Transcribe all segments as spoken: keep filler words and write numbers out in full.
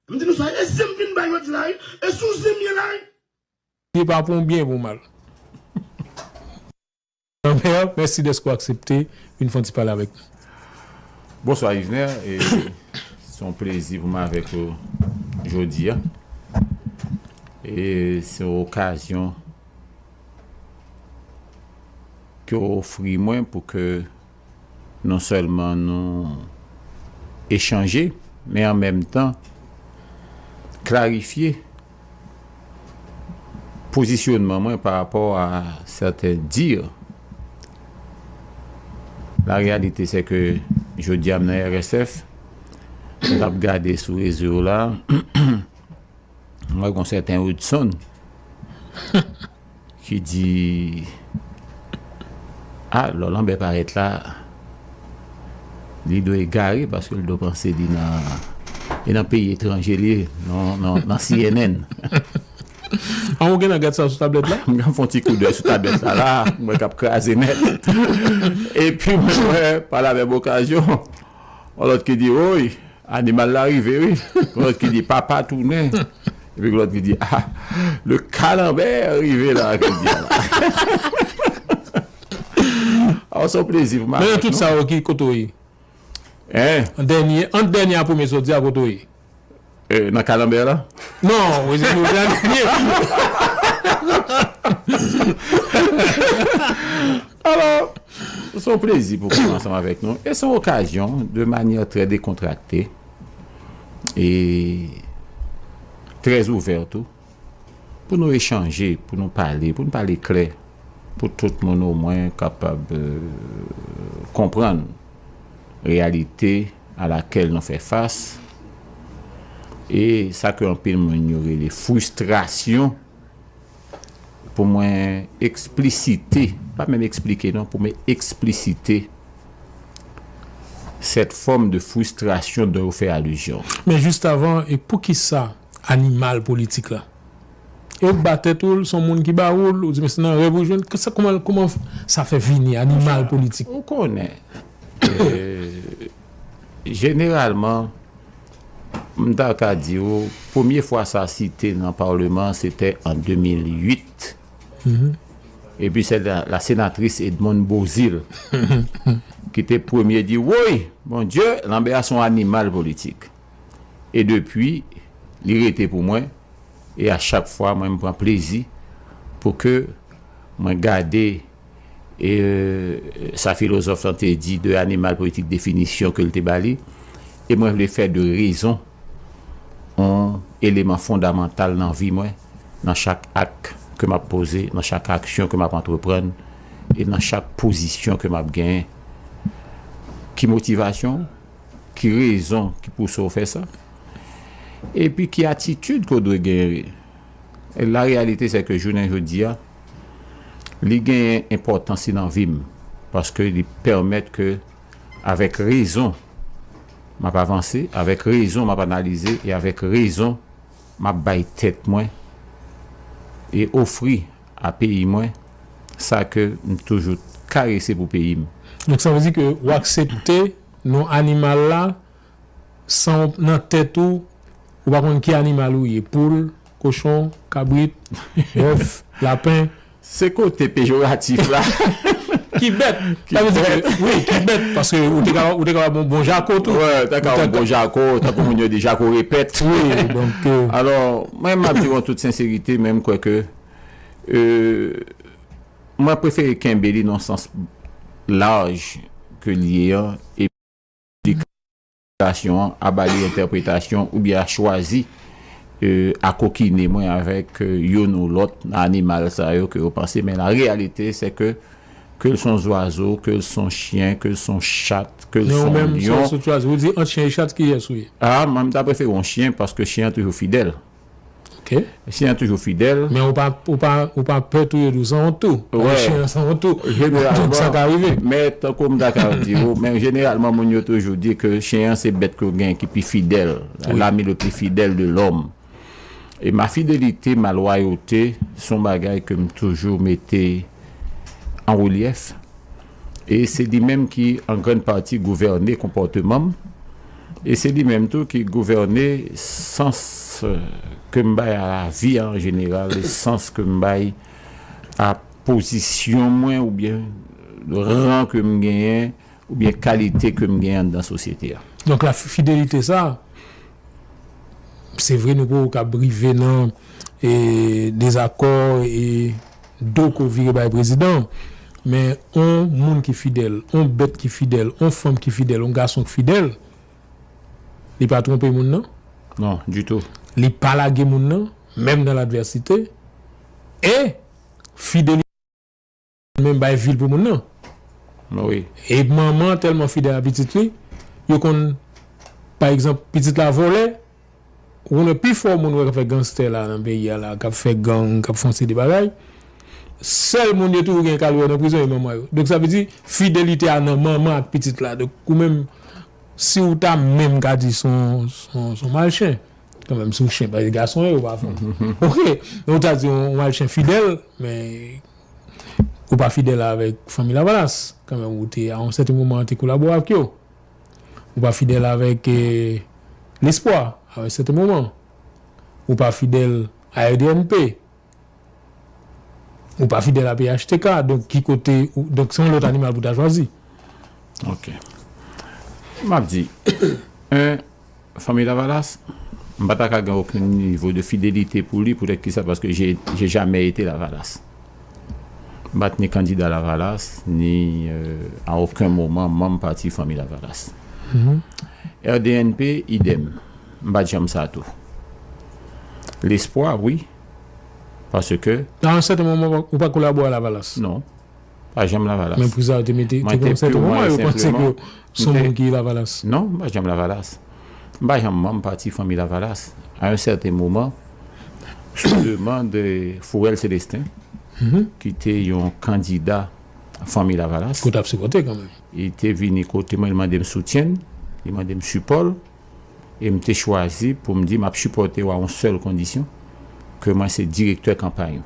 M di nou sa, e zen m vin bay jodi la, wi. E sou zen m ye la, wi. Li pa pou byen, pou mal. Lanbè, mèsi dèske w aksepte vin fè yon ti pale avèk nou. Bonswa, Yvner. E se yon plezi pou mwen avèk ou jodi a. E se yon okazyon ke w ofri mwen pou ke non sèlman nou echanje, men an menm tan klarifye pozisyonman mwen pa rapò a sèten dir. La réalité, c'est que jodi a m nan R S F, m t ap gade sou rezo yo la, m wè gon sèten Hudson ki di, a, lò Lanbè parèt la, li dwe egare paske l dwe panse li nan, e nan peyi etranje li ye, nan, nan, nan C N N. An, ou gentan gad sa sou tablèt la? M gen fè yon ti koudèy sou tablèt la, la, mwen k ap kraze nèt. Epi mwen wè, pa la menm okazyon, yon lòt ki di, woy, animal la rive, wi. Yon lòt ki di, papa tounen. Epi yon lòt ki di, a, le Kalanbè rive la, ki di a la. Aw, se yon plezi pou mwen. Men nan tout sa yo, ki kote w ye? Hein? An dènye, ant dènye a premye sòti a, kote w ye? Eh, nan Kalanbè la? Non, wi, se nou dènye. Alò, se yon plezi pou mwen ansanm avèk nou. E se yon okazyon, de manyè trè dekontrakte e trè ouvè tou, pou nou echanje, pou nou pale, pou nou pale klè, pou tout moun omwen kapab, euh, konprann reyalite a lakèl nou fè fas, e sa ke anpil moun yo rele fristrasyon, pou mwen eksplisite, pa menm eksplike non, pou mwen eksplisite cette forme de frustration dont vous faites allusion. Men jis avan, e poukisa animal politik la? E ou ba tèt ou l, se yon moun ki ba ou l, ou di, men se nan rèv ou jwenn. Kisa, kòman, kòman sa fè vini animal politik? Ou konnen, euh, jeneralman, m ta ka di w, premye fwa sa site nan palman, se te an de mil uit. Mhm. Epi se la, la sénatrice Edmonde Beauzile ki te premye di, woy, Bondye, Lanbè a se yon animal politik. E depi, li rete pou mwen. E a chak fwa, mwen, m pran plezi pou ke mwen gade, e, sa filozòf lan te di de animal politik, definisyon ke l te ba li. E mwen vle fè de rezon yon eleman fondamantal nan vi mwen, nan chak ak ke m ap poze, nan chak aksyon ke m ap antreprann, e nan chak pozisyon ke m ap genyen. Ki motivasyon w? Ki rezon ki pouse w fè sa? Epi ki atitid ke w dwe genyen? E la réalité, c'est que jounen jodi a, li genyen enpòtans li nan vi m, paske li pèmèt ke, avèk rezon, m ap avanse, avèk rezon, m ap analize, e avèk rezon, m ap bay tèt mwen e ofri a peyi mwen sa ke m toujou karese pou peyi m. Donk, sa vle di ke w aksepte non animal la, san w, nan tèt ou, ou pa konn ki animal ou ye, poul, kochon, kabrit, bèf, lapen. Se kote pejoratif la. Ki bèt. Ki bèt. Sa vle di ke, wi, ki bèt, paske ou te ka, ou te ka bon, bon jako tou. Wè, ou te ka bon jako, tankou moun yo di jako repèt. Wi, donk, euh, alò, mwen, m ap di w an tout senserite, men m kwè ke, euh, mwen prefere kenbe li nan sans laj ke l ye an, epi eksplikasyon an, a ba li entèpretasyon oubyen a chwazi, euh, a kokine mwen avèk, euh, youn ou lòt nan animal sa yo ke yo panse. Men la réalité, c'est que, ke l se yon zwazo, ke l se yon chen, ke l se yon chat, ke l se yon lyon. Men ou menm, si w chwazi, ou di ant chen e chat, kiyès ou ye? A, mwen, m ta prefere yon chen, paske chen an toujou fidèl. Ok. Chen an toujou fidèl. Men ou pa, ou pa, ou pa pè touye l, ou sanwont tou. Wè. Chen an sanwont tou. Jeneralman. Donk, sa ka rive. Men tankou m ta ka di w, men jeneralman, moun yo toujou di ke chen an se bèt ke w gen ki pi fidèl, wi, l'ami le plus fidèle de l'homme. E ma fidélité, ma loyauté, se yon bagay ke m toujou mete an relyèf. E se li menm ki, an grann pati, gouvène konpòteman m. E se li menm tou ki gouvène sans, euh, ke m bay a lavi a an jeneral, e sans ke m bay a pozisyon mwen oubyen ran ke m genyen oubyen kalite ke m genyen anndan sosyete a. Donk la fidelite sa, se vre nou poko kab rive nan, e, dezakò e do ke w vire bay prezidan, men on moun ki fidèl, on bèt ki fidèl, on fanm ki fidèl, on gason ki fidèl, li pa twonpe moun nan. Non, ditou. Li pa lage moun nan, menm nan ladvèsite. E fidelite menm bay vil pou moun nan. Wi. E manman tèlman fidèl a pitit li, yo konn, pa egzanp, pitit la vòlè, ou konnen pifò moun wè k ap fè ganstè la nan peyi a la, k ap fè gang, k ap fè yon seri de bagay. Sèl moun yo toujou gen ka al wè nan prizon, e manman yo. Donk, sa vle di, fidelite a nan manman ak pitit la. Donk, ou menm, si w ta menm ka di se yon, se yon, se yon malchen, kanmenm, se yon chen, paske gason yo pa fanm. Oke, men ou ta di yon, yon malchen fidèl, men ou pa fidèl avèk Fanmi Lavalas. Kanmenm, ou te, a yon sèten moman, te kolabore avèk yo. Ou pa fidèl avèk, eh, Lespwa, a yon sèten moman. Ou pa fidèl a R D N P. Ou pa fidèl a P H T K. Donk, ki kote, ou, donk, se yon lòt animal pou ta chwazi. Ok. M ap di, en, Fanmi Lavalas, m pa ta ka gen okenn nivo de fidelite pou li, poutèt ki sa, paske j'ai, j'ai jamais été Lavalas. M pa t ni kandida Lavalas, ni, euh, a okenn moman manm pati Fanmi Lavalas. R D N P, idèm. M pa t janm sa tou. Lespwa, wi. Paske... A yon sèten moman, ou pa kolabore a Lavalas? Non. Pa janm Lavalas. Men pou sa, yo te mete, te gen yon sèten moman, yo panse ke se yon moun ki Lavalas. Non, m pa janm Lavalas. M pa janm manm pati Fanmi Lavalas. A yon sèten moman, sou demann de Fourel Célestin, ki te yon kandida Fanmi Lavalas, ke w t ap sipòte kanmenm, li te vini kote mwen, li mande m soutyen, li mande m sipò l, e m te chwazi pou m di m ap sipòte w a yon sèl kondisyon, ke mwen se direktè kanpay ou.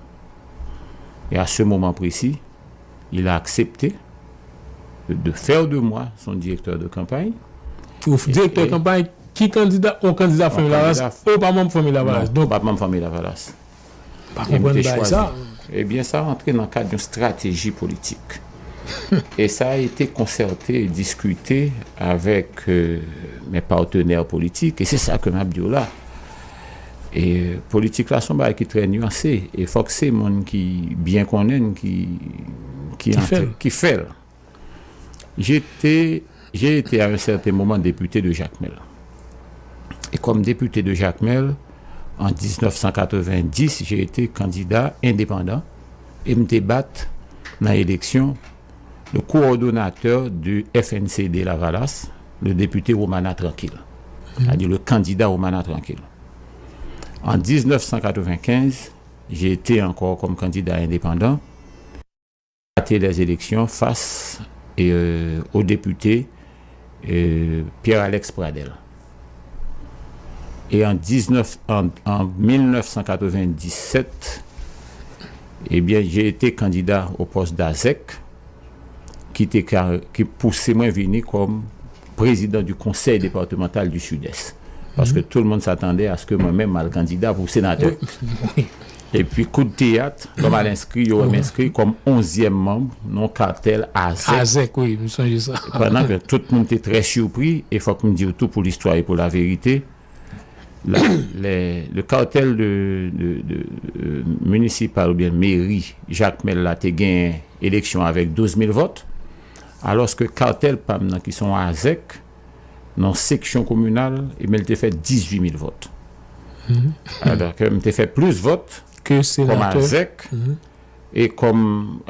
Et à ce moment précis, il a accepté de, de faire de moi son directeur de campagne. Ou direktè kanpay, ki kandida, yon kandida Fanmi Lavalas, ou pa manm Fanmi Lavalas. Non, donk, m pa manm Fanmi Lavalas. Pa konprann bagay sa. Ebyen, sa rantre nan kad yon strateji politik. Et ça a été concerté et discuté avec, euh, mes partenaires politiques, et c'est ça que m ap di w la. E politik la, se yon bagay ki trè nyanse, e fòk se moun ki byen konnen l, ki, ki fè l. J'étais, j'ai été à un certain moment député de Jacmel. Et comme député de Jacmel, en dix-neuf cent quatre-vingt-dix, j'ai été candidat indépendant et m te bat nan eleksyon le coordonnateur du F N C D Lavalas, le député Romana Tranquille, c'est-à-dire le candidat Romana Tranquille. En dix-neuf cent quatre-vingt-quinze, j'ai été encore comme candidat indépendant. Raté les élections face, euh, au député, euh, Pierre-Alex Pradel. Et en dix-neuf, en, en mille neuf cent quatre-vingt-dix-sept, eh bien, j'ai été candidat au poste d'AZEC, ki te ka, ki pouse mwen vini kòm président du Conseil départemental du Sud-Est. Paske tout le monde s'attendait à ce que mwen menm m al kandida pou senatè. Epi, kou de teyat, lè m al enskri, yo wè m enskri kòm onzyèm manm nan yon kartèl AZEC. AZEC, wi, m sonje sa. Pandan ke tout moun te trè sipri, e fòk m di w tou pou listwa e pou laverite, la, le, le cartel de, de, de, euh, municipal oubyen meri Jakmèl la te gen eleksyon avèk douz mil vòt, alòske kartèl pa m nan, ki se yon AZEC, nan seksyon kominal, ebyen, li te fè dizuit mil vòt. Alòske m te fè plis vòt kòm AZEC, e kòm,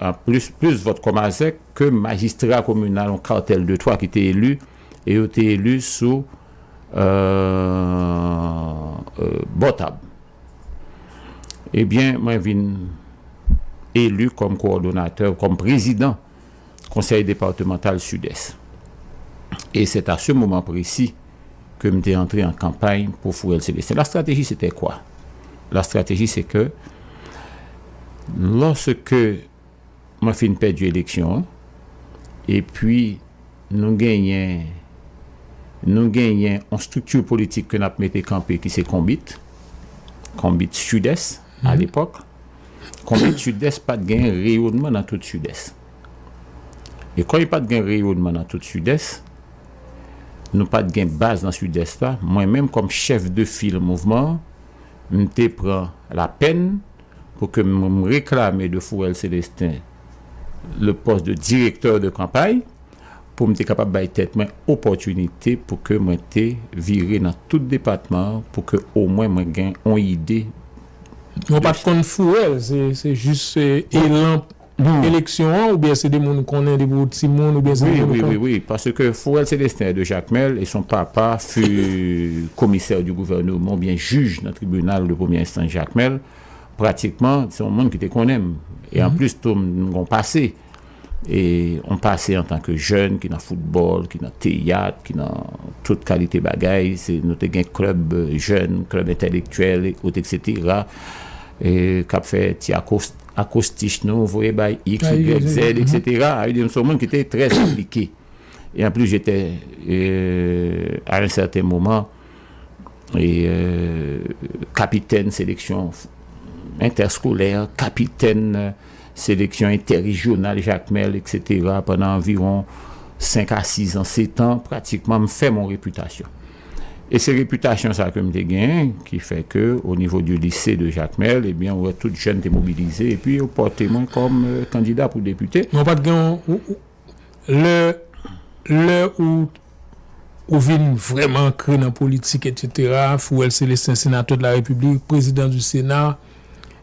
a, plis, plis vòt kòm AZEC ke majistra kominal, yon kartèl de twa ki te eli, e yo te eli sou, euh, euh, bò tab. Ebyen, mwen vin eli kòm kowòdonatè, kòm prezidan Conseil départemental Sud-Est. Et c'est à ce moment précis que m te antre an kanpay pou Fourel Célestin. La stratégie, c'était quoi? La stratégie, c'est que lorsque mwen fin pèdi eleksyon an, epi nou genyen Nou genyen yon strikti politik ke n ap mete kanpe ki se Konbit, Konbit Sidès, alepòk. Konbit Sidès pa t gen reyonman nan tout Sidès. E kòm li pa t gen reyonman nan tout Sidès, nou pa t gen baz nan Sidès la. Mwen menm, kòm chèf de fil mouvman an, m te pran lapèn pou ke m reklame de Fourel Célestin le poste de directeur de campagne, pou m te kapab bay tèt mwen opòtinite pou ke mwen te vire nan tout depatman an, pou ke omwen mwen gen yon ide. Mwen pa t konn Fourel, se jis elan eleksyon an, oubyen se de moun ou konnen depi ou timoun, oubyen se de Oui, moun ou oui, oui, konnen? Oui, parce que Fourel Célestin de Jacmel et son papa fut commissaire du gouvernement, oubyen jij nan tribinal de première instance Jacmel, pratikman, se yon moun ki te konnen m. E an plis tou, m gen yon pase. E yon pase antanke jèn ki nan foutbòl, ki nan teyat, ki nan tout kalite bagay. Se, nou te gen klèb jèn, klèb entèlektyèl, et cetera. E k ap fè ti akos- akostich nou, voye bay X, Y, Z, et cetera. Sa vle di m se yon moun ki te trè enplike. E an plis, j'étais, euh, à un certain moment, e, euh, kapitèn seleksyon entèskolè, kapitèn seleksyon entèrejyonal Jacmel, et cetera, pandan anviwon senk a sis an, sèt an, pratikman, m fè m yon repitasyon. E se repitasyon sa ke m te genyen, ki fè ke, o nivo du lycée de Jacmel, ebyen, ou wè tout jèn te mobilize, epi yo pote mwen kòm, euh, kandida pou depite. Men w pa t gen yon, ou- ou- lè, lè ou, ou vin vrèman ankre nan politik, etsetera, Fourel Célestin, sénateur de la République, président du Sénat,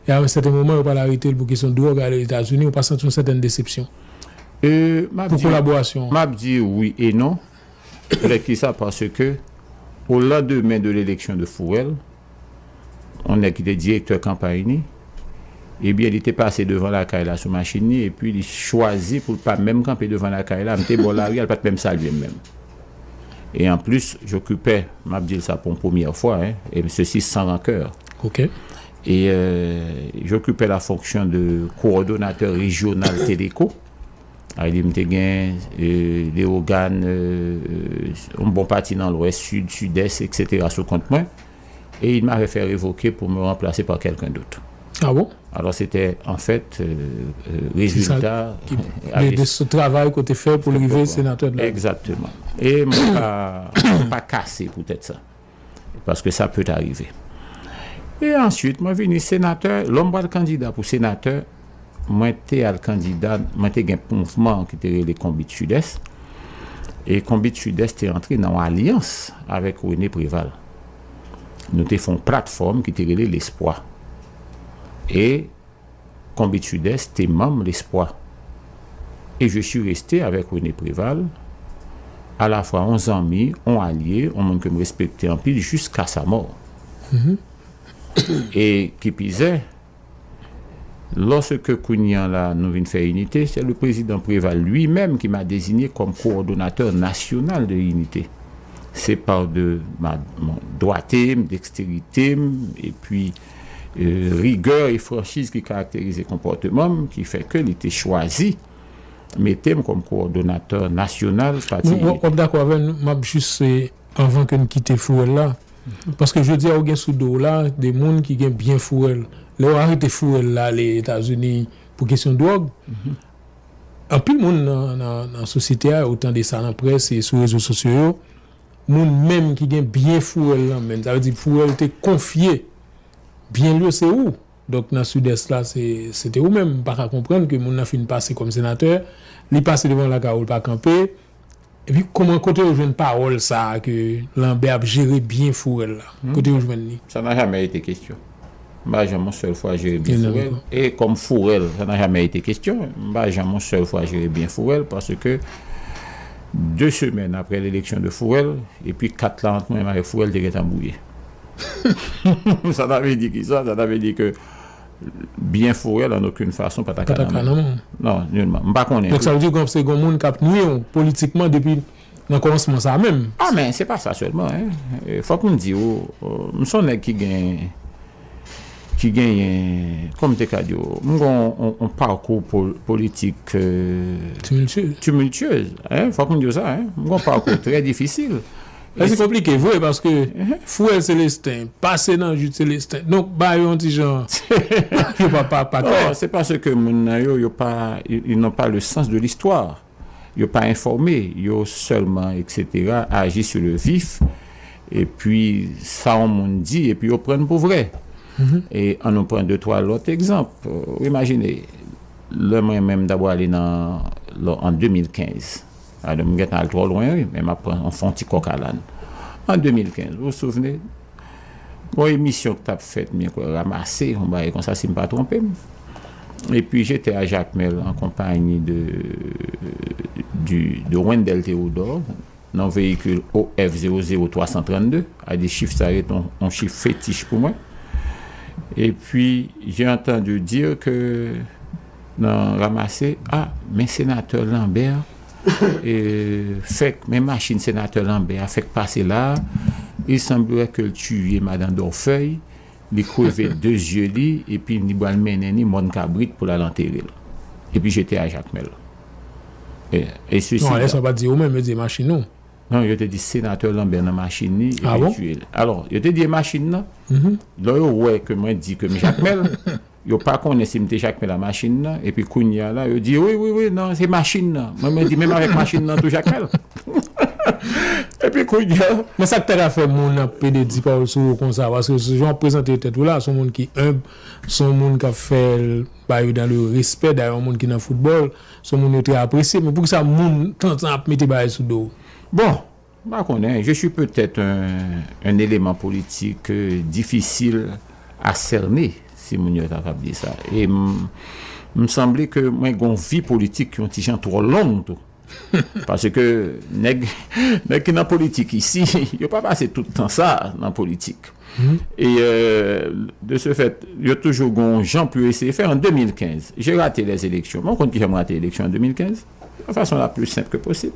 e a un certain moment, yo pral arete l pou kesyon dwòg ale Etazini, ou pa santi yon sètèn desepsyon Euh, m ap pou di- kolaborasyon M an? ap di wi e non. Lè ki sa, paske o landemen de leleksyon de Fourel, yon nèg ki te direktè kanpay ni, ebyen, li te pase devan lakay la sou machin ni, epi li chwazi pou l pa menm kanpe devan lakay la. M te bò lari a, li pa t menm salye m menm. E an plis, j'occupais, m ap di l sa pou yon premyè fwa, hein, et ceci sans rancœur. Ok. Et euh, j'occupais la fonction de coordonnateur régional Téléco. Sa vle di, m te gen euh, Leyogàn, euh, yon bon pati nan Lwès, Sid, Sidès, etsetera sou kont mwen. Et il m'avait fait révoquer pour me remplacer par quelqu'un d'autre. Ah bon? Alors, c'était en fait euh, euh, résultat De, de ce travail que tu fais pour arriver sénateur de la Exactement. E mwen pa, mwen pa kase poutèt sa. Paske sa peut arriver. E answit, mwen vini senatè. Lè m pral kandida pou senatè, mwen te al kandida, mwen te gen mouvman ki te rele Konbit Sidès. E Konbit Sidès te antre nan yon alyans avèk René Préval. Nou te fè yon platfòm ki te rele Lespwa. E Konbit Sidès te manm Lespwa. E je suis resté avec René Préval, à la fois yon zanmi, yon alye, yon moun ke m respekte anpil, jusqu'à sa mort. E ki pizè, lorsque kounye a la nou vin fè Inite, c'est le président Préval lui-même qui m'a désigné comme coordonnateur national de Inite. Se pa de ma, mon dwate m, deksterite m, epi euh, rigè e franchiz ki karakterize konpòteman m, ki fè ke li te chwazi mete m kòm kowòdonatè nasyonal pati Nou, w ap dakò avè m, m ap jis, eh, anvan ke n kite Fourel la, paske jodi a ou gen sou do w la de moun ki gen byen Fourel. Lè w arete Fourel la ale Etazini pou kesyon dwòg, anpil moun nan, nan, nan sosyete a, ou tande sa nan près e sou rezo sosyo yo, moun menm ki gen byen Fourel nan men l, sa vle di Fourel te konfye byen l yo se ou. Donk nan Sidès la, se, se te ou menm. M pa ka konprann ke moun nan fin pase kòm senatè, li pase devan lakay ou, l pa kanpe. Epi kòman, kote yo jwenn pawòl sa a ke Lanbè ap jere byen Fourel la? Kote yo jwenn li? Ça n'a jamais été question. M pa janm yon sèl fwa jere byen Fourel. E kòm Fourel, ça n'a jamais été question. M pa janm yon sèl fwa jere byen Fourel, paske de semèn apre leleksyon de Fourel, epi kat la ant mwen menm avèk Fourel te gentan bouye. Sa ta vle di ki sa? Sa ta vle di ke byen Fourel an okenn fason pa ta ka nan men. Non, nilman. M pa konnen. Donk sa vle di ke se yon moun k ap nwi w politikman depi nan kòmansman sa menm. Ah, men se pa sa sèlman, hein. E, fòk m di w, euh, m se yon nèg ki gen, ki genyen, kòman m te ka di w, m gen yon, yon, yon pakou pol, politik euh, Tumultueux. Tumultueuse, hein. Fòk m di w sa, hein. M gen yon pakou trè difisil. Sa se konplike vre, paske Fouel Célestin, pase nan Jude Célestin. Donk, ba yo yon ti jan, yo pa, pa, pa klè. Non, c'est parce que moun nan yo, yo pa, ils, ils n'ont pas le sens de l'histoire. Yo pa enfòme, yo sèlman, et cetera, aji sur le vif. Epi, sa yon moun di, epi yo pran pou vrè. E ann nou pran de twa lòt egzanp. Ou imajine, lè mwen menm dabò ale nan, an de mil kenz. Alò, m gentan al twò lwen, wi, men m ap pran, fè yon ti kòk alann. An de mil kenz, vous vous souvenez, yon emisyon ki t ap fèt, mwen kwè, Ramase, yon bagay konsa, si m pa twonpe m. Epi, j'étais à Jacmel en compagnie de, du, de Wendell Théodore, nan veyikil O F zéro zéro trois cent trente-deux, a di chif sa rete yon, yon chif fetich pou mwen. Epi, j'ai entendu dire que nan Ramase, ah, men senatè Lambert, e, fèk, men machin senatè Lambert a fèk pase la, il semblerait que l tiye madan Dorfeuille, li kreve de zye li, epi li pral mennen li mòn kabrit pou l al antere l. Epi j'étais à Jacmel. E, e sesi Non, lè sa pa di ou menm, yo di machin ou. Non, yo te di senatè Lambert nan machin li, epi Ah bon? Tiye l. Alò, yo te di e machin nan. Lè yo wè ke mwen di ke m Jacmel, yo pa konnen si m te Jacmel a machin nan, epi kounye a la, yo di, wi, wi, wi, non, se machin nan. Mwen, mwen di, menm avèk machin nan, tou Jacmel. Epi kounye a, Men sa k ta ka fè moun ap pede di pawòl sou ou konsa, paske se jan w ap prezante tèt ou la, se yon moun ki enb, se yon moun k ap fè bagay yo dans le respect, dayè yon moun ki nan foutbòl, se yon moun yo trè apresye, men poukisa moun tanzan ap mete bagay sou do w? Bon, m pa konnen, je suis peut-être un, un élément politique euh, difficile à cerner, si moun yo ta kab di sa. E m, m sanble ke mwen gon vi politik yon ti jan twò long tou. Paske nèg, nèg ki nan politik isi, yo pa pase tout tan sa nan politik. E euh, de ce fait, yo toujou gon jan pou yo eseye fè. An de mil kenz, j'ai raté les élections. Mwen konn ki jan m rate eleksyon an de mil kenz, de façon la plus simple que possible.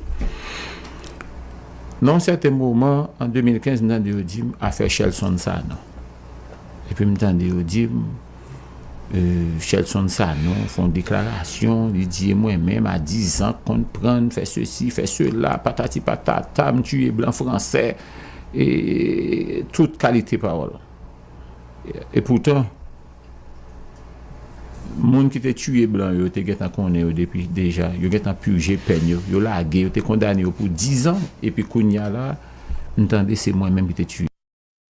Nan yon sèten moman, an de mil kenz, m tande yo di m afè Shelson Sanon. Epi m tande yo di m, euh, Shelson Sanon fè yon deklarasyon, li di mwen menm a diz an, konn prann, fè sesi, fè sela, patati patata, m tiye blan fransè, e tout kalite pawòl. E, e poutan, moun ki te tiye blan yo, te gentan konnen yo depi deja, yo gentan pije pèn yo, yo lage, yo te kondane yo pou diz an, epi kounye a la, m tande se mwen menm ki te tiye.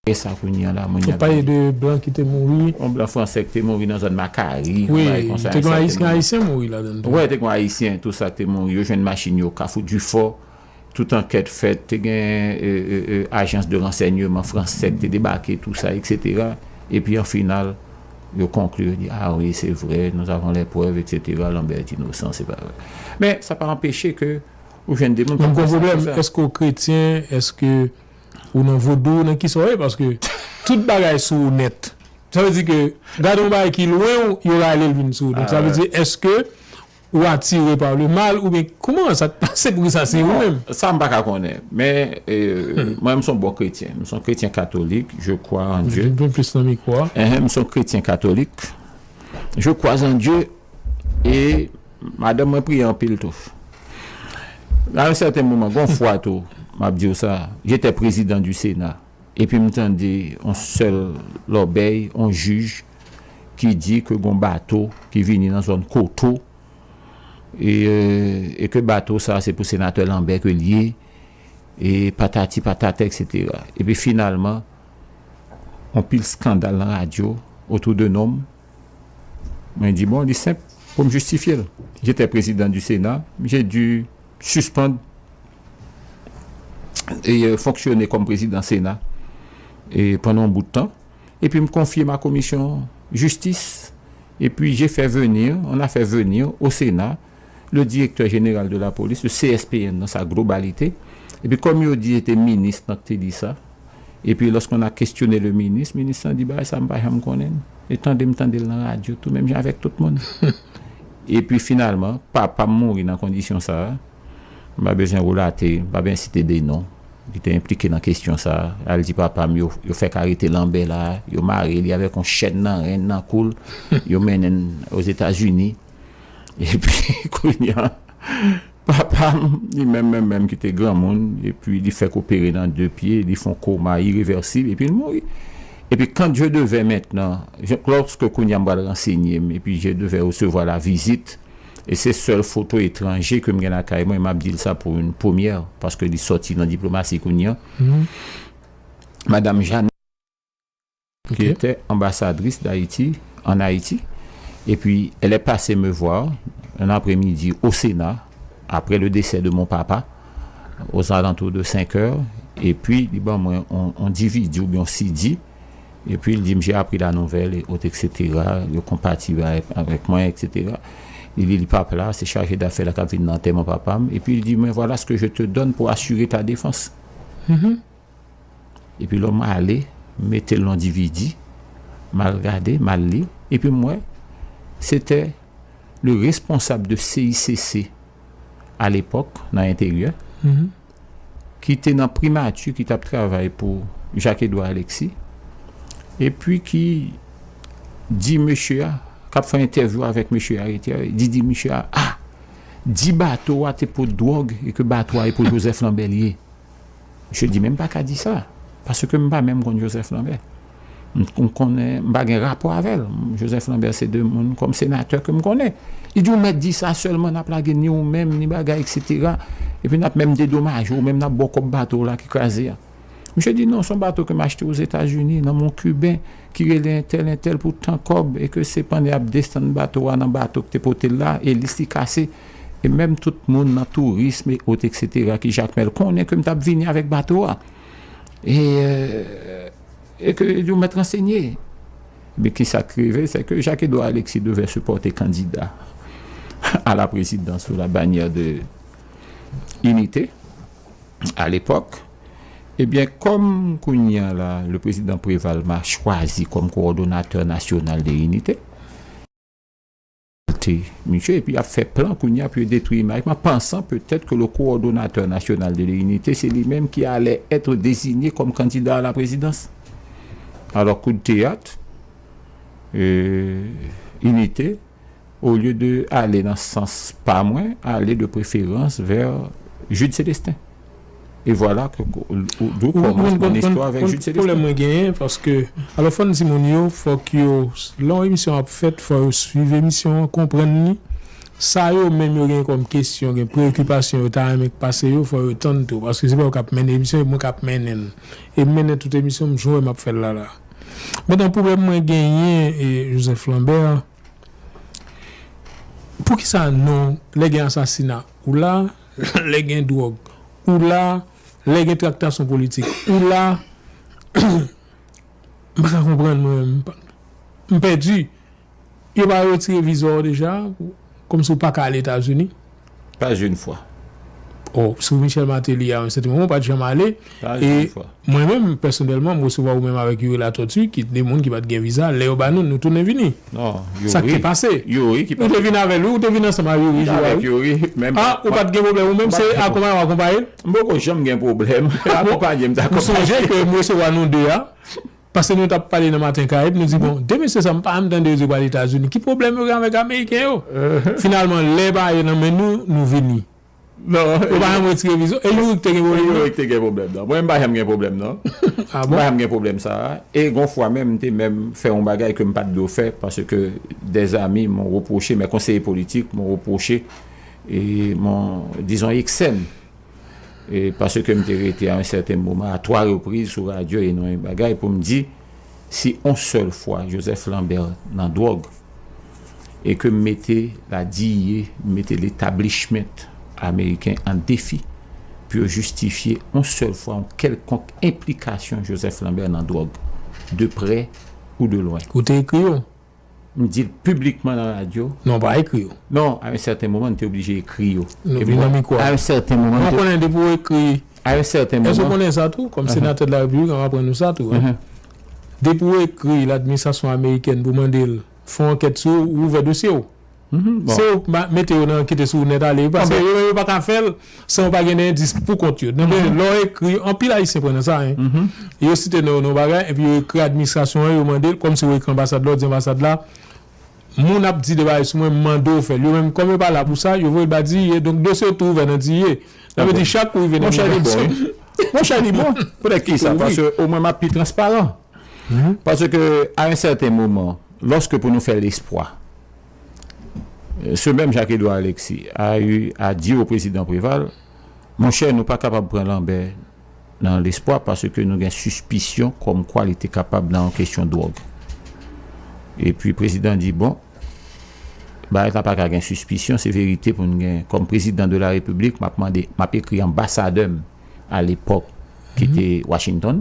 E sa kounye a la, moun Ou pale de blan ki te mouri. Yon blan fransè ki te mouri nan zòn Makari, Wi, yon bagay konsa, te gen sa Ayisyen, mouri. Ayisyen mouri ladan l tou. Wè, te gen Ayisyen, tou sa te mouri. Yo jwenn machin yo Kafou Difò. Tout ankèt fèt, te gen euh, euh, euh, ajans de ransèyman fransè ki te debake, tou sa, et cetera. Epi an final, yo konkli, yo di, ah oui, c'est vrai, nous avons les preuves, et cetera. Lambert est innocent, c'est pas vrai. Men sa pa anpeche ke ou jwenn de moun Menm k ap gon fè sa, pwoblèm, fè sa. Èske w kretyen, èske ou nan vodou, nan ki sa w ye? Paske tout bagay sou ou nèt. Sa vle di ke gade yon bagay ki lwen w, yo rale l vin sou ou. Donk sa vle di, èske ou atire pa le mal, oubyen kòman sa t pase pou sa se ou menm? Sa m pa ka konnen. Men euh, mwen, m se yon bon kretyen. M se yon kretyen katolik. Je crois en Dieu. Vin plis nan mikwo a. Enhen, m se yon kretyen katolik. Je crois en Dieu. E madanm mwen priye anpil tou. A yon sèten moman, gon fwa tou, m ap di w sa, j'étais président du Sénat. Epi m tande yon sèl lòbèy, yon jij ki di ke gon bato ki vini nan zòn Koto, e, euh, e ke bato sa se pou senatè Lambert ke l ye, e patati patata, et cetera. Epi finalman, yon pil skandal nan radyo otou de non m. Mwen di, bon, li senp, pou m jistifye l. J'étais président du Sénat, j'ai dû suspendre et euh, fonctionner comme président Sénat et pendant un bout de temps. Epi m konfye m a komisyon jistis. Epi j'ai fait venir, on a fait venir au Sénat le directeur général de la police, le C S P N dans sa globalité. Epi kòm yo di se te minis nan ki te di sa, epi lorsqu'on a questionné le ministre, minis lan di bagay sa m pa janm konnen. E tande m tande l nan radyo tou, menm jan avèk tout moun. Epi finalman, papa m mouri nan kondisyon sa a. M pa bezwen relate, m pa bezwen site de non ki te enplike nan kesyon sa a. Al di papa m yo, yo fèk arete Lanbè la, yo mare li avèk yon chèn nan ren, nan kou l, yo mennen l Ozetazini. Epi kounye a, Papa m, li menm, menm, menm ki te granmoun, epi li fèk opere nan de pye, li fè yon koma irevèsib, epi l mouri. Epi quand je devais maintenant, je- lorsque kounye a m pral ransenye m, epi je devais recevoir la visite, e se sèl foto etranje ke m gen lakay mwen, m ap di l sa pou yon premyè, paske li sòti nan diplomasi kounye a. Madame Jeanne, qui était ambassadrice d'Haïti en Haïti. Et puis, elle est passée me voir un après-midi au Sénat, après le décès de mon papa, aux alentours de cinq heures. Et puis, li ban mwen yon, yon D V D oubyen yon C D. Et puis, il dit, j'ai appris la nouvelle, et autres, et cetera. Yo konpati avèk, avèk mwen, et cetera. Li di, li papa la, se chaje dafè la k ap vin nan antèman papa m. Et puis, il dit, mais voilà ce que je te donne pour assurer ta défense. Epi lè m ale, m mete l nan D V D, m al gade, m al li, epi m wè, se te le responsab de C I C C alepòk nan enteryè, ki te nan primati, ki t ap travay pou Jacques Edouard Alexis, epi ki di mesye a, k ap fè entèvyou avèk mesye a, li di, di mesye a, ah, di bato a te pou dwòg e ke bato a e pou Joseph Lambert li ye. Misye di, men m pa ka di sa, paske m pa menm konn Joseph Lambert. M, m konnen, m pa gen rapò avè l. Joseph Lambert se de moun kòm senatè ke m konnen. Li di, ou mèt di sa sèlman, n ap lage ni ou menm, ni bagay, et cetera. Epi n ap menm dedomaje w, menm n ap ba w kòb bato w la ki kraze a. Misye di, non, se yon bato ke m achte Ozetazini, nan men yon Kiben, ki rele entèl, entèl pou tan kòb, e ke se pandan y ap desann bato a nan bato ki te pote l la, elis li kase. E menm tout moun nan tourism e ot, et cetera, ki Jakmèl konnen ke m t ap vini avèk bato a. E, euh, e ke yo mèt ransenye. Men ki sa k rive, se ke Jacques Edouard Alexis devait se porter candidat à la présidence sous la bannière de Unité à l'époque. Ebyen, kòm kounye a la, le président Préval m'a choisi comme coordonnateur national de Unité, te misye, epi ap fè plan kounye a pou yo detwi imaj mwen, pansan petèt ke le coordonnateur national de l'Unité, se li menm ki alè èt dezine kòm kandida a la prezidans. Alò, kout teyat, euh, Unité, olye de ale nan sans pa mwen, ale de preferans vè Jude Célestin. E vwala ke, d'où commence mon histoire avec Jude Célestin. Pwoblèm mwen genyen, paske, alò, fò n di moun yo, fòk yo, lè yon emisyon ap fèt, fò yo swiv emisyon an, konprann li. Sa yo menm yo gen kòm kesyon, gen preyokipasyon yo ta renmen k pase yo, fò yo tann tou. Paske se pa yo k ap mennen emisyon, e mwen k ap mennen l. E m mennen tout emisyon, m jwe m ap fè l la la. Mentnan, pwoblèm mwen genyen, e Joseph Lambert, poukisa non, lè gen asasina, ou la, lè gen dwòg, ou la, lè gen traktasyon politik, ou la, m pa ka konprann mwen menm, m pa- m pèdi. Yo pa retire viza w deja, kòmsi w pa ka ale Etazini? Pas une fois. Oh, sou Michel Martelly, a yon sèten moman, ou pa t janm ale. Pas une fois. Mwen menm, pèsonèlman, m resevwa ou menm avèk Youri Latortue, ki de moun ki pa t gen viza. Lè yo ba nou, nou tounen vini. Non, Youri. Sa k te pase? Youri ki pa. Ou te vin avè l, wi, ou te vin ansanm ak Youri, Youri, wi. Avèk Youri, men. Ah, ou pa t gen pwoblèm, ou menm, se akonpaye w akonpaye l? M poko janm gen pwoblèm. Ah bon? Akonpaye m, ta akonpaye. M sonje ke m resevwa nou de a. Paske nou t ap pale nan Maten Karayib, nou di, bon, de mesye sa, m pa janm tande yo di yo pral Etazini. Ki pwoblèm yo gen avèk Ameriken yo? Finalman, lè bagay yo nan men nou, nou vini. Non. Yo pa janm retire viza. E Youri ki te gen pwoblèm, non? Youri ki te gen pwoblèm, non. Mwen, m pa janm gen pwoblèm, non. Ah bon? M pa janm gen pwoblèm sa a. E gon fwa menm, m te menm fè yon bagay ke m pa t dwe fè, paske des amis m'ont reproché, mes conseillers politiques m'ont reproché, et m'ont, disons, ekse m. E paske m te rete a yon sèten moman, a twa repriz sou radyo e nan yon bagay pou m di, si yon sèl fwa Joseph Lambert nan dwòg, e ke m mete la D E A, m mete l'establishment ameriken an defi, pou yo jistifye yon sèl fwa yon kèlkonk enplikasyon Joseph Lambert nan dwòg, de prè ou de lwen. Ou te ekri yo? M di l piblikman nan radyo. Non, pa ekri yo. Non, a yon sèten moman, m te oblije ekri yo. Non, vin nan mikwo a. A yon sèten moman, m te. Mwen konnen depi w ekri. A yon sèten moman. Èske w konnen sa tou? Kòm senatè de la Repiblik, an aprann nou sa tou, wi. Depi w ekri ladministrasyon amerikèn pou mande l fè yon ankèt sou ou, ou ouvè dosye w. Se yo k mete yo nan kite sou ou nèt ale, paske yo menm yo pa ka fè l san yo pa gen endis pou kont yo. Donk, lè w ekri, anpil Ayisyen pran nan sa, en. Yo site non yo nan bagay, epi yo ekri administrasyon an, yo mande l, kòmsi yo ekri anbasad la, yo di anbasad la, moun ap di de bagay sou mwen, m mande w fè l. Yo menm, kòm yo pa la pou sa, yo voye l ba D I A, donk dosye yo tou ouvè nan D I A. Sa vle di, chak kou rive nan Monchè, li bon, wi. Monchè, li bon. Poutèt ki sa? Wi. Paske omwen m ap pi transparan. Paske, à un certain moment, lorsque pour nous faire l'espoir, euh, ce même Jacques Édouard Alexis a eu à dire au président Préval, monchè, nou pa kapab pran Lambert nan lespwa paske nou gen sispisyon kòmkwa li te kapab nan yon kesyon dwòg. Epi prezidan di, bon, bagay la pa ka gen sispisyon, se verite pou n gen. Kòm prezidan de la repiblik, m ap mande, m ap ekri anbasadè m alepòk ki te Washington,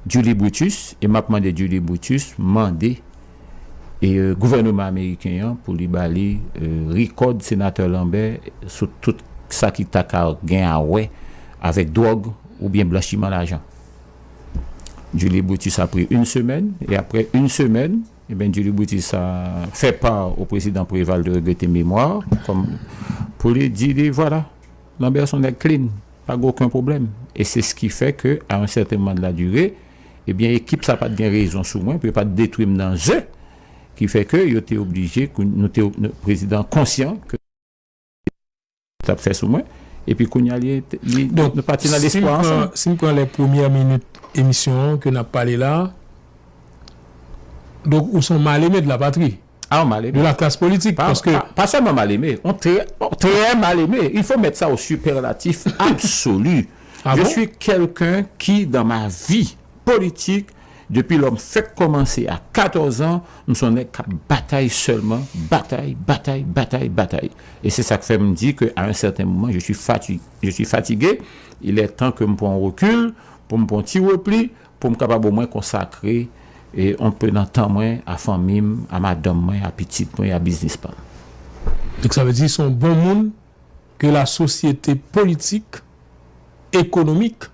Julie Brutus, e m ap mande Julie Brutus mande e, euh, gouvènman ameriken an pou li ba li, euh, rikòd senatè Lambert sou tout sa ki ta ka gen a wè avèk dwòg oubyen blanchiman lajan. Julie Brutus a pris une semaine, et après une semaine, eh ben, Julie Brutus a fait part au président Préval de regretter mémoire, comme pour lui dire, voilà, Lambert son nèg clean, pa gen okenn pwoblèm. E se s ki fè ke, à un certain moment de la durée, ebyen, ekip sa pa t gen rezon sou mwen, pou yo pa t detwi m nan ze, ki fè ke yo te oblije, nou te, nou, prezidan konsyan ke t ap fè sou mwen, epi kounye a, li, li, nou pati nan lespwa ansanm. Donk, si m pran, si m pran les premières minutes emisyon an ke n ap pale la, donk, ou se yon mal-aimé de la patrie. Ah, on mal aimé. De la classe politique, pa, parce que pa, pa seulement mal aimé, on très, on très mal aimé. Il faut mettre ça au superlatif absolu. Ah bon? Je suis quelqu'un qui, dans ma vie politique, depuis lè m fèk kòmanse à quatorze ans, m se yon nèg k ap batay sèlman, batay, batay, batay, batay. E se sa k fè m di ke, à un certain moment, je suis fati-, je suis fatigué. Il est temps que m pran yon rekil, pou m pran yon ti repli, pou m kapab omwen konsakre, e, on peu nan tan mwen a fanmi m, a madanm mwen, a pitit mwen, a biznis pa m. Donk, sa vle di se yon bon moun ke la sosyete politik, ekonomik,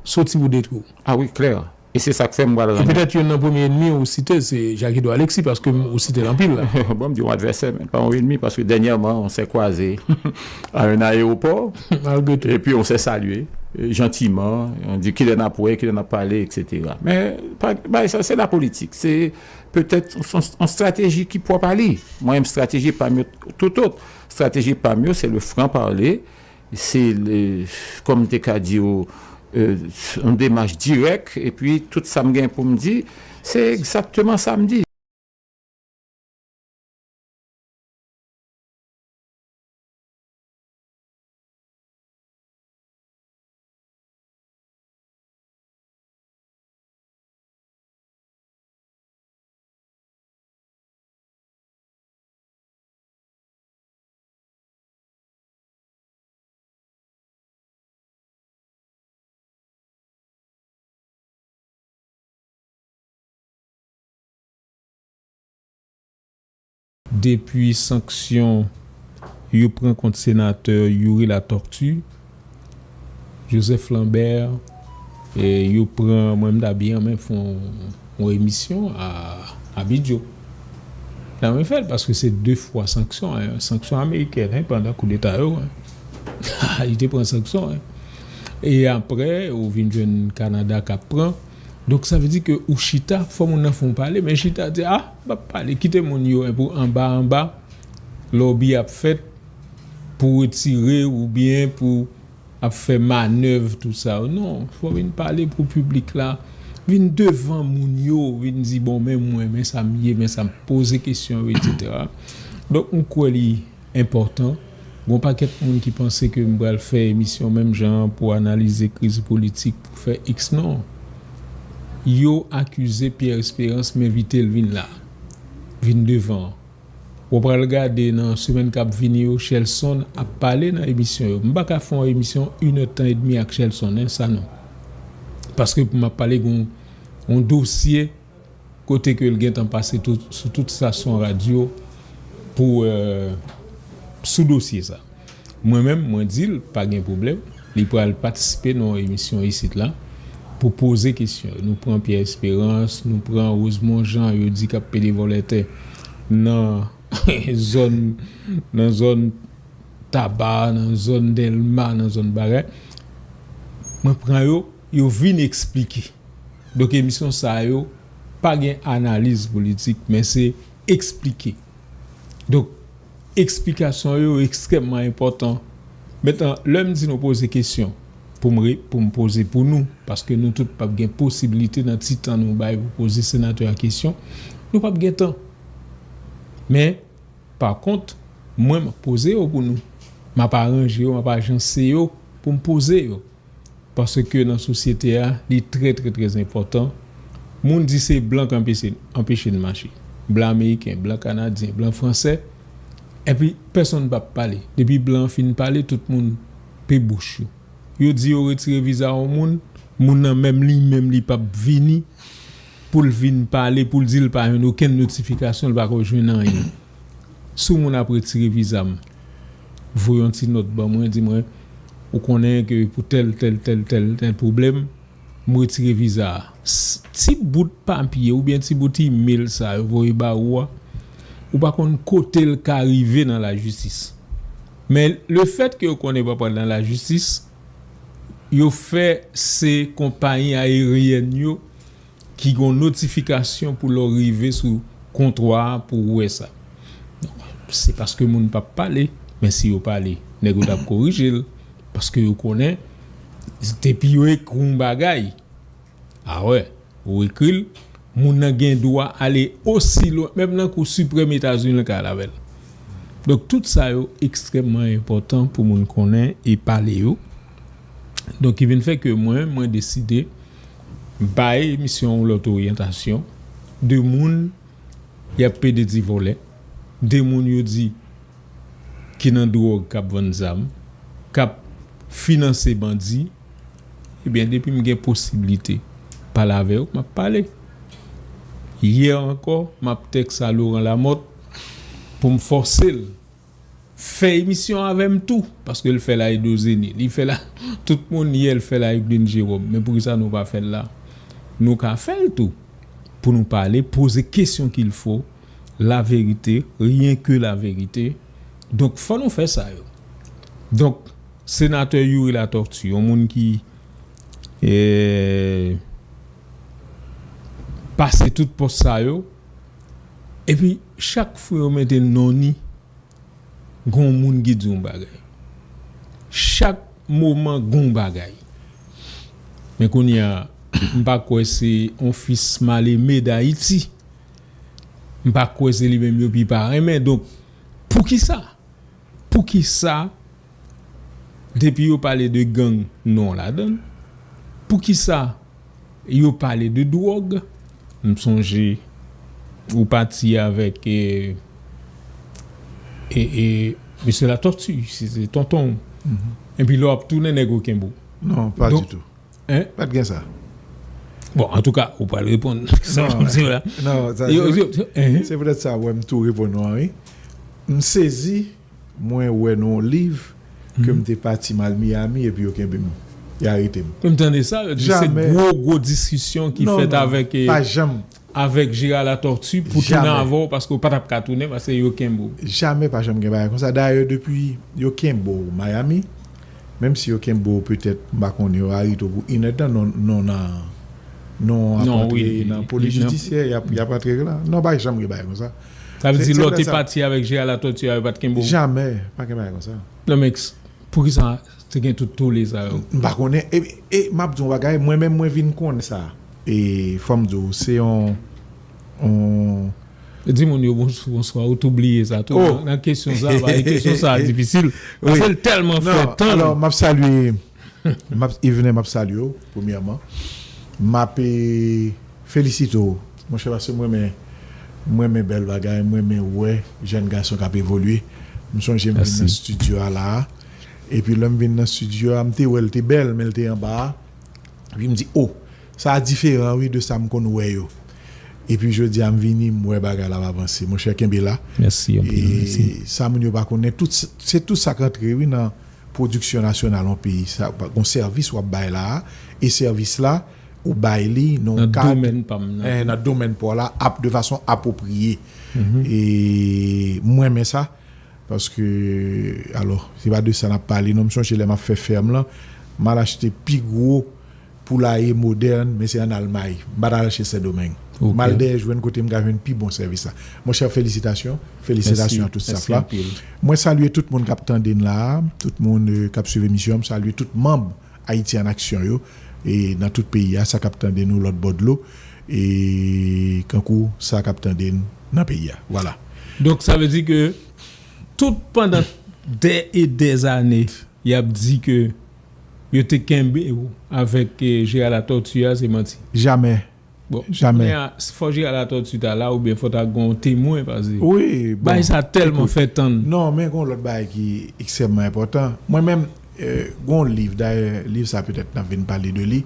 soti pou detwi w. Ah wi, klè. E se sa k fè m pral rann. E petèt youn nan premye ènmi ou site, se Jacques Édouard Alexis, paske m, ou site l anpil la. Bon, m di yon advèsè, men pa yon ènmi, paske dènyèman, on s'est croisé à un aéroport. Malgré tout. Et puis, on s'est salué, euh, gentiment. On dit, kilè n ap wè, kilè n ap pale, et cetera. Men, pa, pa, sa, se la politik. Se petèt yon, yon estrateji ki pwòp a li. Mwen menm, estrateji pa m yo tout autre. Estrateji pa m yo, se le franc parler, se le, kòm m te ka di w, euh, yon demach dirèk, epi tout sa m gen pou m di, se egzakteman sa m di. Depi sanksyon yo pran kont senatè Youri Latortue, Joseph Lambert, e yo pran, mwen m ta byen renmen fè yon, yon emisyon a Abidjo. Nan mwen fè l, paske se de fwa sanksyon, en, sanksyon amerikèn, en, pandan koudeta yo, en. Li te pran sanksyon, en. E apre, ou vin jwenn Kanada k ap pran. Donk, sa vle di ke ou chita, fò moun nan fè w pale, men chita di, ah, m p ap pale, kite moun yo, en, pou anba, anba, lòbi ap fèt pou retire oubyen pou ap fè manèv, tout sa yo. Non, fò w vin pale pou piblik la, vin devan moun yo, vin di, bon, men mwen, men sa m ye, men sa m poze kesyon yo, etsetera. Donk, m kwè li enpòtan. Gon pakèt moun ki panse ke m pral fè emisyon menm jan an pou analize kriz politik, pou fè X, non. Yo akize Pierre Espérance, m envite l vin la, vin devan an. Ou pral gade nan semèn k ap vini yo, Shelson ap pale nan emisyon yo. M pa ka fè yon emisyon inèdtan edmi ak Shelson, en, sa non. Paske pou m ap pale gon, gon dosye kote ke l gentan pase tout, sou tout stasyon radyo pou, euh, sou dosye sa. Mwen menm, mwen di l, pa gen pwoblèm. Li pral patisipe nan yon emisyon isit la pou poze kesyon. Nou pran Pierre Espérance, nou pran Rosemond Jean, yo di k ap pede vòlè tè nan zòn, nan zòn Taba, nan zòn Dèlma, nan zòn bagay. Mwen pran yo, yo vin eksplike. Donk, emisyon sa yo, pa gen analiz politik, men se eksplike. Donk, eksplikasyon yo ekstrèmman enpòtan. Mentnan, lè m di nou poze kesyon pou m re- pou m poze pou nou, paske nou tout p ap gen posiblite nan ti tan nou bay pou poze senatè a kesyon, nou p ap gen tan. Men, pa kont, mwen, m ap poze yo pou nou. M ap aranje yo, m ap ajanse yo pou m poze yo. Paske nan sosyete a, li trè, trè, trè enpòtan. Moun di se blan k anpeche, anpeche n mache. Blan ameriken, blan kanadyen, blan fransè. Epi, pèsonn p ap pale. Depi blan an fin pale, tout moun pe bouch yo. Yo di yo retire viza yon moun, moun nan menm li menm li p ap vini pou l vin pale, pou l di l pa jwenn okenn notifikasyon, l pa ko jwenn anyen. Si yon moun ap retire viza m, voye yon ti nòt ban mwen, di mwen, ou konnen ke pou tèl, tèl, tèl, tèl, tèl pwoblèm, m retire viza a. S- Ti bout papye oubyen ti bout imèl sa yo voye ba ou a, ou pa konn kote l ka rive nan lajistis. Men lefètke yo konnen pa pral nan lajistis, yo fè se konpayi ayeryèn yo ki gon notifikasyon pou lè w rive sou kontwa a pou w wè sa. Se paske moun p ap pale, men si yo pale, nèg yo t ap korije l, paske yo konnen, depi yo ekri yon bagay, a wè, ou ekri l, moun nan gen dwa ale osi lwen, menm nan Kou Siprèm Etazini l ka al avè l. Donk, tout sa yo ekstrèmman enpòtan pou moun konnen e pale yo. Donk, ki vin fè ke mwen, mwen deside bay emisyon yon lòt oryantasyon de moun y ap pede di vòlè, de moun yo di ki nan dwòg, k ap vann zam, k ap finanse bandi, ebyen, depi m gen posiblite pale avè yo, m ap pale. Yè ankò, m ap tèks a Laurent Lamothe pou m fòse l fè emisyon avè m tou, paske l fè l a Edo Zeni, li fè l a tout moun yè, l fè l a Evelyne Jérôme. Men poukisa nou pa fè l la? Nou ka fè l tou, pou nou pale, poze kesyon qu'il faut, la vérité, rien que la vérité. Donk, fò nou fè sa yo. Donk, senatè Youri Latortue, yon moun ki eh, pase tout pòs sa yo, epi chak fwa yo mete non ni, gon moun ki di yon bagay. Chak moman gon bagay. Men kounye a, m pa kwè se yon fis maleme d Ayiti. M pa kwè se li menm yo pi pa renmen. Donk, poukisa? Poukisa, depi yo pale de gang, non ladan l? Poukisa yo pale de dwòg? M sonje ou pati avèk, e, e, e, mesye Latortue, se, se tonton w. Epi lè w ap tounen, nèg yo kenbe w. Non, pa ditou. Hein? Pa t gen sa. Bon, antouka, ou pral reponn. Non, non, sa, se, se poutèt sa, wè, m tou reponn ou an, wi. M sezi, mwen wè nan yon liv ke m te pati m al Miami epi yo kenbe m. Y arete m. M tande sa, yo di se gwo, gwo diskisyon ki fèt avèk, eh, pa janm. Avèk Gérard Latortue pou tounen avè w, paske w pa t ap ka tounen, paske yo kenbe w. Jamè pa janm gen bagay konsa. Dayè, depi yo kenbe w Miami, menm si yo kenbe w petèt, m pa konnen, yo arete w pou inèdtan, non, non, nan, non, ap antre nan polis jidisyè, y ap, y ap antre la. Non, pa janm gen bagay konsa. Sa vle di lè w te pati avèk Gérard Latortue a, yo pa t kenbe w? Jamè, pa gen bagay konsa. Non, men Poukisa te gen tout tole sa yo? M pa konnen. E, e m ap di w yon bagay, mwen menm mwen vin konnen sa. E fò m di w, se yon, yon Di moun yo bonswa, bonswa, ou tou bliye sa tou. Oh. Nan, nan kesyon sa, paske kesyon sa difisil. Paske l tèlman fè tan. Non, alò, m ap salye, m ap, Yvenet, m ap salye w, premyèman. M ap, eh, felisite w, monchè, paske m renmen, m renmen bèl bagay, m renmen wè jèn gason k ap evolye. M sonje m vin nan estidyo a la a. Epi lè m vin nan estidyo a, m te wè l te bèl, men l te anba a. Epi m di, "O, sa a diferan, wi, de sa m konn wè yo." Epi jodi a, m vini, m wè bagay la ap avanse. Monchè, kenbe la. Mèsi anpil, mèsi. E sa moun yo pa konnen, tout, se tout sa k antre, wi, nan pwodiksyon nasyonal yon peyi. Sa, gon sèvis w ap bay la a, e sèvis la, ou bay li nan yon kad, nan domèn pa w la, ap, de fason apwopriye. E m renmen sa, paske, alò, se pa de sa n ap pale, non, m sonje lè m ap fè fèm lan, m al achte pi gwo poulaye modèn, men se ann Almay. M pa t al achte Sendomeng. M al dèyè jwenn kote m ka jwenn pi bon sèvis la. Monchè, felisitasyon. Felisitasyon a tout staff la. Mwen salye tout moun k ap tande n la a, tout moun euh, k ap swiv emisyon an, m salye tout manm Ayiti an Aksyon yo e nan tout peyi a, sa k ap tande nou lòt bò dlo e kankou sa k ap tande n nan peyi a. Vwala. Donk sa vle di ke tout pandan dè e dè zane y ap di ke yo te kenbe w avèk Jera Latòti a, se manti. Jamè. Bon, Jamè. Fò Jera Latòti ta la oubyen fò ta gen yon temwen paske wi, bon, bagay sa tèlman fè tann. Non, men gen yon lòt bagay ki ekstrèmman enpòtan. Mwen menm, euh, gen yon liv, dayè, liv sa petèt n ap vin pale de li.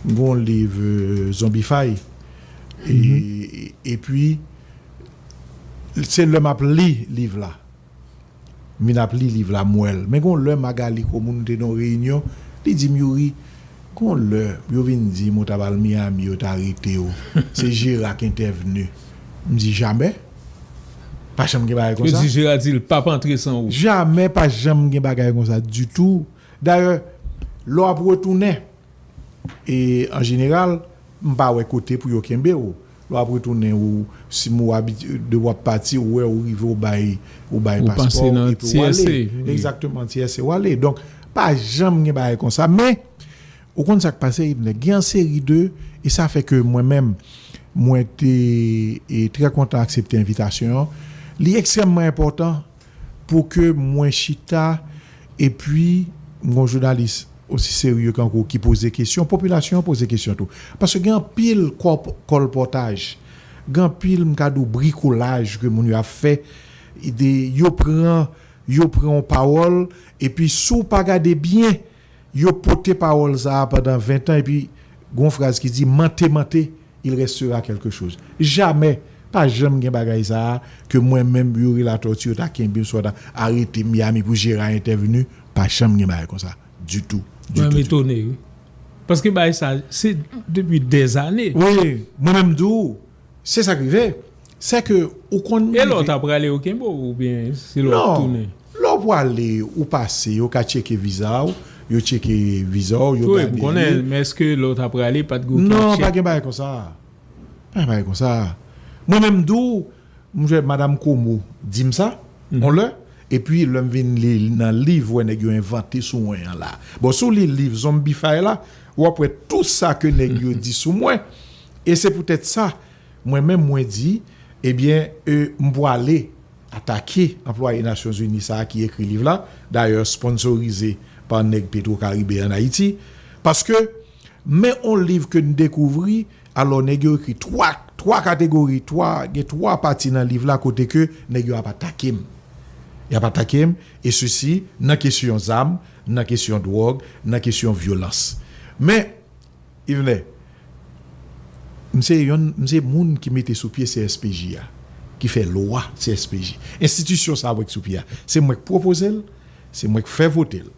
Gen yon liv euh, Zombify. E, epi, se lè m ap li liv la. M vin ap li liv la, m wè l. Men gen yon lè Magali Komo, nou te nan yon reyinyon, li di m, Youri, gen yon lè yo vin di m ou t ap al Miami, yo t arete w. Se Jera k entèvni. M di, jamè. Pa janm gen bagay konsa. Yo di Jera di l p ap antre san ou. Jamè, pa janm gen bagay konsa ditou. Dayè, lè w ap retounen, e an jeneral, m pa wè kote pou yo kenbe w. Lè w ap retounen ou si m ou abitye de w ap pati, ou wè ou rive ou bay ou bay paspò epi ou ale. Egzakteman, T S A ou ale. Donk pa janm gen bagay konsa. Men ou konn sa k pase, Yvne, gen yon seri de, e sa fè ke mwen menm mwen te e, trè kontan aksepte envitasyon an. Li ekstrèmman enpòtan pou ke mwen chita epi m gon jounalis osi serye kankou ki poze kesyon, popilasyon an poze kesyon tou. Paske gen anpil kòlpòtaj, gen anpil m ka di w brikolaj ke moun yo ap fè, yo pran yo pran yon pawòl epi si w pa gade byen, yo pote pawòl sa a pandan ven tan epi gon fraz ki di mante mante il restera quelque chose. Jamè, pa janm gen bagay sa a ke mwen menm Youri Latortue yo ta kenbe m swa ta arete m Miami pou Jera entèvni, pa janm gen bagay konsa ditou. Mwen menm etone wi. Paske bagay sa se depi dèzane. Wi, mwen menm di w, se sa k rive. Sè ke ou konn. E lè w ta prale yo kenbe w oubyen se lè w tounen? Lè w prale ou pase, yo ka tcheke viza w, yo tcheke viza w, yo gade li. Wi, m konnen, men èske lè w ta prale pa t gen okenn tchèk? Non, pa gen bagay konsa. Pa gen bagay konsa. Mwen menm m di w, m jwenn madanm Komo di m sa, yon lè, epi lè m vin li nan liv, wè nèg yo envante sou mwen an la. Bon, si w li liv Zombify la, w ap wè tout sa ke nèg yo di sou mwen. E se poutèt sa, mwen menm mwen di, ebyen, e, m pwale atake anplwaye Nasyonzini sa a ki ekri liv la, dayè sponsorize pa nèg Petro Caribe ann Ayiti, paske men on liv ke n dekouvri, alò nèg yo ekri twa, twa kategori, twa, gen twa pati nan liv la kote ke nèg yo ap atake m. Y ap atake m, e sesi nan kesyon zam, nan kesyon dwòg, nan kesyon vyolans. Men, Yvne, m se yonn, m se moun ki mete sou pye C S P J a, ki fè lwa C S P J. Enstitisyon sa a w wè k sou pye a, se mwen k pwopoze l, se mwen k fè vote l.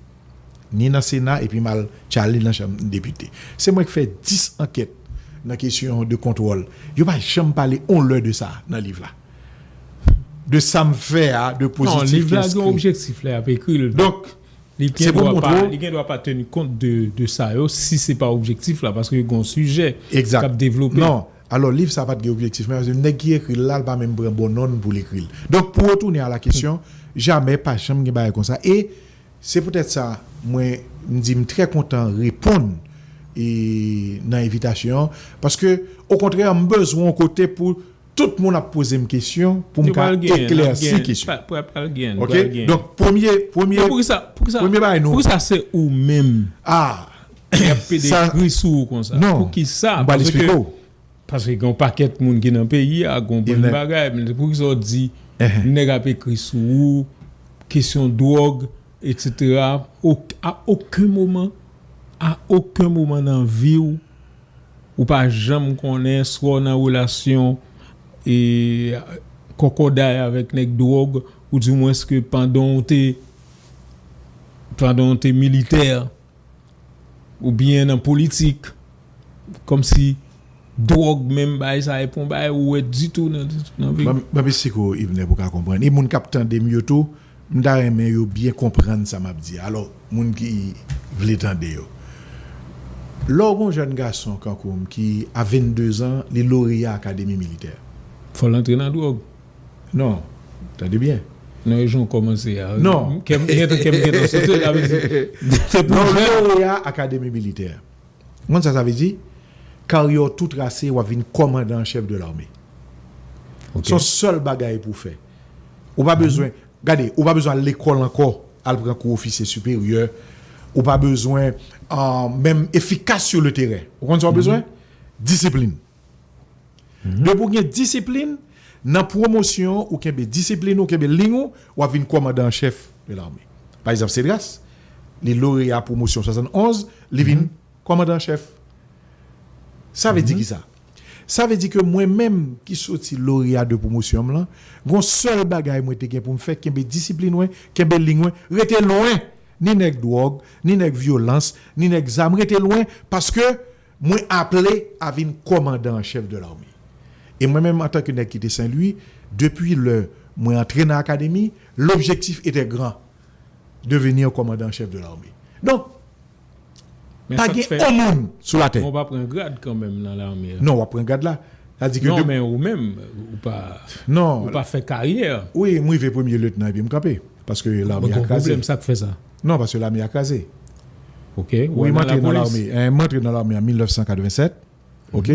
Ni nan Sena epi m al chale nan Chanm Depite. Se mwen k fè dis ankèt nan kesyon de kontwòl. Yo pa janm pale on lè de sa nan liv la. De sa m fè a, de pozitif ki enskri. Non, liv la gen objektif lè y ap ekri l. Donk, Li gen dwa pa, li gen dwa pa teni kont de, de sa yo, si se pa objektif la, paske gen yon sijè k ap devlope. Non, alò liv sa pa t gen objektif, men nèg ki ekri l la, l pa menm pran bon non l pou l ekri l. Donk, pou retounen a la kesyon, jamè, pa janm gen bagay konsa. E se poutèt sa, mwen, m di m trè kontan reponn e, nan envitasyon an, paske, okontrè, m bezwen yon kote pou Tout moun ap poze m kesyon pou m ka eklèsi kesyon. Pral gen, pral gen. Ok? Donk premye, premye, premye bagay nou. Poukisa se ou menm ki ap pede ekri sou ou konsa? Poukisa? Paske gen yon pakèt moun ki nan peyi a, gen yon bann bagay, men poukisa w di nèg ap ekri sou ou, kesyon dwòg, etsetera, a okenn moman, a okenn moman nan vi w, ou pa janm konnen, swa w nan relasyon e kòkòday avèk nèg dwòg, oudimwens ke pandan w te, pandan w te militè, oubyen nan politik, kòmsi dwòg menm bagay sa e pa yon bagay ou wè ditou nan, ditou nan vi w. Ban m esplike w, Yvne, pou w ka konprann. E moun k ap tande m yo tou, m ta renmen yo byen konprann sa m ap di a. Alò, moun ki vle tande yo. Lè w gen yon jèn gason kankou m ki a venndezan, li loreya Akademi Militè. Fò l antre nan dwòg. Non, tande byen. Non, e jan w kòmanse a. Non. Kè m gentan, kè m gentan sote, sa vle di, se pou Lè w jèn. Loreya Akademi Militè. Ou konn sa sa vle di? Karyè w tou trase, w ap vin kòmandan an chèf de lame. Ok. Se yon sèl bagay pou w fè. Ou pa bezwen, gade, ou pa bezwen al lekòl ankò, al pran kou ofisye siperyè. Ou pa bezwen ah, menm efikas sou le teren. Ou konn sa w bezwen? Disiplin. Depi w gen disiplin, nan pwomosyon, ou kenbe disiplin, ou kenbe liy ou, w ap vin kòmandan an chèf de lame. Pa egzanp, Cedras, li loreya pwomosyon swasannonz, li vin kòmandan an chèf. Sa vle di ki sa? Sa vle di ke mwen menm ki soti loreya de pwomosyon m lan, gon sèl bagay mwen te gen pou m fè, kenbe disiplin mwen, kenbe liy mwen, rete lwen, ni nèg dwòg, ni nèg vyolans, ni nèg zam, rete lwen, paske mwen aple a vin kòmandan an chèf de lame. E mwen menm, antanke nèg ki te Sen Lwi, depi lè mwen antre nan akademi, l'objectif était grand, devenir commandant en chef de l'armée. Donk, pa gen yon moun sou latè. Ou pa pran grad kanmenm nan lame a. Non, w ap pran grad la. Sa di ke Non, de- men ou menm, ou pa, Non. Ou pa fè karyè. Wi, m rive premye lyetnan epi m kanpe. Paske lame Mwen a gon kraze. Pwoblèm, sa k fè sa? Non, paske lame a kraze. Ok. Wi, m antre nan lame. Eh, m antre nan lame an mil nèf san katrevennsèt. Ok.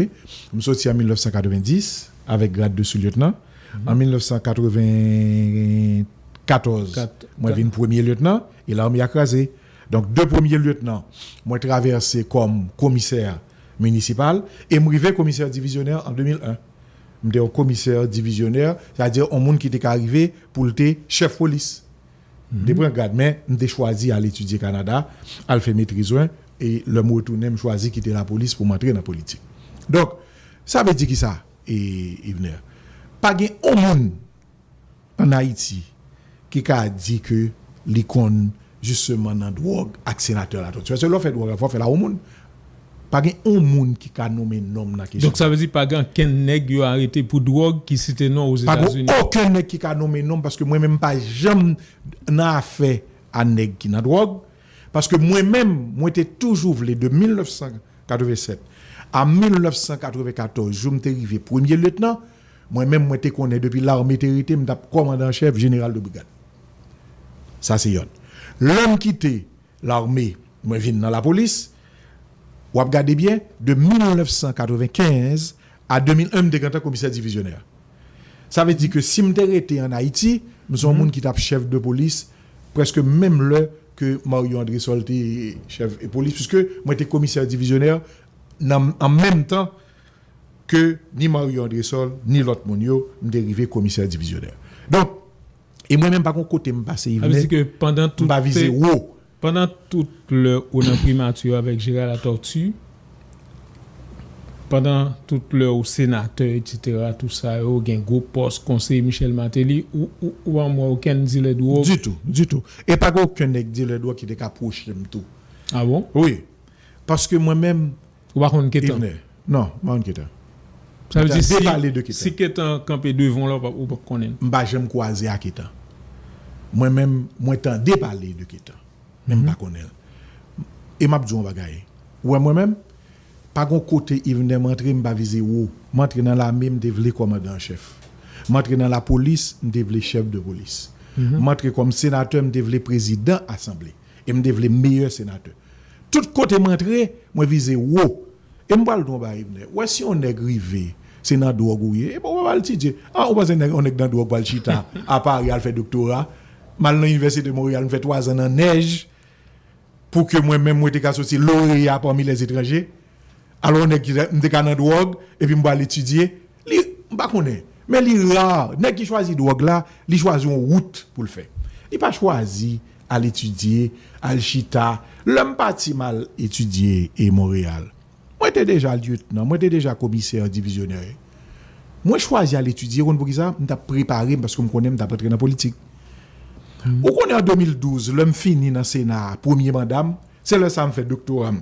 M soti an mil nèf san katrevendis avèk grad de sou-lyetnan. An mil nèf san katrevenkatòz, Kat- mwen vin premye lyetnan e lame a kraze. Donk, de premye lyetnan, mwen travèse kòm komisè minisipal e m rive komisè divizyonè an de mil en. M te yon komisè divizyonè, sètadi yon moun ki te ka rive pou l te chèf polis. M te pran grad, men m te chwazi al etidye Kanada, al fè metriz mwen, e lè m retounen, m chwazi kite lapolis pou m antre nan politik. Donk, sa vle di ki sa, e, Yvener? Pa gen yon moun ann Ayiti ki ka di ke li konn jisteman nan dwòg ak senatè Latòti. Paske lè w fè dwòg la, fò w fè l a yon moun. Pa gen yon moun ki ka nonmen non m nan kesyon. Donk, sa vle di pa gen okenn nèg yo arete pou dwòg ki site non Pa gen Ozetazini. Okenn nèg ki ka nonmen non m, paske mwen menm pa janm nan afè a nèg ki nan dwòg. Paske mwen menm, mwen te toujou vle de mil nèf san katrevennsèt a mil nèf san katrevenkatòz, jou m te rive premye lyetnan, mwen menm, mwen te konnen depi lame te rete, m t ap kòmandan an chèf, jeneral de brigad. Sa se yonn. Lè m kite lame, mwen vin nan lapolis, w ap gade byen, de mil nèf san katrevenkenz a de mil en, m te gentan komisè divizyonè. Sa vle di ke si m te rete ann Ayiti, m se yon moun ki t ap chèf de polis prèske menm lè ke Mario Andrésol te chèf polis, piske mwen te komisè divizyonè nan, an menm tan ke ni Mario Andrésol, ni lòt moun yo, m te rive komisè divizyonè. Donk, e mwen menm pa gon kote m pase, Sa vle di Yvener, ke pandan tout m pa vize wo. Pandan tout lè ou nan primati avèk Gérard Latortue, pandan tout lè ou senatè, et cetera, tout sa yo, gen gwo pòs, konseye Michel Martelly, ou, ou, ou pa wè okenn dilè dwòg? Ditou, ditou. E pa gen okenn nèg dilè dwòg ki te ka pwoche m tou. Ah bon? Wi. Paske mwen menm, Ou pa konn Ketan? Yvener. Non, m pa konn Ketan. Sa vle di Tande si, pale de Ketan. Si Ketan kanpe devan w la, ou pa, ou pa konnen l. M pa janm kwaze a Ketan. Mwen menm, mwen tande pale de Ketan. Men m pa konnen l. E m ap di w yon bagay. Ou wè mwen menm, pa gon kote Yvener m antre, m pa vize wo. M antre nan lame, m te vle kòmandan an chèf. M antre nan lapolis, m te vle chèf de polis. M antre kòm senatè, m te vle prezidan asanble. E m te vle meyè senatè. Tout kote m antre, mwen vize wo. E m pral di w yon bagay, Yvener. Ou wè si yon nèg rive, se nan dwòg ou ye, e bon, ou pa al etidye. Ah, ou panse nèg, yon nèg nan dwòg pral chita a Pari al fè doktora, m al nan Inivèsite Monreyal, m fè twazan nan nèj, pou ke mwen menm, mwen te ka soti loreya pami lèzetranje. Alò, yon nèg ki, m te ka nan dwòg, epi m pral etidye, li, m pa konnen. Men li ra. Nèg ki chwazi dwòg la, li chwazi yon wout pou l fè. Li pa chwazi al etidye, al chita. Lè m pati m al etidye e Monreyal, mwen te deja lyetnan, mwen te deja komisè divizyonè. Mwen chwazi al etidye, ou konn poukisa? M t ap prepare m paske m konnen m t ap antre nan politik. Ou konnen an de mil douz, lè m fini nan Sena a, premye manda m, se lè sa a m fè doktora m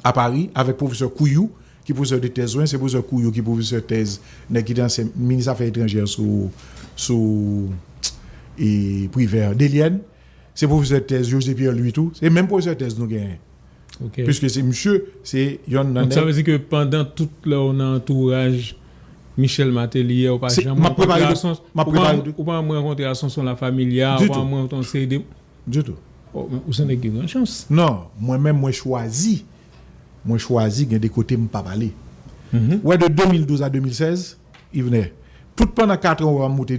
a Pari avèk pwofesè Couillou, ki pwofesè de tèz mwen, se pwofesè Couillou ki pwofesè tèz nèg ki te ansyen minis afè etranjè sou, sou, e, Privert, Delienne. Se pwofesè tèz José Pierre Louis tou. Se menm pwofesè tèz nou genyen. Piske se misye, se yonn nan nèg. Donk, sa vle di ke pandan tout lè w nan antouraj Michel Martelly a, ou pa janm rankontre a Sonson, ou pa janm rankontre a Sonson Lafamilia, ou pa janm rankontre yon seri de... Ditou. Ou se nèg ki gen chans. Non, mwen menm, mwen chwazi. Mwen chwazi gen de kote m p ap ale. Ou wè, de de mil douz a de mil sèz, Yvenè, tout pandan kat an, w wè m moute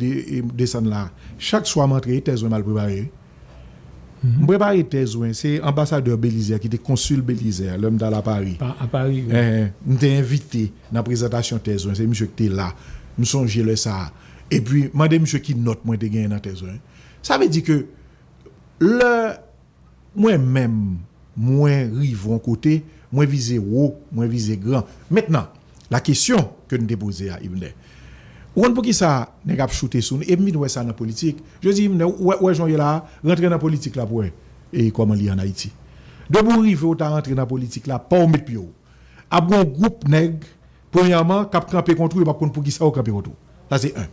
desann la. Chak swa m antre, tèz mwen m al prepare. M prepare tèz mwen. Se anbasadè Belize a ki te konsil Belize a lè m t al a Pari. A Pari, wi. M te envite nan prezantasyon tèz mwen. Se misye ki te la. M sonje lè sa a. Epi, mande misye ki nòt mwen te genyen nan tèz mwen. Sa vle di ke lè mwen menm, mwen rive yon kote, mwen vize wo, mwen vize gran. Mentnan, la kesyon ke n te poze a, Yvenè, ou konn poukisa nèg ap choute sou nou? E m vin wè sa nan politik. Je di, Yvenè, ou wè, wè jan w ye la a, rantre nan politik la pou wè e kòman li an Ayiti. Depi w rive, ou ta rantre nan politik la, pa w met pye w. Ap gen yon gwoup nèg, premyèman, k ap kanpe kont ou, yo p ap konn poukisa yo kanpe kont ou. Sa se en.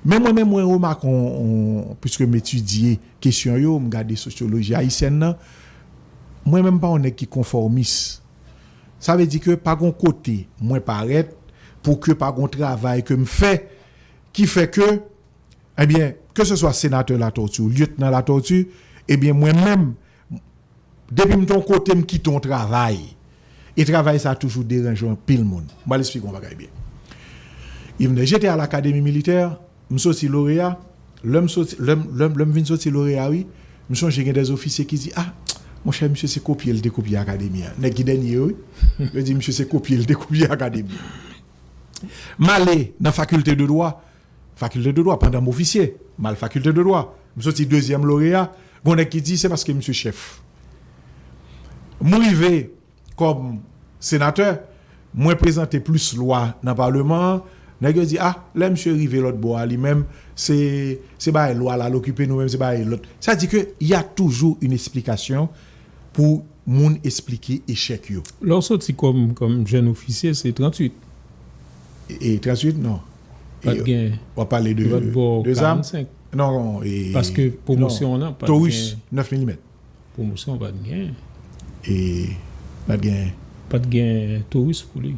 Men mwen menm, mwen remake, piske m etidye kesyon yo, m gade sosyoloji ayisyèn nan, mwen menm pa yon nèg ki konfòmis. Sa vle di ke pa gon kote mwen parèt pou ke pa gon travay ke m fè ki fè ke, ebyen, ke se swa senatè Latortue ou lyetnan Latortue, ebyen, mwen menm, depi m te yon kote, m kite yon travay. E travay sa a toujou deranje anpil moun. M pral esplike yon bagay byen. Yvenè, j'étais à l'académie militaire, m soti loreya, lè m soti, lè m, lè m, lè m vin soti loreya, wi, m sonje gen dè ofisye ki di, ah, monchè, misye se kopye l te kopye akademi a. Nèg ki dènye yo, wi. Yo di, misye se kopye l te kopye akademi a. M ale nan fakilte de dwa, fakilte de dwa, pandan m ofisye, m al fakilte de dwa. M soti dezyèm loreya, gon nèg ki di se paske misye chèf. M rive kòm senatè, mwen prezante plis lwa nan paleman an, nèg yo di, ah, lè misye rive lòt bò a li menm, se, se bagay lwa l al okipe, nou menm se bagay lòt. Sa di ke y a toujours une explication pou moun esplike echèk yo. Lè w soti kòm, kòm jèn ofisye, se tranntuit. E, e tranntuit, non. Pa t gen. W ap pale de, de zam? Karannsenk. Non, e, paske pwomosyon an, pa t gen. Taurus, nèf milimèt. Pwomosyon, pa t gen. E, pa t gen. Pa t gen Taurus pou li.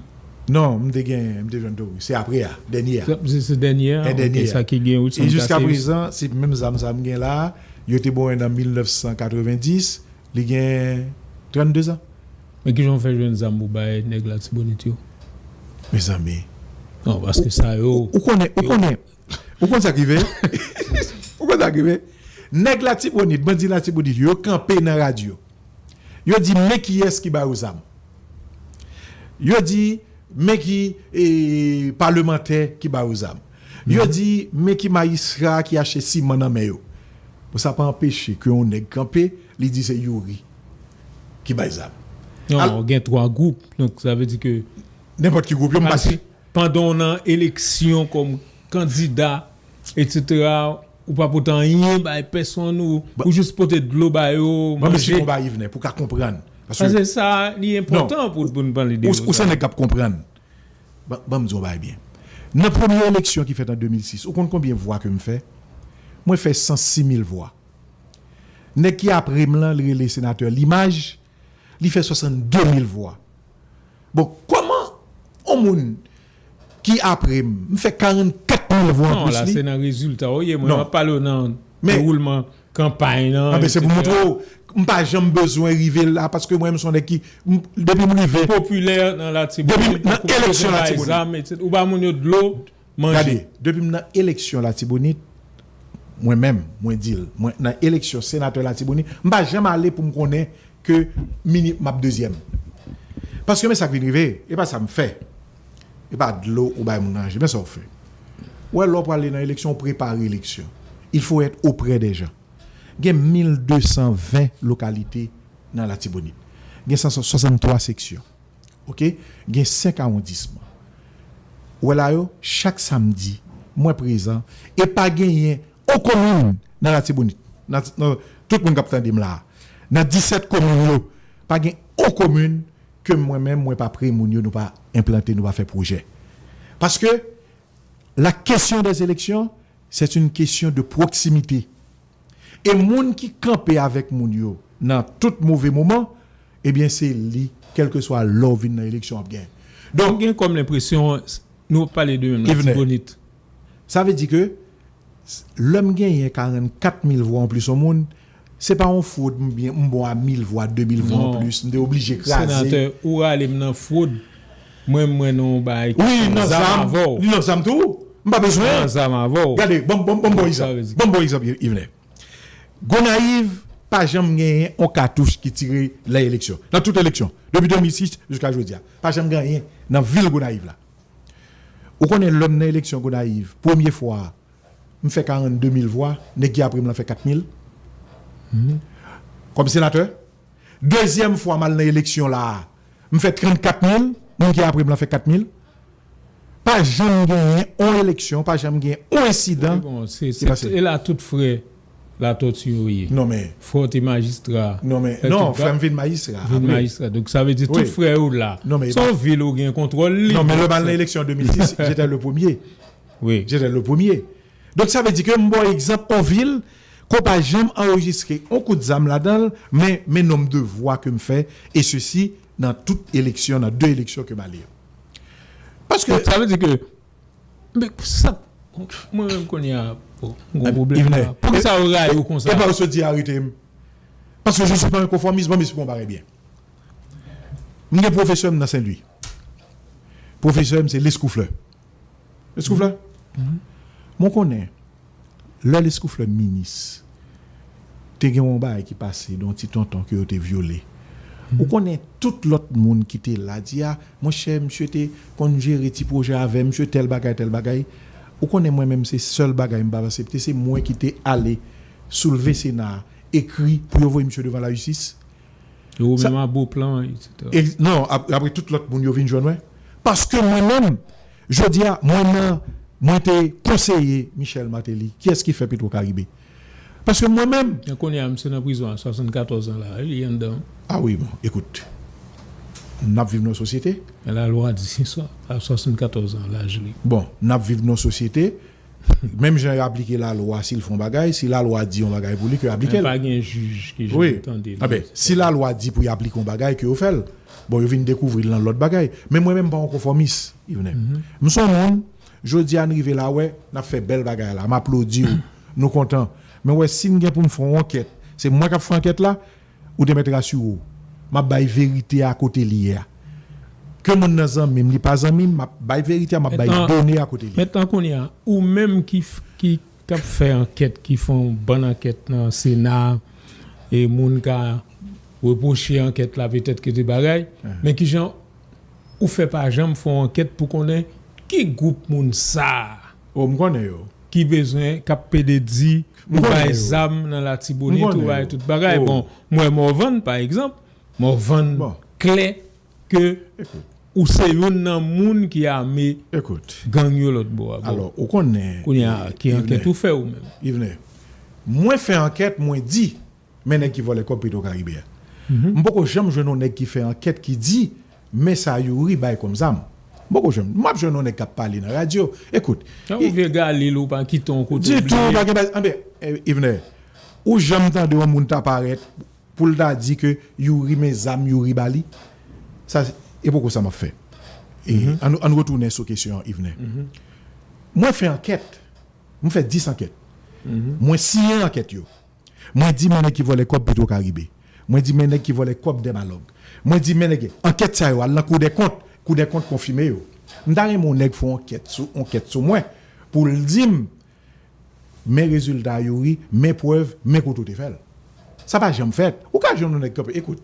Non, m te gen, m te jwenn Taurus. Se apre a, dènye a. Se, se, se dènye a? E, dènye a. Sa ki gen Wilson Casseus. E jiska prezan, se menm zam sa m gen la a. Yo te ban mwen nan mil nèf san katrevenndis. Li gen trannde zan. Men kijan w fè jwenn zam pou bay nèg Latibonit yo? Mezanmi. Non, paske sa yo. Ou, ou konnen, ou konnen, ou konn sa k rive? Ou konn sa k rive? Nèg Latibonit, bandi Latibonit, yo kanpe nan radyo. Yo di, men kiyès ki ba yo zam. Yo di, men ki, e, palemantè ki ba yo zam. Yo di, men ki majistra ki achte siman nan men yo. Bon, sa pa anpeche ke yon nèg kanpe, li di se Youri ki bay zam. Non, gen twa gwoup. Donk, sa vle di ke nenpòt ki gwoup yo, m pa si. Pandan w nan eleksyon kòm kandida, etsetera, ou pa pote anyen bay pèsonn, ou, ou jis pote dlo ba yo, manje. Ban m esplike yon bagay, Yvenè, pou w ka konprann. Paske sa, li enpòtan pou, pou n pale de yo. Ou se nèg k ap konprann. Ban, ban m di w yon bagay byen. Nan premye eleksyon ki fèt an de mil sis, ou konn konbyen vwa ke m fè? Mwen fè san sis mil vwa. Nèg ki apre m lan, li rele senatè Limaj, li fè swasannde mil vwa. Bon, kòman yon moun ki apre m, m fè karannkat mil vwa anplis li? Non, la, se nan rezilta w ye. Mwen, m ap pale w nan dewoulman kanpay lan, etsetera. Anben, se pou montre w, m pa janm bezwen rive la, paske mwen menm, m se yon nèg ki, m, depi m rive. Popilè nan Latibonit, depi m nan eleksyon Latibonit. Ou ba moun yo dlo, manje. Gade, depi m nan eleksyon Latibonit, mwen menm, mwen di l, mwen nan eleksyon senatè Latibonit, m pa janm ale pou m konnen ke mini, m ap dezyèm. Paske men sa k vin rive, e pa sa m fè. E pa dlo ou bay moun nan manje, men sa w fè. Ou wè, lè w prale nan eleksyon, ou prepare eleksyon. Il faut être auprès des gens. Gen mil de san ven lokalite nan Latibonit. Gen san swasanntwa seksyon. Oke? Gen senk awondisman. Ou wè la yo, chak samdi, mwen prezan, e pa genyen yon komin nan Latibonit. Nan, nan, tout moun k ap tande m la a. Nan disèt komin yo, pa gen yon komin ke mwen menm, mwen pa pre moun yo, nou pa enplante, nou pa fè pwojè. Paske la question des élections, c'est une question de proximité. E moun ki kanpe avèk moun yo nan tout move moman, Ebyen, se li, kèlkeswa lè w vin nan eleksyon, w ap genyen. Donk, m gen kòm lenpresyon, nou pale de menm Latibonit. Sa vle di ke lè m genyen karannkat mil vwa anplis yon moun, se pa yon fwod, m byen, m bon a mil vwa, de mil vwa anplis, m te oblije kraze. Senatè, ou rale m nan fwod. Mwen, mwen, nan yon bagay ki wi, nan zam avè w. Li nan zam tou. M pa bezwen. Nan zam avè w. Gade, ban m bon egzanp. Ban m bon egzanp, Yvenè. Gonayiv pa janm genyen yon katouch ki tire lè eleksyon. Nan tout eleksyon. Depi de mil sis jiska jodi a. Pa janm genyen nan vil Gonayiv la. Ou konnen lè m nan eleksyon Gonayiv, premye fwa a, m fè karannde mil vwa, nèg ki apre m lan fè kat mil. Kòm senatè. Dezyèm fwa m al nan eleksyon la a, m fè trannkat mil, moun ki apre m lan fè kat mil. Pa janm genyen on eleksyon, pa janm genyen on ensidan ki pase. E la tout frè Latòti yo ye. Non men. Frè w te majistra. Non men, non, frè m vin majistra. Vin majistra. Donk sa vle di tout frè yo la. Se yon vil ou gen kontwòl li. Non men lè m al nan eleksyon de mil sis, j'étais le premier. J'étais le premier. Donk sa vle di ke m ba w egzanp on vil ke w pa janm anrejistre on kout zam ladan l, men men nonb de vwa ke m fè, e sesi nan tout eleksyon, nan de eleksyon ke m ale yo. Paske. Sa vle di ke Men sa, mwen menm kounye a, bon, m gon pwoblèm la. Poukisa yo rayi w konsa? E pa yo sot di arete m. Paske je suis pas un conformiste, bon, m esplike yon bagay byen. M gen pwofesè m nan Sen Lwi. Pwofesè m se Lescoufleur. Lescoufleur? Mwen konnen, lè Lescoufleur minis, te gen yon bagay ki pase de yon ti tonton ke yo te vyole. Ou konnen tout lòt moun ki te la di a, monchè, misye te konn jere ti pwojè avè m, misye tèl bagay, tèl bagay. Ou konnen mwen menm se sèl bagay m pa aksepte, se mwen ki te ale soulve Sena a, ekri pou yo voye misye devan lajistis. E ou menm a Beauplan, etsetera. E, non, ap, apre tout lòt moun yo vin jwenn mwen. Paske mwen menm, jodi a, mwen nan, mwen te konseye Michel Martelly. Kiyès ki fè Petro Caribe? Paske mwen menm. Men kounye a, misye nan prizon a swasannkatòz an la, wi, li anndan. A wi, bon, ekout. N ap viv nan yon sosyete. Men lalwa di sa, a swasannkatòz an laj li. Bon, n ap viv nan yon sosyete. Menm jan yo aplike lalwa, si l fè yon bagay, si lalwa di yon bagay pou li, ke yo aplike l. Men pa gen jij ki janm tande li. Anben, si lalwa di pou yo aplike yon bagay, ke yo fè l. Bon, yo vin dekouvri l nan lòt bagay. Men mwen menm, m pa yon konfòmis, Yvenè. M se yon moun, jodi a, n rive la, wè, n ap fè bèl bagay la. M aplodi w, nou kontan. Men wè, si n gen pou n fè yon ankèt, se mwen k ap fè ankèt la, ou te mèt rasire w. M ap bay verite a kote li ye a. Ke moun nan zanmi m, li pa zanmi m, m ap bay verite a, m ap bay done a kote li ye. Mentnan kounye a, ou menm ki, ki, k ap fè ankèt, ki fè yon bann ankèt nan Sena, e moun ka repwoche ankèt la petèt ke de bagay, men kijan ou fè pa janm fè yon ankèt pou konnen ki gwoup moun sa a? O, m konnen yo. Ki bezwen, k ap pede di ou bay zam nan Latibonit, ou bay tout bagay. Bon, m wè Morvan, pa egzanp, Morvan klè ke ou se youn nan moun ki ame gang yo lòt bò a. Bon, kounye a, ki ankèt ou fè ou menm? Yvenè, mwen fè ankèt, mwen di, men nèg ki vòlè kòb Petro Caribe a. M poko janm jwenn yon nèg ki fè ankèt ki di, men sa Youri bay kòm zam. M poko janm. M ap jwenn yon nèg k ap pale nan radyo. Ekout. Ou vye galil, ou pa kite yon kote. Ditou, pa gen bagay. Anben, eh, Yvenè, ou janm tande yon moun ta parèt pou l ta di ke Youri men zam Youri ba li? Sa, e poko sa m ap fè. E, ann, ann retounen sou kesyon an, Yvenè. Mwen fè ankèt. Mwen fè dis ankèt. Mwen siyen ankèt yo. Mwen di men nèg ki vòlè kòb Petro Caribe. Mwen di men nèg ki vòlè kòb Dèmalòg. Mwen di men nèg, ankèt sa yo al nan Kou dè Kont, Kou dè Kont konfime yo. M ta renmen yon nèg fè yon ankèt sou, yon ankèt sou mwen pou l di m, men rezilta Youri, men prèv, men kote w te fè l. Sa pa janm fèt. Ou ka jwenn yon nèg kanpe, ekout,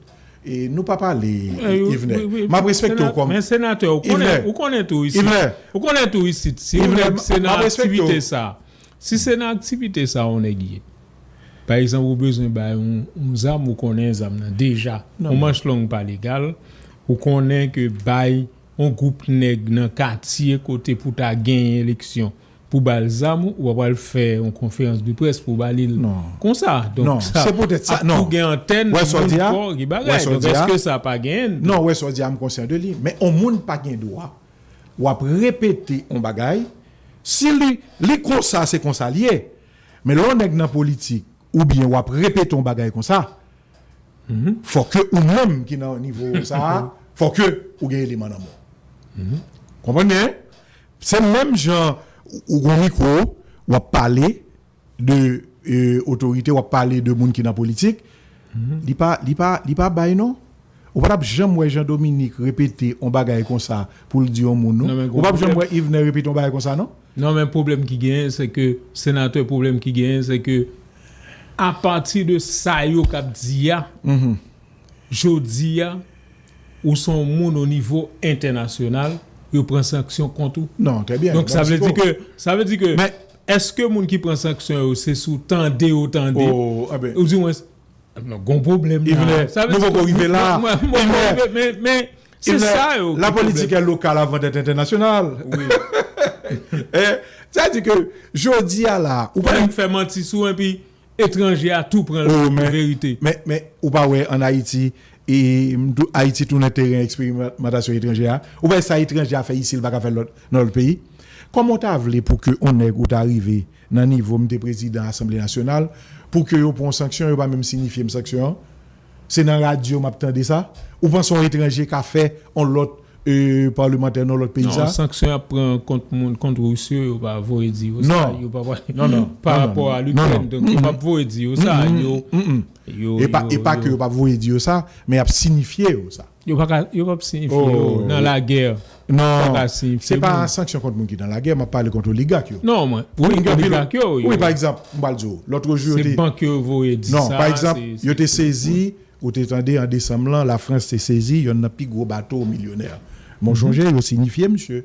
e nou pa pale, Yvenè. M ap respekte w kòm. Men senatè, ou konnen, ou konnen tou isit. Ou konnen tou isit. Si yon nèg se nan aktivite sa. Si se nan aktivite sa yon nèg ye, pa egzanp, ou bezwen bay yon, yon zam, ou konnen zam nan deja, yon manch long pa legal, ou konnen ke bay yon gwoup nèg nan katye kote pou ta genyen eleksyon pou ba l zam, ou pa pral fè yon konferans de près pou ba li l konsa. Donk, sa ap tou gen antèn, moun fò, gen bagay. Donk, èske sa pa genyen? Non, wè sa w di a, m konsyan de li. Men yon moun pa gen dwa w ap repete yon bagay, si li, li konsa, se konsa l ye. Men lè yon nèg nan politik, oubyen w ap repete yon bagay konsa, Fòk ke ou menm ki nan nivo sa a, fòk ke ou gen eleman nan men w. Konprann byen? Se menm jan ou gon mikwo, w ap pale de e, otorite, w ap pale de moun ki nan politik. Li pa, li pa, li pa bay non. Ou pa t ap janm wè Jean Dominique repete yon bagay konsa pou l di yon moun non. Ou p ap janm wè Yvener repete yon bagay konsa non. Non, men pwoblèm ki genyen, se ke, senatè, pwoblèm ki genyen, se ke, apati de sa yo k ap di a, jodi a, ou se yon moun o nivo entènasyonal, yo pran sanksyon kont ou. Non, trè byen. Donk, sa vle di ke, sa vle di ke, èske moun ki pran sanksyon yo, se sou tande yo tande, ou di mwen, non, gon pwoblèm la. Sa vle di ke nou poko rive la. Mwen, mwen, mwen, men, men, se sa yo ki pwoblèm. La politique est locale avant d'être internationale. Wi. Sa di ke, jodi a la, ou pa fè manti sou, epi etranje a tou pran l pou verite. Men, men, ou pa wè ann Ayiti, e, Ayiti tounen teren eksperimantasyon etranje a. Ou pa wè sa etranje a fè isi, l pa ka fè l lòt, nan lòt peyi. Kòman w ta vle pou ke yon nèg ou ta rive nan nivo m te prezidan Asanble Nasyonal, pou ke yo pran yon sanksyon, yo pa menm sinifye m sanksyon an? Se nan radyo m ap tande sa? Ou panse yon etranje ka fè yon lòt e, palmantè nan lòt peyi sa? Non, sanksyon y ap pran kont moun, kont Ris yo, yo pa voye di yo sa. Yo pa pa rapò a Likrèn, donk yo p ap voye di yo sa. Yo, yo, e pa, e pa ke yo p ap voye di yo sa, men y ap sinifye yo sa. Yo pa ka, yo p ap sinifye yo nan lagè. Non, se pa sanksyon kont moun ki nan lagè, m ap pale kont oligak yo. Non, mwen, wi, oligak yo, wi, pa egzanp, m pral di w, lòt jou yo te. Se bank yo voye di sa. Non, pa egzanp, yo te sezi Ou te tande an desanm lan, Lafrans te sezi yonn nan pi gwo bato milyonè. Mwen sonje yo sinifye misye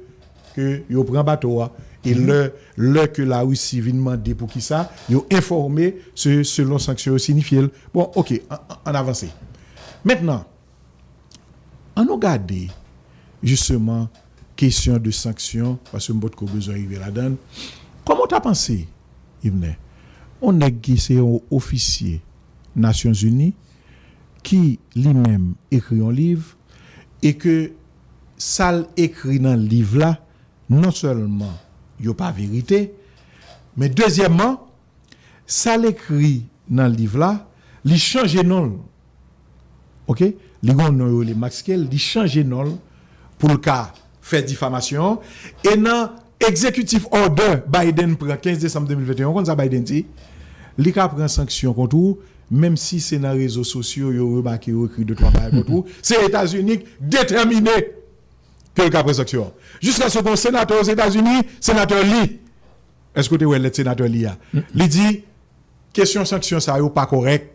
ke yo pran bato a. E lè, lè ke Larisi vin mande poukisa, yo enfòme se selon sanksyon yo sinifye l. Bon, oke, an, an, ann avanse. Mentnan, ann nou gade jisteman kesyon de sanksyon, paske m potko bezwen rive ladan l. Kòman w ta panse, Yvener, yon nèg ki se yon ofisye Nasyonzini, ki li menm ekri yon liv, e ke sa l ekri nan liv la, non sèlman yo pa verite, men dezyèmman, sa l ekri nan liv la, li chanje non l. Oke? Li gen yon non yo rele Maxkell, li chanje non l pou l ka fè difamasyon an. E nan executive order Biden pran kenz desanm de mil venteyen, ou konn sa Biden di? Li ka pran sanksyon kont ou, menm si se nan rezo sosyo yo remake yo ekri de twa bagay kont ou. Se Etazini k detèmine ke l ka pran sanksyon an. Jiskaske yon senatè Ozetazini, senatè li. Èske w te wè lèt senatè li a? Li di, kesyon sanksyon sa yo pa kòrèk.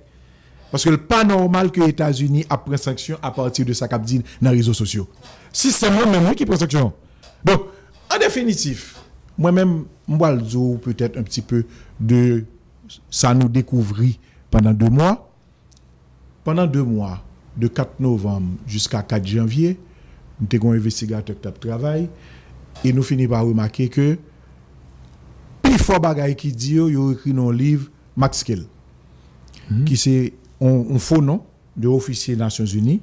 Paske l pa nòmal ke Etazini ap pran sanksyon apati de sa k ap di nan rezo sosyo. Sistèm nan menm wi ki pran sanksyon. Donk, an definitif, mwen menm, m pral di w petèt un petit peu de sa nou dekouvri pandan de mwa. Pandan de mwa, de kat novanm jiska kat janvye, m te gen yon envestigatè k t ap travay, e nou fini pa remake ke pifò bagay ki di yo, yo ekri nan yon liv Maxkell, ki se yon, yon fo non de ofisye Nasyonzini,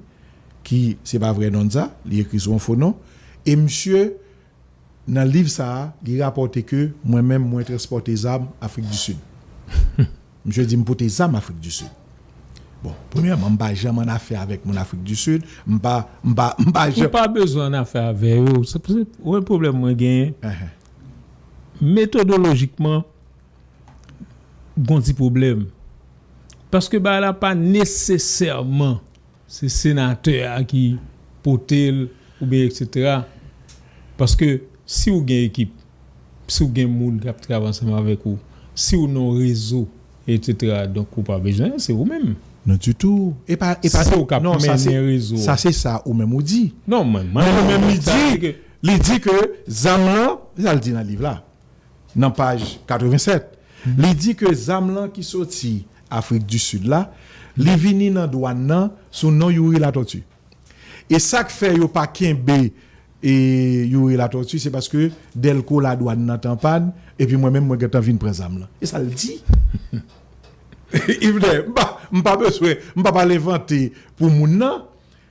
ki se pa vrè non l sa, li ekri sou yon fo non, e misye, nan liv sa a, li rapòte ke mwen menm, mwen transpòte zam Afrik di Sid. Misye di m pote zam Afrik di Sid. Bon, premyèman, m pa janm an afè avèk moun Afrik di Sid. M pa, m pa, m pa janm. Ou pa bezwen an afè avè yo. Se, se, ou wè pwoblèm mwen genyen. Metodolojikman, gon ti pwoblèm. Paske bagay la pa nesesèman se senatè a ki pote l, oubyen etsetera. Paske si w gen ekip, si w gen moun k ap travay ansanm avèk ou, si w nan yon rezo, etsetera, donk ou pa bezwen, se ou menm. Non, ditou. E pa, e pa, si w k ap mennen rezo a. Sa se sa ou menm ou di. Non, men, men ou menm li di, li di ke zam lan, sa l di nan liv la, nan paj katrevennsèt, li di ke zam lan ki soti Afrik di Sid la, li vini nan dwàn nan sou non Youri Latortue. E sa k fè yo pa kenbe e Youri Latortue, se paske dèlko ladwàn nan t an pàn, epi mwen menm, mwen gentan vin pran zam lan. E sa l di. Yvener, m pa, m pa bezwen, m pa pral envante pou moun nan.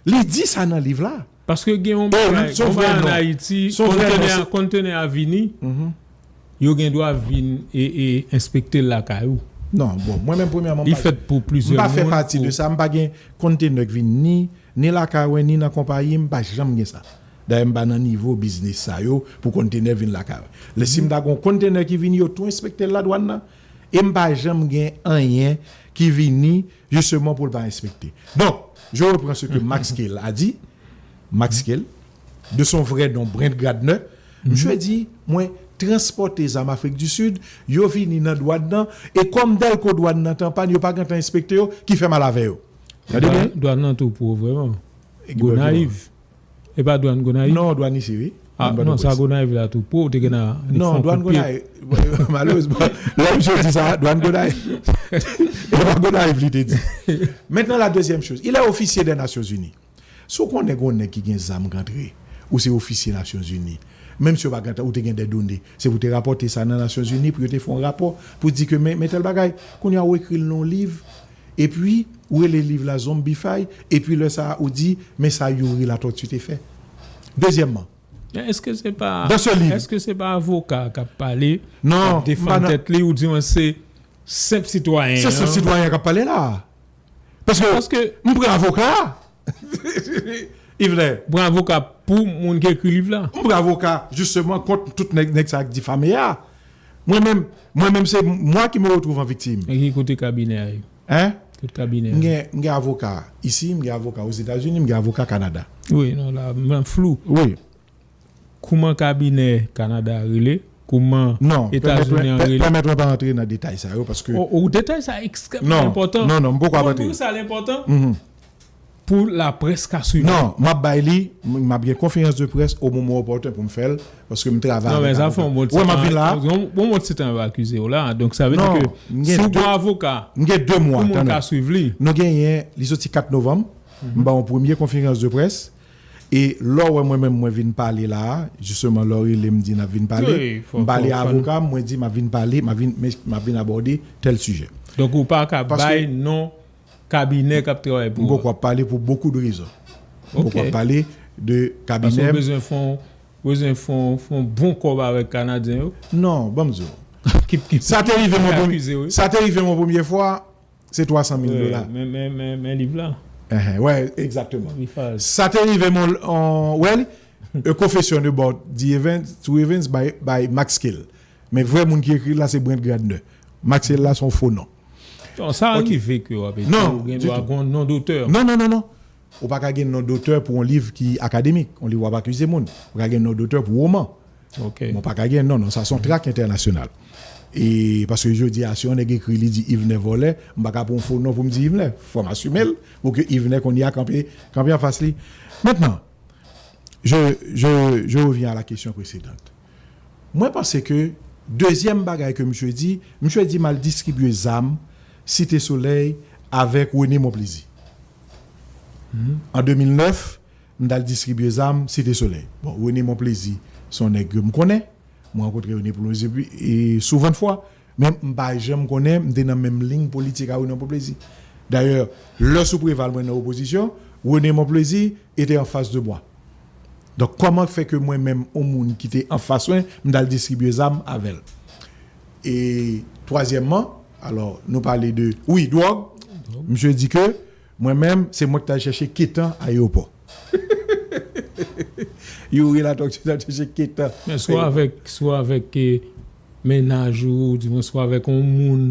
Li di sa nan liv la. Paske gen yon bagay, gen yon bagay ann Ayiti, kontenè a, kontenè a vini, yo gen dwa vin e, e enspekte l lakay ou. Non, bon, mwen menm premyèman, m pa, m pa fè pati de sa, m pa gen kontenè k vin ni, ni lakay mwen, ni nan konpayi, m pa janm gen sa. Dayè, m pa nan nivo biznis sa yo pou kontenè vin lakay mwen. Lè si m ta gen yon kontenè ki vini, yo tou enspekte l ladwàn nan, e m pa janm gen anyen ki vini, jisteman, pou l pa enspekte. Donk, je reprends ce que Max Kell a dit, Max Kell, de son vrai nom, Brent Gardner, misye di, mwen transpòte zam Afrik di Sid, yo vini nan dwàn nan, e kòm dèlko dwàn nan t anpàn, yo pa gentan enspekte yo, ki fè m al avè yo. Tande byen? Dwàn nan tou pwo, vrèman. Gonayiv. E pa dwàn Gonayiv? Non, dwàn isi, wi. Ah, non, sa Gonayiv la tou pwo, ou te gen a. Non, dwàn Gonayiv. Malerezman, lè misye di sa, dwàn Gonayiv. E pa Gonayiv li te di. Maintenant, la deuxième chose, il est officier des Nations Unies. Si w konnen gen yon nèg ki gen zam k antre, ou se ofisye Nasyonzini, menm si yo pa gen, ou te gen de done, se pou te rapòte sa nan Nasyonzini, pou yo te fè yon rapò, pou di ke men, men tèl bagay. Kounye a, ou ekri l nan yon liv, epi, ou rele liv la Zombify, epi lè sa a, ou di, men sa Youri Latortue te fè. Dezyèmman, Men èske se pa, èske se pa avoka k ap pale, k ap defann tèt li, oudimwen se senp sitwayen an? Se senp sitwayen k ap pale la. Paske m pran avoka. Yvener. Pran avoka pou moun ki ekri liv la. M pran avoka, jisteman, kont tout nèg, nèg sa k difame a. Mwen menm, mwen menm, c'est moi qui me retrouve en victime. E ki kote kabinè a ye? Hein? Tout kabinè a. M gen, m gen avoka isi, m gen avoka Ozetazini, m gen avoka Kanada. Wi, non, la, m flou. Wi. Kouman kabinè Kanada a rele? Kouman Etazini an rele? Non, pèmèt mwen pa antre nan detay sa yo, paske... O, o, detay sa ekstrèmman enpòtan. Non, non, non, m poko ap antre. Ou konn poukisa l enpòtan? Pou laprès ka swiv. Non, m ap bay li, m, m ap gen konferans de près o moman opòten pou m fè l, paske m travay avèk avoka. Non, men sa fè yon bon ti tan, yon bon ti tan yo akize w la. Donk, sa vle di ke si w gen avoka, pou moun ka swiv li. Nou genyen, li soti kat novanm, m ba yon premye konferans de près, e lè w wè mwen menm mwen vin pale la a, jisteman lè w rele m di n ap vin pale, m pale a avoka m, mwen di m ap vin pale, m ap vin, men m ap vin abòde tèl sijè. Donk ou pa ka bay non kabinè k ap travay pou ou a? M poko ap pale pou beaucoup de raisons. M poko ap pale de kabinè. Paske ou bezwen fè yon, bezwen fè yon, fè yon bon kòb avèk Kanadyen yo? Non, ban m di w. Sa te rive m yon premye, sa te rive m yon premye fwa, se twa san mil dola. Men, men, men, men liv la. Enhen, wè, egzakteman. Sa te rive m yon, wè, A Confession About the Events, True Events by, by Max Kell. Men vrè moun ki ekri l la, se Brent Gardner. Max Kell la, se yon fo non. Non, sa rive ke w ap ekri, ou gen dwa gen yon non dotè. Non, non, non, non. Ou pa ka gen non dotè pou yon liv ki akademik, yon liv w ap akize moun. Ou ka gen non dotè pou woman. Men w pa ka gen non, non, sa se yon trak entènasyonal. E paske jodi a, si yon nèg ekri li di Yvener vòlè, m pa ka pran yon fo non pou m di Yvener. Fò m asime l, pou ke Yvener kounye a kanpe, kanpe anfas li. Maintenant, je, je, je reviens à la question précédente. Mwen panse ke dezyèm bagay ke misye di, misye di m al distribye zam Site Solèy avèk René Monplaisir. An de mil nèf, m t al distribye zam Site Solèy. Bon, René Monplaisir se yon nèg ke m konnen. Mwen rankontre René Monplaisir pi, e souvan fwa, men m pa janm konnen m te nan menm liy politik a René Monplaisir. Dayè, lè sou Preval mwen nan opozisyon, René Monplaisir était en face de moi. Donk, kòman fè ke mwen menm, yon moun ki te anfas mwen, m t al distribye zam avè l? E twazyèmman, alò, nou pale de, wi, dwòg. Misye di ke mwen menm, se mwen ki t al chèche Ketan ayewopò. Youri Latortue t al chèche Ketan. Men swa avèk, swa avèk, eh, mennaj ou, oudimwen swa avèk yon moun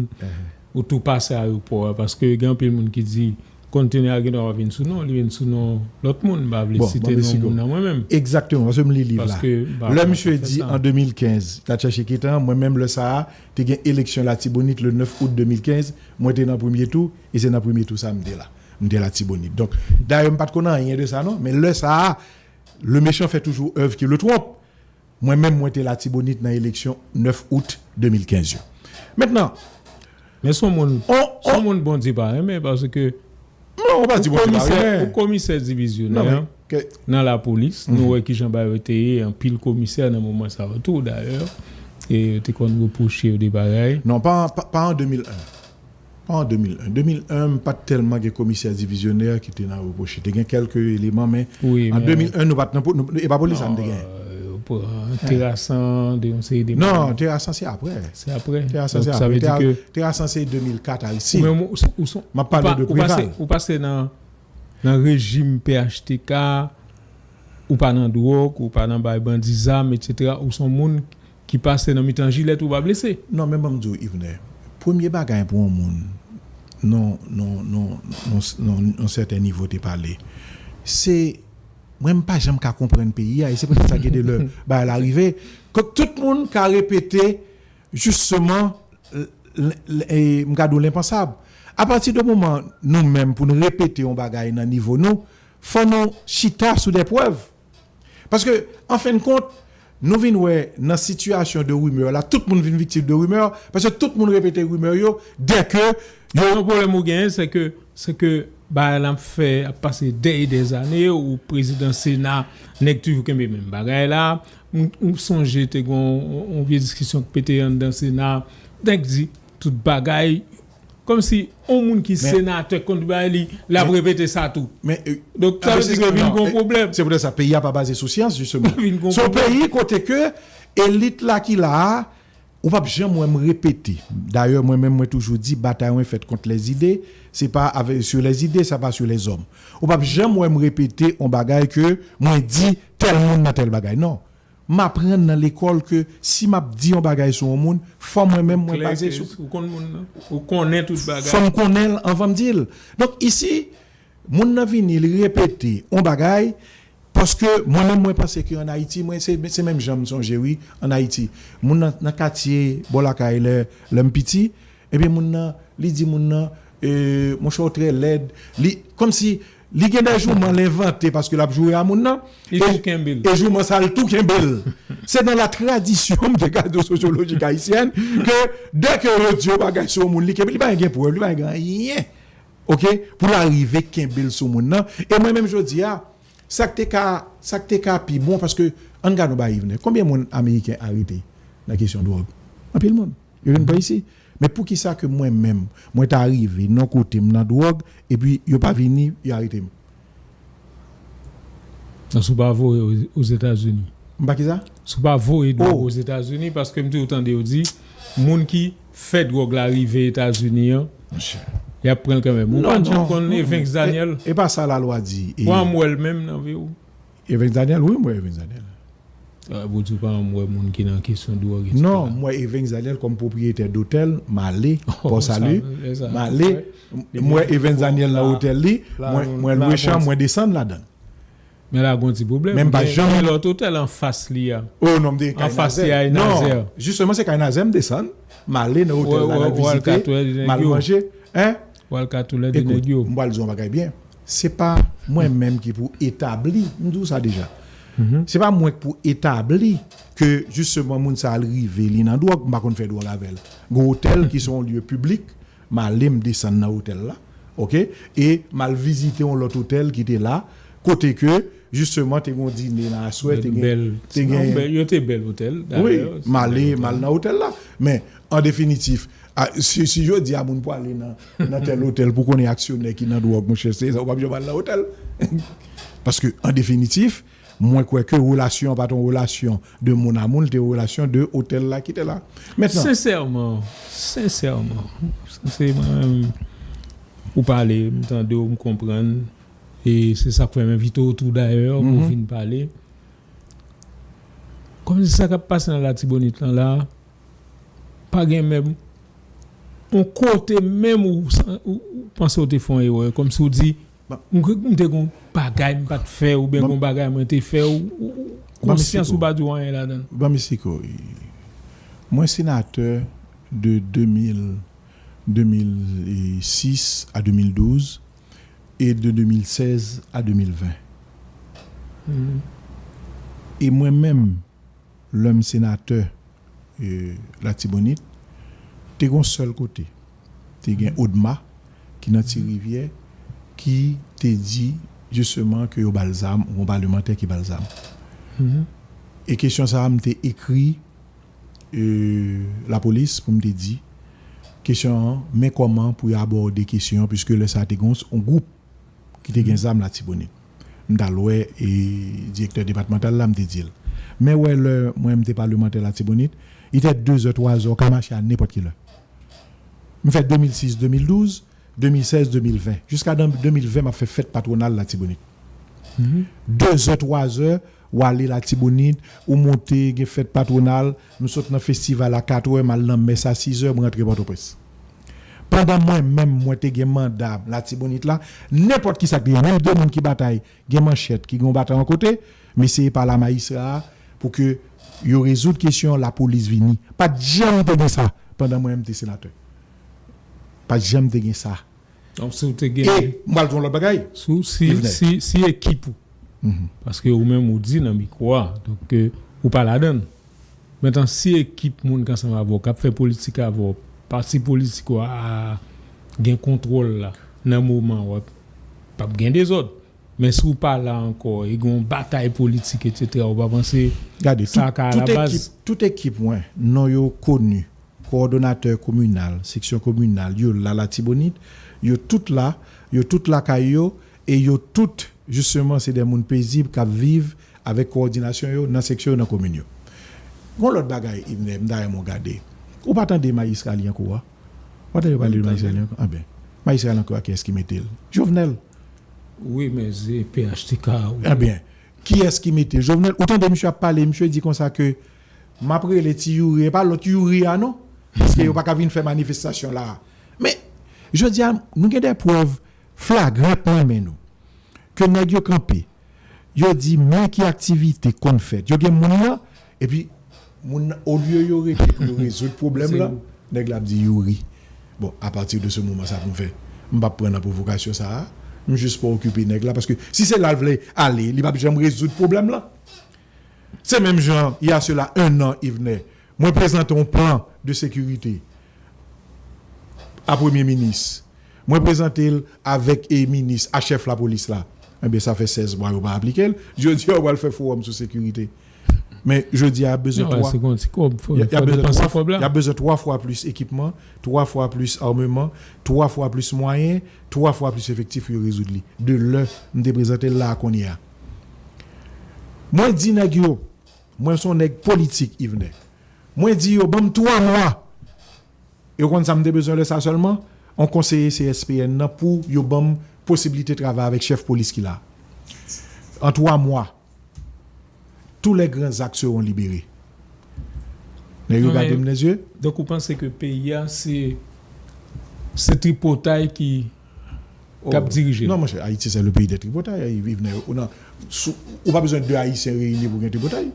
ou tou pase ayewopò a, paske gen anpil moun ki di kontenè a gen dwa pa vin sou non, li vin sou non lòt moun, m pa vle site non moun nan mwen menm. Egzakteman, paske m li liv la. Lè misye di an de mil kenz, t al chèche Ketan, mwen menm lè sa a, te gen eleksyon Latibonit le nèf out de mil kenz, mwen te nan premye tou, e se nan premye tou sa a m te la. M te Latibonit. Donk, dayè, m pa t konn anyen de sa non, men lè sa a, le méchant fait toujours œuvre qui le trompe. Mwen menm, mwen te Latibonit nan eleksyon nèf out de mil kenz yo. Mentnan, men se yon moun, se yon moun Bondye pa renmen, paske non, ou pa di Bondye pa renmen. Ou komisè divizyonè nan lapolis, nou wè kijan bagay yo te ye, anpil komisè nan moman sa yo tou, dayè, e yo te konn repwoche yo de bagay. Non, pa, pa, pa an de mil en. Pa an de mil en. De mil en, m pa t tèlman gen komisè divizyonè ki te nan repwoche. Te gen kèlke eleman, men an de mil en, nou pa t nan, e pa polis la m te gen. Pran Terasan, de yon seri de moun. Non, Terasan se apre. Se apre. Terasan se apre. Donk, sa vle di ke Terasan se de mil kat a Ayiti. Ou menm, ou, ou son, m ap pale de Preval. Ou pase, ou pase nan, nan rejim P H T K, ou pa nan dwòg, ou pa nan bay bandi zam, etsetera. Ou son moun ki pase nan mitan jilèt ou pa blese. Non, men ban m di w, Yvener, premye bagay pou yon moun, non, non, non, non, non, non sèten nivo te pale, se, mwen, m pa janm ka konprann peyi a, e se poutèt sa gen de lè bagay la rive, ke tout moun ka repete, jisteman, l-, l-, l-, e, m ka di w lenpansab. Apati de moman nou menm pou n repete yon bagay nan nivo nou, fò nou chita sou de prèv. Paske, an fen de kont, nou vin wè nan sitiyasyon de rimè la, tout moun vin viktim de rimè, paske tout moun repete rimè yo, dèke yo. Non, pwoblèm ou genyen, se ke, se ke bagay la ap fè, ap pase dè e dè zane, ou prezidan Sena, nèg toujou kenbe menm bagay la. M, m sonje te gen yon, yon vye diskisyon ki pete anndan Sena, nèg di tout bagay, kòmsi yon moun ki senatè konn bay li, l ap repete sa tou. Men, e, donk, sa vle di ke vin gon pwoblèm. Se poutèt sa, peyi a pa baze sou syans, jisteman. Vin gon pwoblèm. Se yon peyi kote ke elit la ki la a, ou p ap janm wè m repete. Dayè, mwen menm, mwen toujou di, batay mwen fèt kont lèzide, se pa avè, sur les idées, sa pa sur les hommes. Ou p ap janm wè m repete yon bagay ke mwen di tèl moun nan tèl bagay. Non. M aprann nan lekòl ke si m ap di yon bagay sou yon moun, fò mwen menm mwen baze sou. Ou konn moun nan. Ou konnen tout bagay. Fò m konnen l anvan m di l. Donk, isi, moun nan vini, li repete yon bagay, paske mwen menm, mwen panse ke ann Ayiti, mwen, se, se menm jan m sonje, wi, ann Ayiti. Moun nan, nan katye, bò lakay, lè, lè m piti, ebyen, moun nan, li di moun nan, e, monchè, w trè lèd. Li, kòmsi, li gen de jouman l envante paske l ap joure a moun nan. Li tou kenbe l. E jouman sa, l tou kenbe l. Se nan la tradition, m te ka di w, sosyolojik ayisyèn, ke dèke yo di yon bagay sou yon moun, li kenbe, li pa gen prèv, li pa gen anyen. Oke? Pou l arive kenbe l sou moun nan. E mwen menm jodi a, sa k te ka, sa k te ka pi bon, paske ann gade yon bagay, Yvener. Konbyen moun ameriken arete nan kesyon dwòg? Anpil moun. Yo vin pran isi. Men poukisa ke mwen menm, mwen ta rive nan kote m nan dwòg, epi yo pa vini, yo arete m? Non, si w pa voye o-, Ozetazini. M pa kisa? Si w pa voye dwòg Ozetazini, paske m toujou tande yo di, moun ki fè dwòg la rive Etazini an, y ap pran l kanmenm. Ou pa janm konn Evens Daniel? E, e pa sa lalwa di. Ou pa janm wè l menm nan vi w? Evens Daniel, wi, m wè Evens Daniel. Ah, Bondye pa janm wè moun ki nan kesyon dwòg, etsetera. Non, m wè Evens Daniel kòm pwopriyetè dotèl, m ale, Pò Sali, m ale, m wè Evens Daniel nan otèl li, mwen, mwen lwe chanm, mwen desann ladan l. Men la gon ti pwoblèm. Men m pa janm gen lòt otèl anfas li a. Oh non, m te kay Nazè. Anfas li a e Nazè. Non, jisteman, se kay Nazè m desann, m ale nan otèl la, m al vizite, m al manje. Hein? Ou al ka toulède nèg yo. Ekout, m pral di w yon bagay byen. Se pa mwen menm ki pou etabli, m di w sa deja. Se pa mwen ki pou etabli ke jisteman moun sa al rive, li nan dwòg, m pa konn fè dwòg avè l. Gon otèl ki se yon lye piblik, m ale, m desann nan otèl la, oke? E m al vizite yon lòt otèl ki te la, kote ke, jisteman, te gon dine nan aswè, te gen, te gen. Yo te bèl otèl, dayè. Wi, m ale, m al nan otèl la. Men, an definitif, a, si, si jodi a moun pwale nan, nan tèl otèl pou konnen aksyonè ki nan dwòg, monchè, se sa, ou p ap janm al nan otèl. Paske, an definitif, mwen kwè ke relasyon an pa t yon relasyon de moun a moun, l te yon relasyon de otèl la ki te la. Mentnan. Sensèman, sensèman, sensèman, ou pale, m tande w, m konprann, e se sa k fè m envite w tou dayè, pou w vin pale. Kòmsi sa k ap pase nan Latibonit lan la, pa gen menm yon kote menm ou, ou, ou panse w te fè yon erè, kòmsi w di, m, m te gon bagay m pa t fè, oubyen gon bagay mwen te fè, ou, ou, ou konsyans ou pa di w anyen ladan l. Ban m esplike w. Mwen senatè de de mil, de mil sis a de mil douz e de de mil sèz a de mil ven. E mwen menm, lè m senatè, e, Latibonit, te gon sèl kote. Te gen ODMA, ki nan Ti Rivyè, ki te di, jisteman, ke yo ba l zam, yon palemantè ki ba l zam. E kesyon sa a, m te ekri, e, lapolis pou m te di, kesyon an, men kòman pou yo abòde kesyon an, piske lè sa a te gen yon gwoup ki te gen zam Latibonit. M t al wè, e, direktè depatmantal la, m te di l, Men wè lè mwen m te palmantè Latibonit, li te de zè, twa zè, w ka mache a nenpòt ki lè. M fè de mil sis, de mil douz, de mil sèz, de mil ven. Jiska de mil ven, m ap fè fèt patwonal Latibonit. De zè, twa zè, w ale Latibonit, ou monte, gen fèt patwonal, m sot nan festival a kat è, m al nan mès a sis è, m rantre Pòtoprens. Pandan mwen menm, mwen te gen manda Latibonit la, nenpòt ki sa k te ye, menm de moun ki batay, gen manchèt, ki gen yon baton yon kote, m eseye pale a majistra a pou ke yo rezoud kesyon an, lapolis vini. Pa t janm te gen sa pandan mwen menm te senatè. Pa t janm te gen sa. Donk, si w te gen. E m pral di yon lòt bagay. Si, si, si, si ekip ou. Paske ou menm ou di nan mikwo a, donk, ou pa ladan l. Mentnan, si ekip moun k ansanm avè w, k ap fè politik avè w, pati politik ou a gen kontwòl la, nan moman w ap, p ap gen dezòd. Men si w pa la ankò, e gen yon batay politik, etsetera, ou pa panse sa ka alabaz? Gade, tout, tout ekip, tout ekip mwen, non yo koni, kowòdonatè kominal, seksyon kominal, yo la Latibonit, yo tout la, yo tout lakay yo, e yo tout, jisteman, se de moun pezib k ap viv avèk kowòdinasyon yo nan seksyon yo, nan komin yo. Gon lòt bagay, Yvenè, m ta renmen w gade. Ou pa tande majistra Lyankou a? Ou pa tande yo pale de majistra Lyankou? Anben, majistra Lyankou a, kiyès ki mete l? Jovenel. Wi, men se P H T K, wi. Anben, kiyès ki mete l? Jovenel. Ou tande misye ap pale, misye di konsa ke m ap rele ti Youri, e pa lòt Youri a non. Paske yo pa ka vin fè manifestasyon la. Men, jodi a, nou gen de prèv flagrant nan men nou. Ke nèg yo kanpe. Yo di, men ki aktivite konn fèt. Yo gen moun nan, epi moun nan, olye yo rete pou yo rezoud pwoblèm lan, nèg la ap di Youri. Bon, apati de se moman sa pou m fè, m p ap pran nan pwovokasyon sa a. M jis pa okipe nèg la, paske si se la l vle ale, li p ap janm rezoud pwoblèm lan. Se menm jan, il y a cela un an, Yvenè, mwen prezante yon plan de sécurité a premye minis. Mwen prezante l avèk e minis a chèf lapolis la. Enben, sa fè sèz mwa yo pa aplike l. Jodi a, yo pral fè fowòm sou sekirite. Men, jodi a, y ap bezwen twa. Y ap bezwen twa fwa plis ekipman, twa fwa plis ameman, twa fwa plis mwayen, twa fwa plis efektif pou yo rezoud li. De lè m te prezante l la a kounye a. Mwen di nèg yo, mwen se yon nèg politik, Yvenè. Mwen di yo, ban m twa mwa. Yo konn sa m te bezwen lè sa sèlman? Yon konseye C S P N nan pou yo ban m posiblite travay avèk chèf polis ki la. An twa mwa, tous les grands actes seront libérés. Nèg yo gade m nan zye. Donk ou panse ke peyi a se se tripotay ki k ap dirije l? Non, monchè, Ayiti se le pays des tripotay. Ou pa bezwen de Ayisyen reyini pou gen tripotay.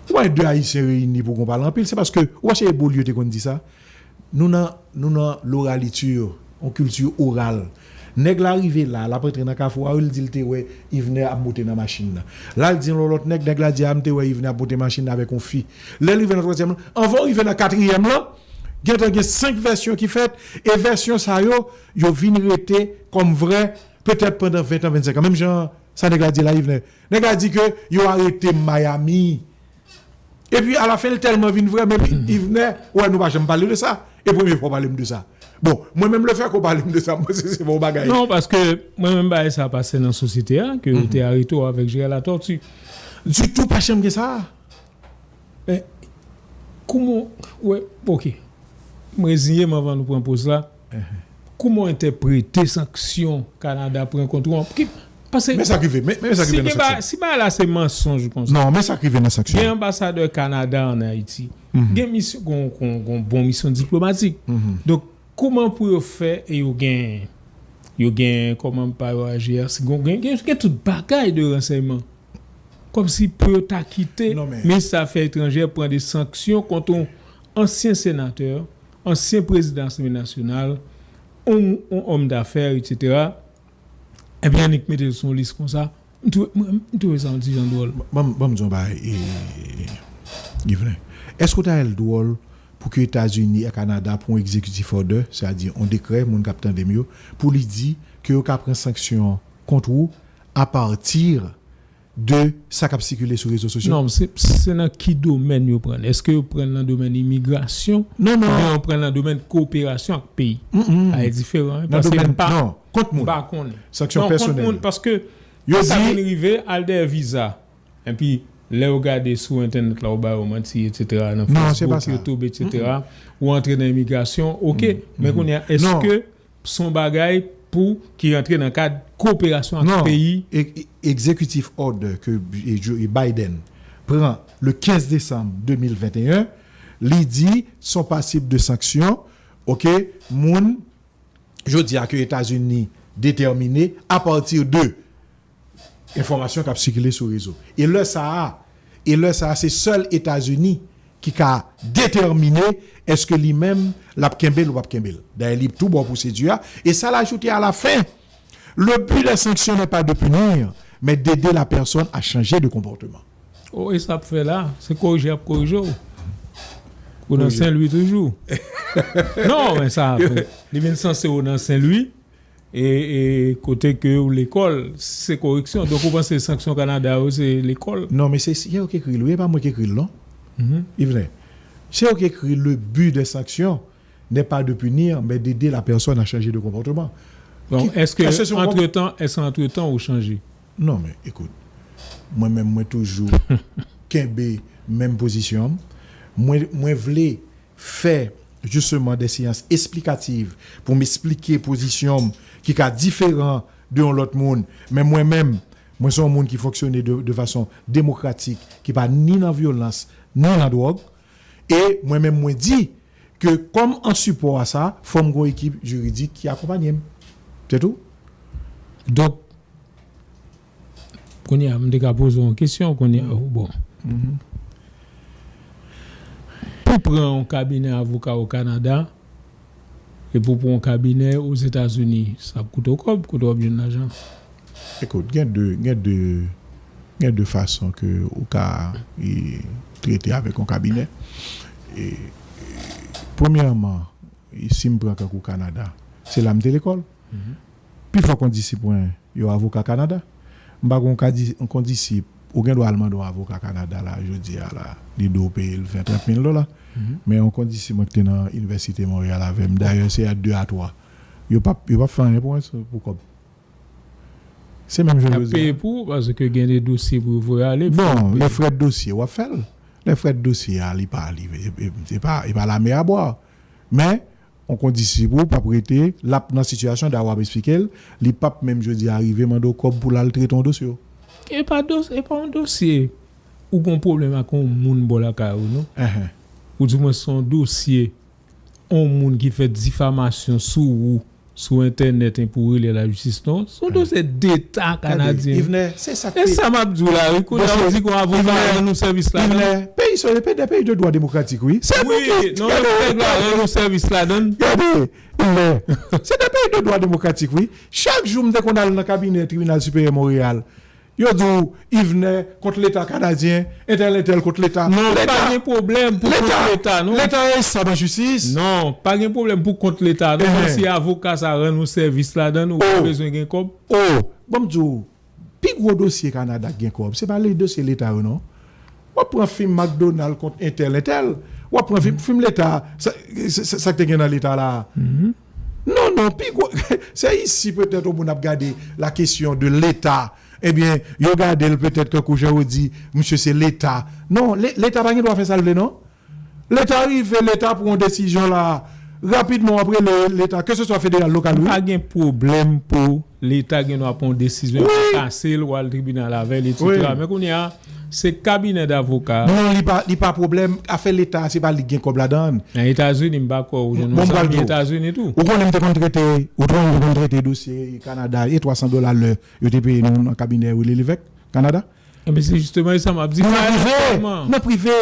Ou pa gen de Ayisyen reyini pou gen pale anpil. Se paske, ou pa chèche Beaulieu te konn di sa? Nou nan, nou nan loraliti, yon kilti oral. Nèg la rive la, l ap antre nan kafou a, li di l te wè Yvenè ap monte nan machin nan. La l di yon lòt nèg, nèg la di a, m te wè Yvenè ap monte machin nan avèk yon fi. Lè l rive nan twazyèm lan, anvan w rive nan katriyèm lan, gentan gen senk vèsyon ki fèt, e vèsyon sa yo, yo vin rete kòm vrè, petèt pandan ven tan, vennsenk an. Menm jan sa nèg la di la, Yvenè. Nèg la di ke yo arete m Miami. Epi alafen l tèlman vin vrè, menm Yvenè, ou wè nou pa janm pale de sa. E premye fwa w pale m de sa. Bon, mwen menm lefètke w pale m de sa, m panse se pa yon bagay. Non, paske mwen menm bagay sa pase nan sosyete a, ke yo te arete w avèk Gérard Latortue. Ditou, pa janm gen sa. Men, kouman, wè, oke. M reziye m anvan nou pran poz la. Kouman w entèprete sanksyon Kanada pran kont ou an? Ki, paske men sa k rive, men, men sa k rive nan sanksyon. Si bagay la se mansonj konsa. Non, men sa k rive nan sanksyon. Gen anbasadè Kanada ann Ayiti. Gen misyon, gon, gon, gon bon misyon diplomatik. Donk, kouman pou yo fè e yo gen, yo gen, kòman pa yo aji a, si gon, gen, gen, gen tout bagay de ransèyman. Kòmsi pou yo ta kite minis afè etranjè pran de sanksyon kont yon ansyen senatè, ansyen prezidan Asanble Nasyonal, yon, yon òm dafè, etsetera. Ebyen, annik mete l sou yon lis konsa. M twouve, mwen, m twouve sa yon ti jan dwòl. Ban m, ban m di yon bagay, e, Yvelin. Èske w ta wè l dwòl pou ke Etazini ak Kanada pran yon executive order, sètadi yon dekrè, moun k ap tande m yo, pou li di ke yo ka pran sanksyon kont ou apati de sa k ap sikile sou rezo sosyo? Non, se, se nan ki domèn yo pran l? Èske yo pran l nan domèn imigrasyon? Non, non. Oubyen yo pran l nan domèn koperasyon ak peyi? Mm, mm. Sa e diferan, wi, paske m pa, non, kont moun. M pa konnen. Sanksyon pèsonèl. Non, kont moun, paske yo sa vin rive al dèyè viza. Epi, Lè yo gade sou entènèt la, ou ba yo manti, etsetera, nan Facebook, YouTube, etsetera, ou antre nan imigrasyon, oke. Men kounye a, èske se yon bagay pou ki rantre nan kad koperasyon ak peyi? Executive order ke Biden pran le kenz desanm de mil venteyen, li di se yon pasib de sanksyon, oke, moun jodi a ke Etazini detèmine apati de enfòmasyon k ap sikile sou rezo. E lè sa a, e lè sa a, se sèl Etazini ki ka detèmine èske li menm l ap kenbe l ou p ap kenbe l. Dayè, li tou ba w pwosedi a. E sa l ajoute à la fin, le but des sanctions n'est pas de punir, mais d'aider la personne à changer de comportement. O, e sa ap fè la, se korije y ap korije w. Ou nan Sen Lwi toujou. Non, men sa, li vin sanse ou nan Sen Lwi, e, e kote ke ou lekòl, se koreksyon. Donk, ou panse sanksyon Kanada yo, se lekòl? Non, men se, se yo ki ekri l, wi, e pa mwen ki ekri l, non. Yvenet, se yo ki ekri le but des sanctions n'est pas de punir, mais d'aider la personne à changer de comportement. Bon, èske antretan, èske antretan ou chanje? Non, men ekout, mwen menm mwen toujou kenbe menm pozisyon m. Mwen, mwen vle fè jisteman de seyans esplikativ pou m esplike pozisyon m ki ka diferan de yon lòt moun. Men mwen menm, mwen se yon moun ki fonksyone de, de fason demokratik, ki pa ni nan vyolans, ni nan dwòg. E mwen menm mwen di ke kòm an sipò a sa, fò m gen yon ekip jiridik ki akonpanye m. Se tou. Donk, kounye a, m te ka poze w yon kesyon, kounye a, bon. Pou pran yon kabinè avoka o Kanada, e pou pran yon kabinè Ozetazini, sa ap koute w kòb, kote w ap jwenn lajan? Ekout, gen de, gen de, gen de fason ke ou ka e, trete avèk yon kabinè. E, e, premyèman, e, si m pran kankou Kanada, se la m te lekòl. Pifò kondisip mwen, yo avoka Kanada. M pa gen yon kadi-, yon kondisip, ou gen dwa al mande yon avoka Kanada la, jodi a la, li di w peye l ven, trant mil dola. Men yon kondisip mwen ki te nan Inivèsite Monreyal avè m, dayè se a de a twa. Yo p ap, yo p ap fè anyen pou mwen, pou kòb. Se menm jan yo di a. Y ap peye pou ou, paske gen de dosye pou yo voye ale. Bon, lè frè dosye, w ap fè l. Lè frè dosye a, li pa, li, e, e, se pa, e pa lame a bwa. Men, yon kondisip ou p ap rete, l ap nan sitiyasyon, dayè w ap eksplike l, li p ap menm jodi a rive mande w kòb pou l al trete yon dosye w. E pa dos-, e pa yon dosye ou gen yon pwoblèm ak yon moun bò lakay ou, non. Ou di mwen se yon dosye yon moun ki fè difamasyon sou ou, sou entènèt, en, pou rele lajistis, non. Se yon dosye deta kanadyen. Yvenet, se sa k peye. E sa m ap di w la, wi. Kounye a, ou di kon avoka a rann ou sèvis ladan l. Yvenet, peyi sa yo, de peyi de dwa demokratik, wi. Se nou ki, non, nèg la rann ou sèvis ladan l. Gade, Yvenet, se de peyi de dwa demokratik, wi. Chak jou m te konn al nan kabinè Tribinal Siperyè Monreyal, yo di w, Yvenet kont Leta kanadyen, entèl, entèl kont Leta. Non, pa gen pwoblèm pou kont Leta, non. Leta e sa nan jistis. Non, pa gen pwoblèm pou kont Leta, non. Menm si avoka sa rann ou sèvis ladan l, ou pa bezwen gen kòb. O, ban m di w, pi gwo dosye Kanada k gen kòb, se pa le dosye Leta yo, non. W ap pran fim McDonald kont entèl, entèl. W ap pran fim, fim Leta, sa, sa, sa k te gen nan Leta la a. Non, non, pi gwo, se isi petèt yon moun ap gade la kesyon de Leta. Ebyen, yo gade l petèt kankou jan yo di, misye se Leta. Non, Le-, Leta pa gen dwa fè sa l vle, non. Leta rive, Leta pran yon desizyon la. Rapidman, w ap rele Leta, keseswa federal, lokal, wi. Pa gen pwoblèm pou Leta gen dwa pran yon desizyon, pou kase l, w al tribinal avè l, etsetera. Men kounye a, se kabinè davoka. Non, li pa, li pa pwoblèm. Afè Leta, se pa li ki gen kòb ladan l. Nan Etazini, m pa kwè ou jwenn yon zanmi Etazini tou. Ou konnen m te konn trete, ou konnen m te konn trete dosye Kanada, e twa san dola lè yo te peye nou nan kabinè Willy Levesque, Kanada. Ebyen, se jisteman sa m ap di. Nan prive, nan prive.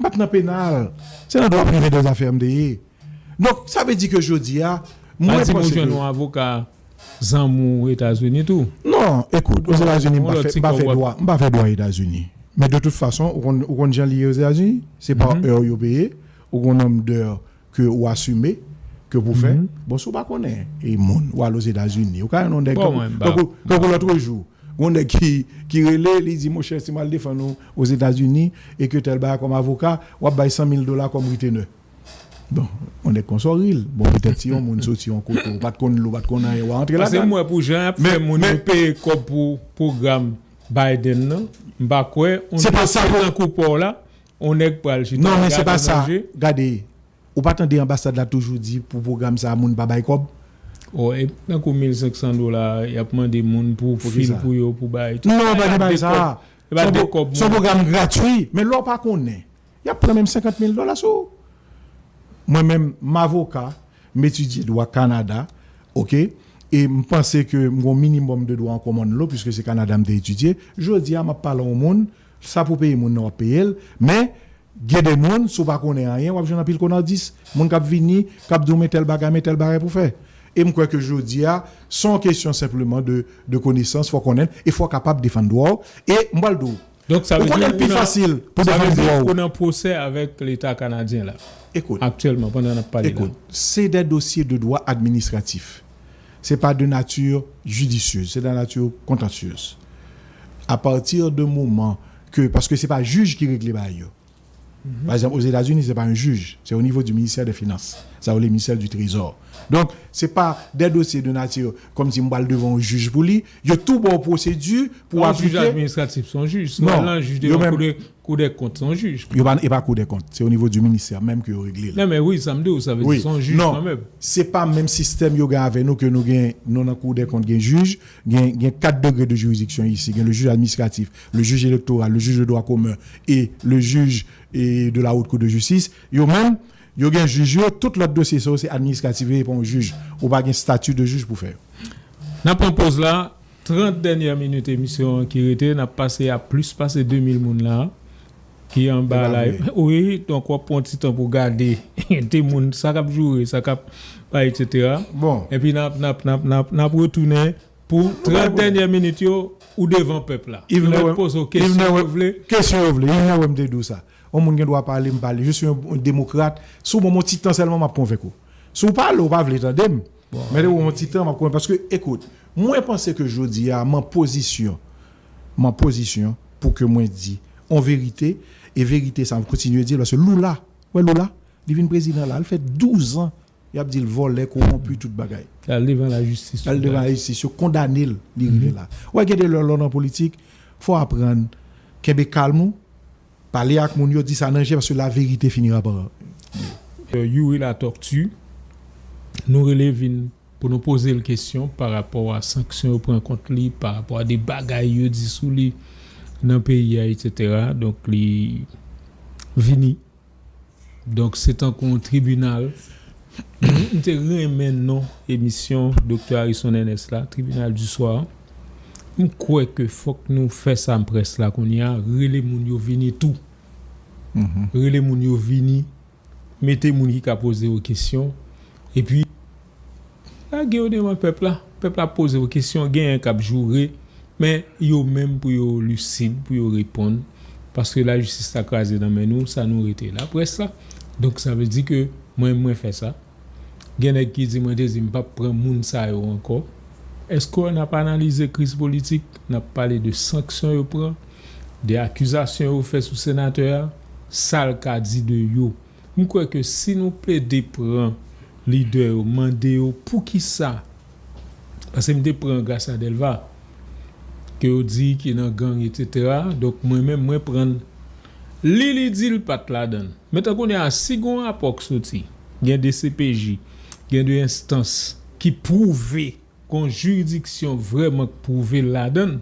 M pa t nan penal. Se nan dwa prive de zafè m te ye. Donk, sa vle di ke jodi a, mwen panse ke. Pa di m ou jwenn yon avoka zanmi w Etazini tou. Non, ekout, Ozetazini, m pa fè, m pa fè dwa, m pa fè dwa Etazini. Men de tout fason, ou konn, ou konn jan li ye Ozetazini, se pa è yo peye, ou gon nonb dè ke ou asime, ke pou fè. Bon, si w pa konnen, e moun, ou al Ozetazini, ou ka jwenn yon nèg, tankou, tankou lòt jou, gon nèg ki, ki rele, li di, monchè, si m al defann ou Ozetazini, e ke tèl bagay kòm avoka, w ap bay san mil dola kòm retainer. Bon, yon nèg konsa w ri l. Bon, petèt si yon moun soti yon kote, ou pa t konn li, ou pa t konn anyen, w a antre ladan l. Paske m wè pou jan y ap fè moun yo peye kòb pou pwogram Biden nan, m pa kwè yon tankou pa w la, yon nèg pral chita. Non, men se pa sa. Gade, ou pa tande anbasad la toujou di pou pwogram sa a moun pa bay kòb? Tankou mil senk san dola y ap mande moun pou fil pou yo pou bay. Non, pa gen bagay sa. Se yon pwogram gratwi, men lè w pa konnen, y ap pran menm senkant mil dola sou ou. Mwen menm, m avoka, m etidye dwa Kanada, oke, e m panse ke m gen yon minimòm de dwa an common law, piske se Kanada m te etidye. Jodi a, m ap pale a yon moun, sa pou peye moun nan, w ap peye l, men gen de moun, si w pa konnen anyen, w ap jwenn anpil konadis. Moun k ap vini, k ap di w men tèl bagay, men tèl bagay pou fè. E m kwè ke jodi a, se yon kesyon senpleman de, de konesans, fò w konnen l, e fò w kapab defann dwa w. E m pral di w, ou konnen l pi fasil pou defann dwa w. Ou nan pwosè avèk Leta kanadyen la. Ekout. Aktyèlman, pandan n ap pale la. Ekout, se de dosye de dwa administratif. Se pa de nature judicieuse, se de nature contentieuse. A partir de moman ke, paske se pa jij ki regle bagay yo. Pa egzanp, Ozetazini, se pa yon jij, se o nivo di ministè de finans, sa yo rele ministè di trezò. Donk, se pa de dosye de nati kòmsi m pral devan yon jij pou li, yo tou ba w pwosedi pou w aplike. Yon jij administratif, se yon jij. Si w al nan jij devan kou de, kou de kont, se yon jij. Yo pa, e pa kou de kont, se o nivo di ministè menm ke yo regle l. Non, men wi, sa m di w, sa vle di se yon jij kanmenm. Se pa menm sistèm yo gen avè nou, ke nou gen, nou nan kou de kont gen jij, gen, gen kat degre de jiridiksyon isi, gen le jij administratif, le jij elektoral, le jij de dwa komen e le jij e de la Haute Cour de Justice, yo menm, yo gen jij yo, tout lòt dosye sa yo se administratif yo ye, pa yon jij. Ou pa gen stati de jij pou fè yo. N ap pran poz la, trant dènyè minit emisyon an ki rete, n ap pase a plis pase de mil moun la ki anba la. Wi, donk w ap pran ti tan pou gade de moun, sa k ap joure, sa k ap bay, etsetera. Bon. Epi n ap, n ap, n ap, n ap, n ap retounen pou trant dènyè minit yo, ou devan pèp la. Lè yo poze w kesyon yo vle. Kesyon yo vle. Yvner wè m te di w sa. Yon moun gen dwa pale, m pale. Je suis un, un démocrate. Si w ban m yon ti tan sèlman, m ap konvenk ou. Si w pale, ou pa vle tande m. Mete w yon ti tan, m ap konvenk. Paske, ekout, mwen panse ke jodi a, m an pozisyon, m an pozisyon pou ke mwen di yon verite, e verite sa, m kontinye di l, paske Lula, wè Lula, li vin prezidan la, l fè douz an, y ap di l vòlè, kowonpi, tout bagay. L al devan lajistis. L al devan lajistis, yo kondane l, li rive la. Wè, gen de lè lè w nan politik, fò w aprann kenbe kalm ou, pale ak moun yo, di sa nan je, paske la vérité finira par. Euh, Youri Latortue, nou rele vin pou nou poze l kesyon pa rapò a sanksyon yo pran kont li, pa rapò a de bagay yo di sou li nan peyi a, etsetera. Donk, li vini. Donk, se tankou yon tribinal. M te renmen non emisyon Doktè Arison Ernest la, Tribunal du Soir. M kwè ke fòk nou fè sa nan près la kounye a, rele moun yo vini tou. Rele moun yo vini, mete moun ki ka poze yo kesyon, epi lage yo devan pèp la. Pèp la poze yo kesyon, genyen k ap joure, men yo menm pou yo lisid, pou yo reponn, paske lajistis la kraze nan men nou, sa nou rete laprès la. Donk, sa vle di ke mwen, mwen fè sa. Gen nèg ki di, mwen te di, m p ap pran moun sa yo ankò. Èske n ap analize kriz politik? N ap pale de sanksyon yo pran, de akizasyon yo fè sou senatè a, sa l ka di de yo. M kwè ke si nou plede pran lidè yo, mande yo poukisa, paske m te pran Gracia Delva, ke yo di ki nan gang, etsetera. Donk, mwen menm, mwen pran l. Li, li di l pa t ladan l. Men tankou kounye a, si gon rapò k soti, gen de C P J, gen de enstans ki pwouve, gon jiridiksyon vrèman k pwouve l ladan l,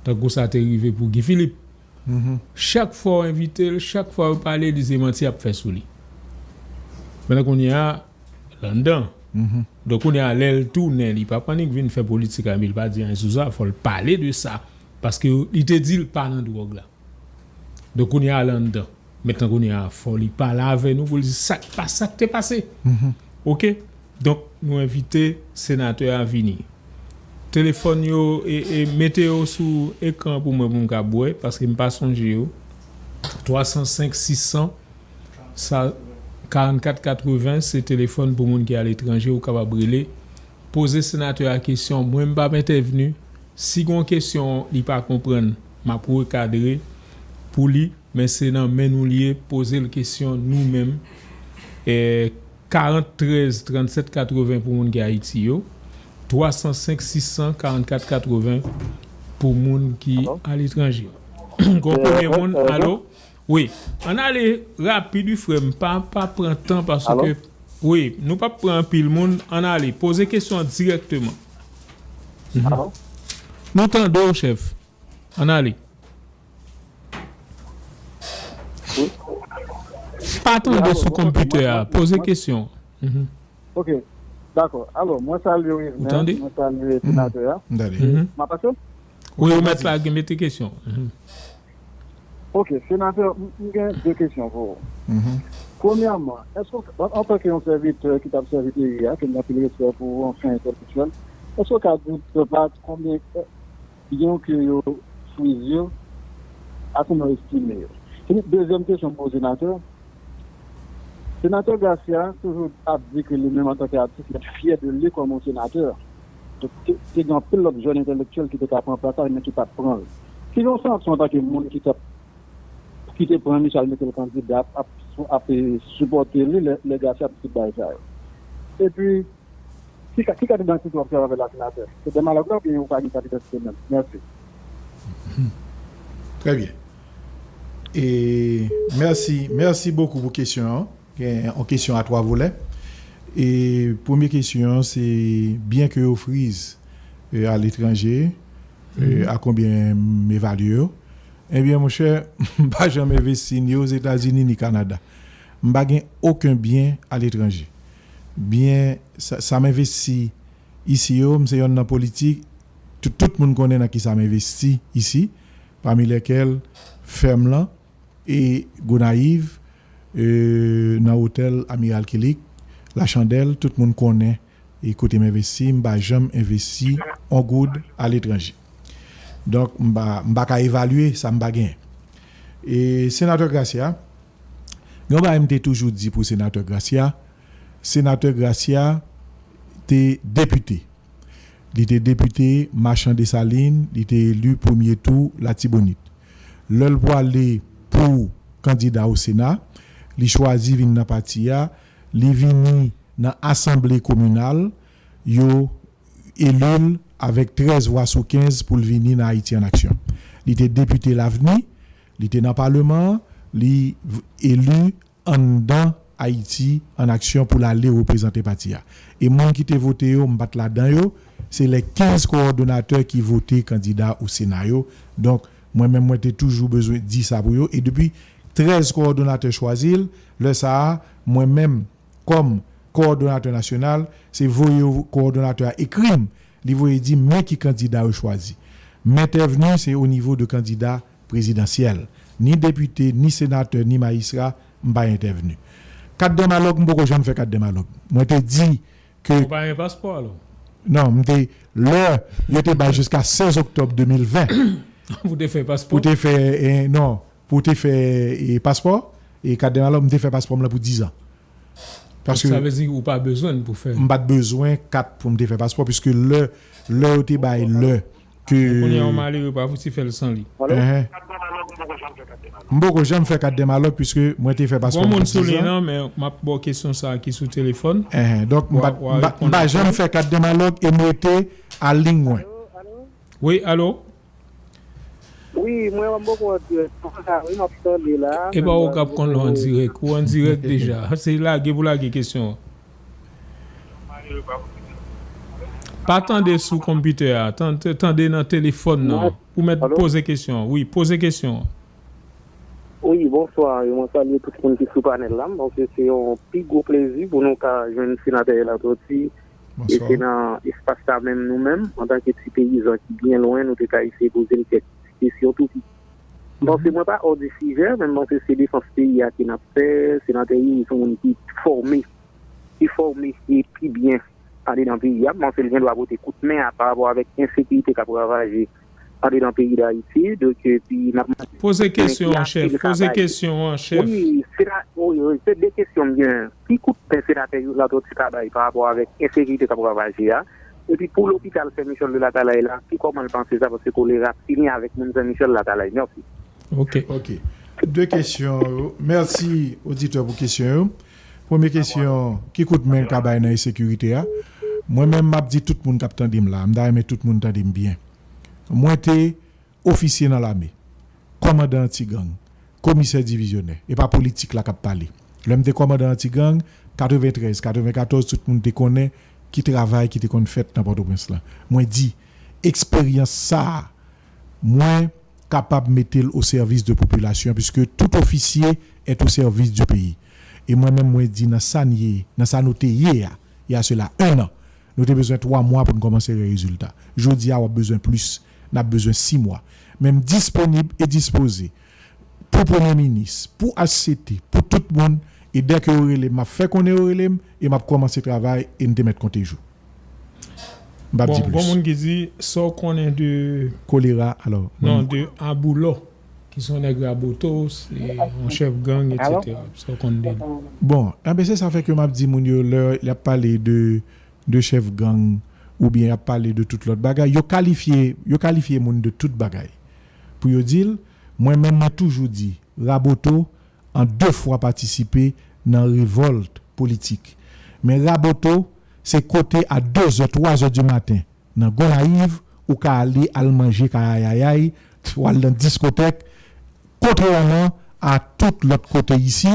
tankou sa te rive pou Guy Philippe. Chak fwa w envite l, chak fwa yo pale, li se manti y ap fè sou li. Men kounye a, l anndan. Donk, kounye a, lè l tounen, li pa p annik vin fè politik, epi l pa di anyen sou sa, fò l pale de sa. Paske li te di l pa nan dwòg la. Donk, kounye a, l anndan. Mentnan, kounye a, fò li pale avè nou pou l di sa k pa, sa k te pase. Oke? Donk, nou envite senatè a vini. Telefòn yo, e, e, mete yo sou ekran pou mwen, pou m ka wè, paske m pa sonje yo. Twa san senk, sis san, sa, karannkat katreven, se telefòn pou moun ki aletranje, ou kapab rele, poze senatè a kesyon, mwen m p ap entèvni. Si gon kesyon li pa konprann, m ap rekadre pou li, men se nan men nou l ye, poze l kesyon nou menm. E, karant trèz trannsèt katreven pou moun ki Ayiti yo, twa san senk sis san karannkat katreven, pou moun ki aletranje. Gon premye moun, alo? Wi. Ann ale rapid, wi, frè m. Pa, pa pran tan paske, wi, nou p ap pran anpil moun. Ann ale. Poze kesyon an dirèkteman. Nou tande w, chèf. Ann ale. Pa tande sou konpitè a. Poze kesyon. Ok. Dakò. Alò, mwen salye Wisner, mwen salye senatè a. M ap pase? Wi, ou mèt lage, mete kesyon. Ok, senatè, m gen de kesyon pou ou. Premyèman, èske antanke yon sèvitè ki t ap sèvi peyi a, ke m gen anpil respè pou ou, anfen, entèlektyèl, èske w ka di preziz konbyen byen ke yo chwizi yo, a konbyen w estime yo? Epi dezyèm kesyon pou senatè, senatè Gracia toujou ap di ke li menm antanke atis, li fyè de li kòm yon senatè. Donk, te, te gen anpil lòt jèn entèlektyèl ki te ka pran plas la, men ki pa t pran l. Ki jan w santi w antanke moun ki t ap, ki te pran Michel mete l kandida, ap, ap, ap sipòte li lè, lè Gracia ap di bagay sa yo? Epi, Ki ka, ki kat idantite w ap sèvi avè l la, senatè? Se de malòg la oubyen ou pa gen kat idantite menm? Mèsi. Trè byen. E mèsi, mèsi bokou pou kesyon an. Gen yon kesyon a twa volè. E premye kesyon an se byen ke yo friz e, aletranje, e, a konbyen m evalye yo? Ebyen, monchè, m pa janm envesti ni Ozetazini ni Kanada. M pa gen okenn byen aletranje. Byen, sa, sa m envesti isi yo, m se yonn nan politik, tout, tout moun konnen nan kisa m envesti isi, pami lèkèl fèm lan e Gonayiv, e, nan otèl Amiral Killick, Lachandèl, tout moun konnen e kote m envesti, m pa janm envesti on goud aletranje. Donk, m pa, m pa ka evalye sa m pa genyen. E senatè Gracia, gen yon bagay m te toujou di pou senatè Gracia, senatè Gracia te depite. Li te depite Machan Desalin, li te eli premye tou Latibonit. Lè l pwale pou kandida o Sena, li chwazi vin nan pati a, li vini nan asanble kominal, yo eli l avèk trèz vwa sou kenz pou l vini nan Ayiti an Aksyon. Li te depite Lavni, li te nan paleman an, li v- eli anndan Ayiti an Aksyon pou l ale reprezante pati a. E moun ki te vote yo, m pa t ladan yo, se lè kenz kowòdonatè ki vote kandida o Sena yo. Donk, mwen menm, mwen te toujou bezwen di sa pou yo. E depi trèz kowòdonatè chwazi l, lè sa a, mwen menm, kòm kowòdonatè nasyonal, se voye kowòdonatè a ekri m, li voye di m men ki kandida yo chwazi. M entèvni, se o nivo de kandida prezidansyèl. Ni depite, ni senatè, ni majistra, m pa entèvni. Kat dèmalòg, m poko janm fè kat dèmalòg. Mwen te di ke. Ou pa gen paspò, alò? Non, m te, lè yo te bay jiska sèz oktòb de mil ven. Pou te fè paspò? Pou te fè, eh, non, pou te fè, eh, paspò, e kat dèmalòg, m te fè paspò m lan pou dizan. Paske. Sa vle di ou pa bezwen l pou fè. M pa t bezwen kat pou m te fè paspò, piske lè, lè yo te bay lè ke. Kounye a yon malere pa fouti fè l san li. Enhen. M poko janm fè kat dèmalòg, piske mwen te fè paspò m pou dizan. Gon moun sou liy nan, men m ap ba w kesyon sa a ki sou telefòn. Enhen. Donk, m pa, m pa, m pa janm fè kat dèmalòg e m rete a liy mwen. Wi, alo? Wi, mwen menm m poko an dirèk konsa, wi, m ap tande la. E pa ou k ap konn lè w an dirèk. Ou an dirèk deja. Se lage pou lage kesyon an. Pa tande sou konpitè a, tan- tande nan telefòn nan. Ou mèt poze kesyon an. Wi, poze kesyon an. Wi, bonswa. Mwen salye tout moun ki sou panèl la. M panse se yon pi gwo plezi pou nou ka jwenn senatè Latortue. E se nan espas sa menm nou menm, antanke ti peyizan ki byen lwen, nou te ka eseye poze l kèk kesyon tou piti. M panse mwen pa hors de sujet, men m panse se defans peyi a ke n ap fè. Senatè Youri se yon moun ki fòme, ki fòme e pi byen andedan peyi a. M panse l gen dwa pote kout men a pa rapò avèk ensekirite k ap ravaje andedan peyi Dayiti. Donk, epi n ap mande. Poze kesyon an, chèf. Poze kesyon an, chèf. Wi, se la, wi, se de kesyon m gen. Ki kout men senatè Latortue ka bay pa rapò avèk ensekirite k ap ravaje a? Epi pou lopital Sen Michèl de Latalay la, ki kòman l panse sa? Paske kolera fini avèk moun Sen Michèl Latalay. Mèsi. Ok. Ok. De kesyon yo. Mèsi oditè pou kesyon yo. Premye kesyon, ki kout men l ka bay nan ensekirite a? Mwen menm, m ap di tout moun k ap tande m la, m ta renmen tout moun tande m byen. Mwen te ofisye nan lame, kòmandan anti-gang, komisè divizyonè. E pa politik la k ap pale. Lè m te kòmandan anti-gang, katreventrèz, katrevenkatòz, tout moun te konnen ki travay ki te konn fèt nan Pòtoprens lan. Mwen di, eksperyans sa a, mwen kapab mete l o sèvis de popilasyon, puisque tout officier est au service du pays. E mwen menm, mwen di, nan sa n ye, nan sa nou te ye a, il y a cela un an, nou te bezwen twa mwa pou n kòmanse wè rezilta. Jodi a, w ap bezwen plis, n ap bezwen sis mwa. Men m disponib e dispoze pou premye minis, pou H C T, pou tout moun, e dèke yo rele m, m ap fè konnen yo rele m, e m ap kòmanse travay, e n te mèt konte jou. M p ap di plis. Bon, gon moun ki di, sa w konnen de Kolera, alò. Non, de Aboulò, ki se yon nèg Raboto, se yon chèf gang, etsetera. Sa w konn de li? Bon, enben, se sa fè ke m ap di moun yo, lè y ap pale de, de chèf gang, oubyen y ap pale de tout lòt bagay, yo kalifye, yo kalifye moun de tout bagay. Pou yo di l, mwen menm, mwen toujou di, Raboto an de fwa patisipe nan revòlt politik. Men Raboto, se kote a de zè, twa zè di maten, nan Gonayiv, ou ka ale al manje kay ayayay, ou al nan diskotèk, kontrèman a tout lòt kote isi,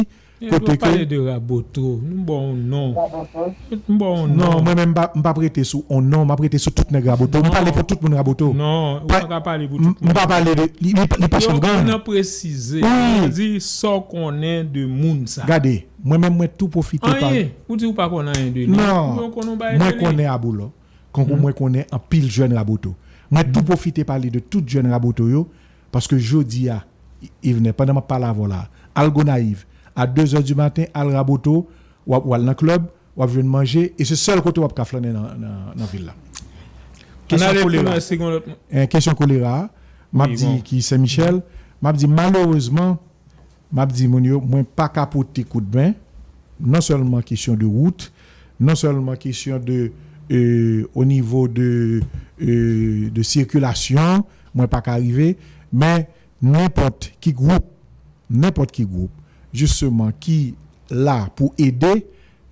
kote ke. Nou pale de Raboto, nou ba w non. Nou ba w non. Non, mwen menm m pa, m p ap rete sou on non, m ap rete sou tout nèg Raboto. M pale pou tout moun Raboto. Non, ou pa ka pale pou tout moun. M pa pale de, li, li, li pa chèf gang. Yo konn presize, yo di sa w konnen de moun sa. Gade, mwen menm mwen tou pwofite pale. Anyen, ou di ou pa konn anyen de li. Non, mwen konnen Aboulò. Kankou mwen konnen anpil jèn Raboto. Mwen tou pwofite pale de tout jèn Raboto yo, paske jodi a, Yvenè, pandan m ap pale avè w la, al Gonayiv, a de zè di maten, al Raboto, w ap, w al nan klèb, w ap jwenn manje, e se sèl kote w ap ka flannen nan, nan, nan vil la. Kesyon kolera. Kesyon kolera, m ap di ki Sen Michèl, m ap di malerezman, m ap di moun yo, mwen pa ka pote kout men, non sèlman kesyon de wout, non sèlman kesyon de, euh, o nivo de, euh, de sikilasyon, mwen pa ka rive, men nenpòt ki gwoup, nenpòt ki gwoup, jisteman, ki la pou ede,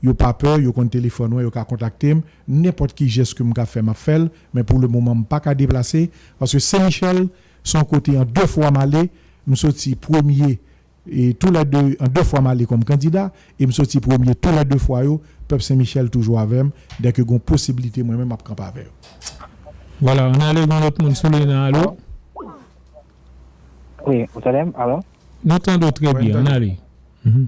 yo pa pè, yo konn telefòn mwen, yo ka kontakte m, nenpòt ki jès ke m ka fè, m ap fè l, men pou le moman, m pa ka deplase, paske Sen Michèl, se yon kote an de fwa m ale, m soti premye, e tou lè de, an de fwa m ale kòm kandida, e m soti premye tou lè de fwa yo, pèp Sen Michèl toujou avè m, dèke gon posiblite mwen menm m ap kanpe avè yo. Vwala, ann ale, gon lòt moun sou liy nan, alo? Wi, ou tande m? Alo? Nou tande w trè byen, ann ale. Mhm.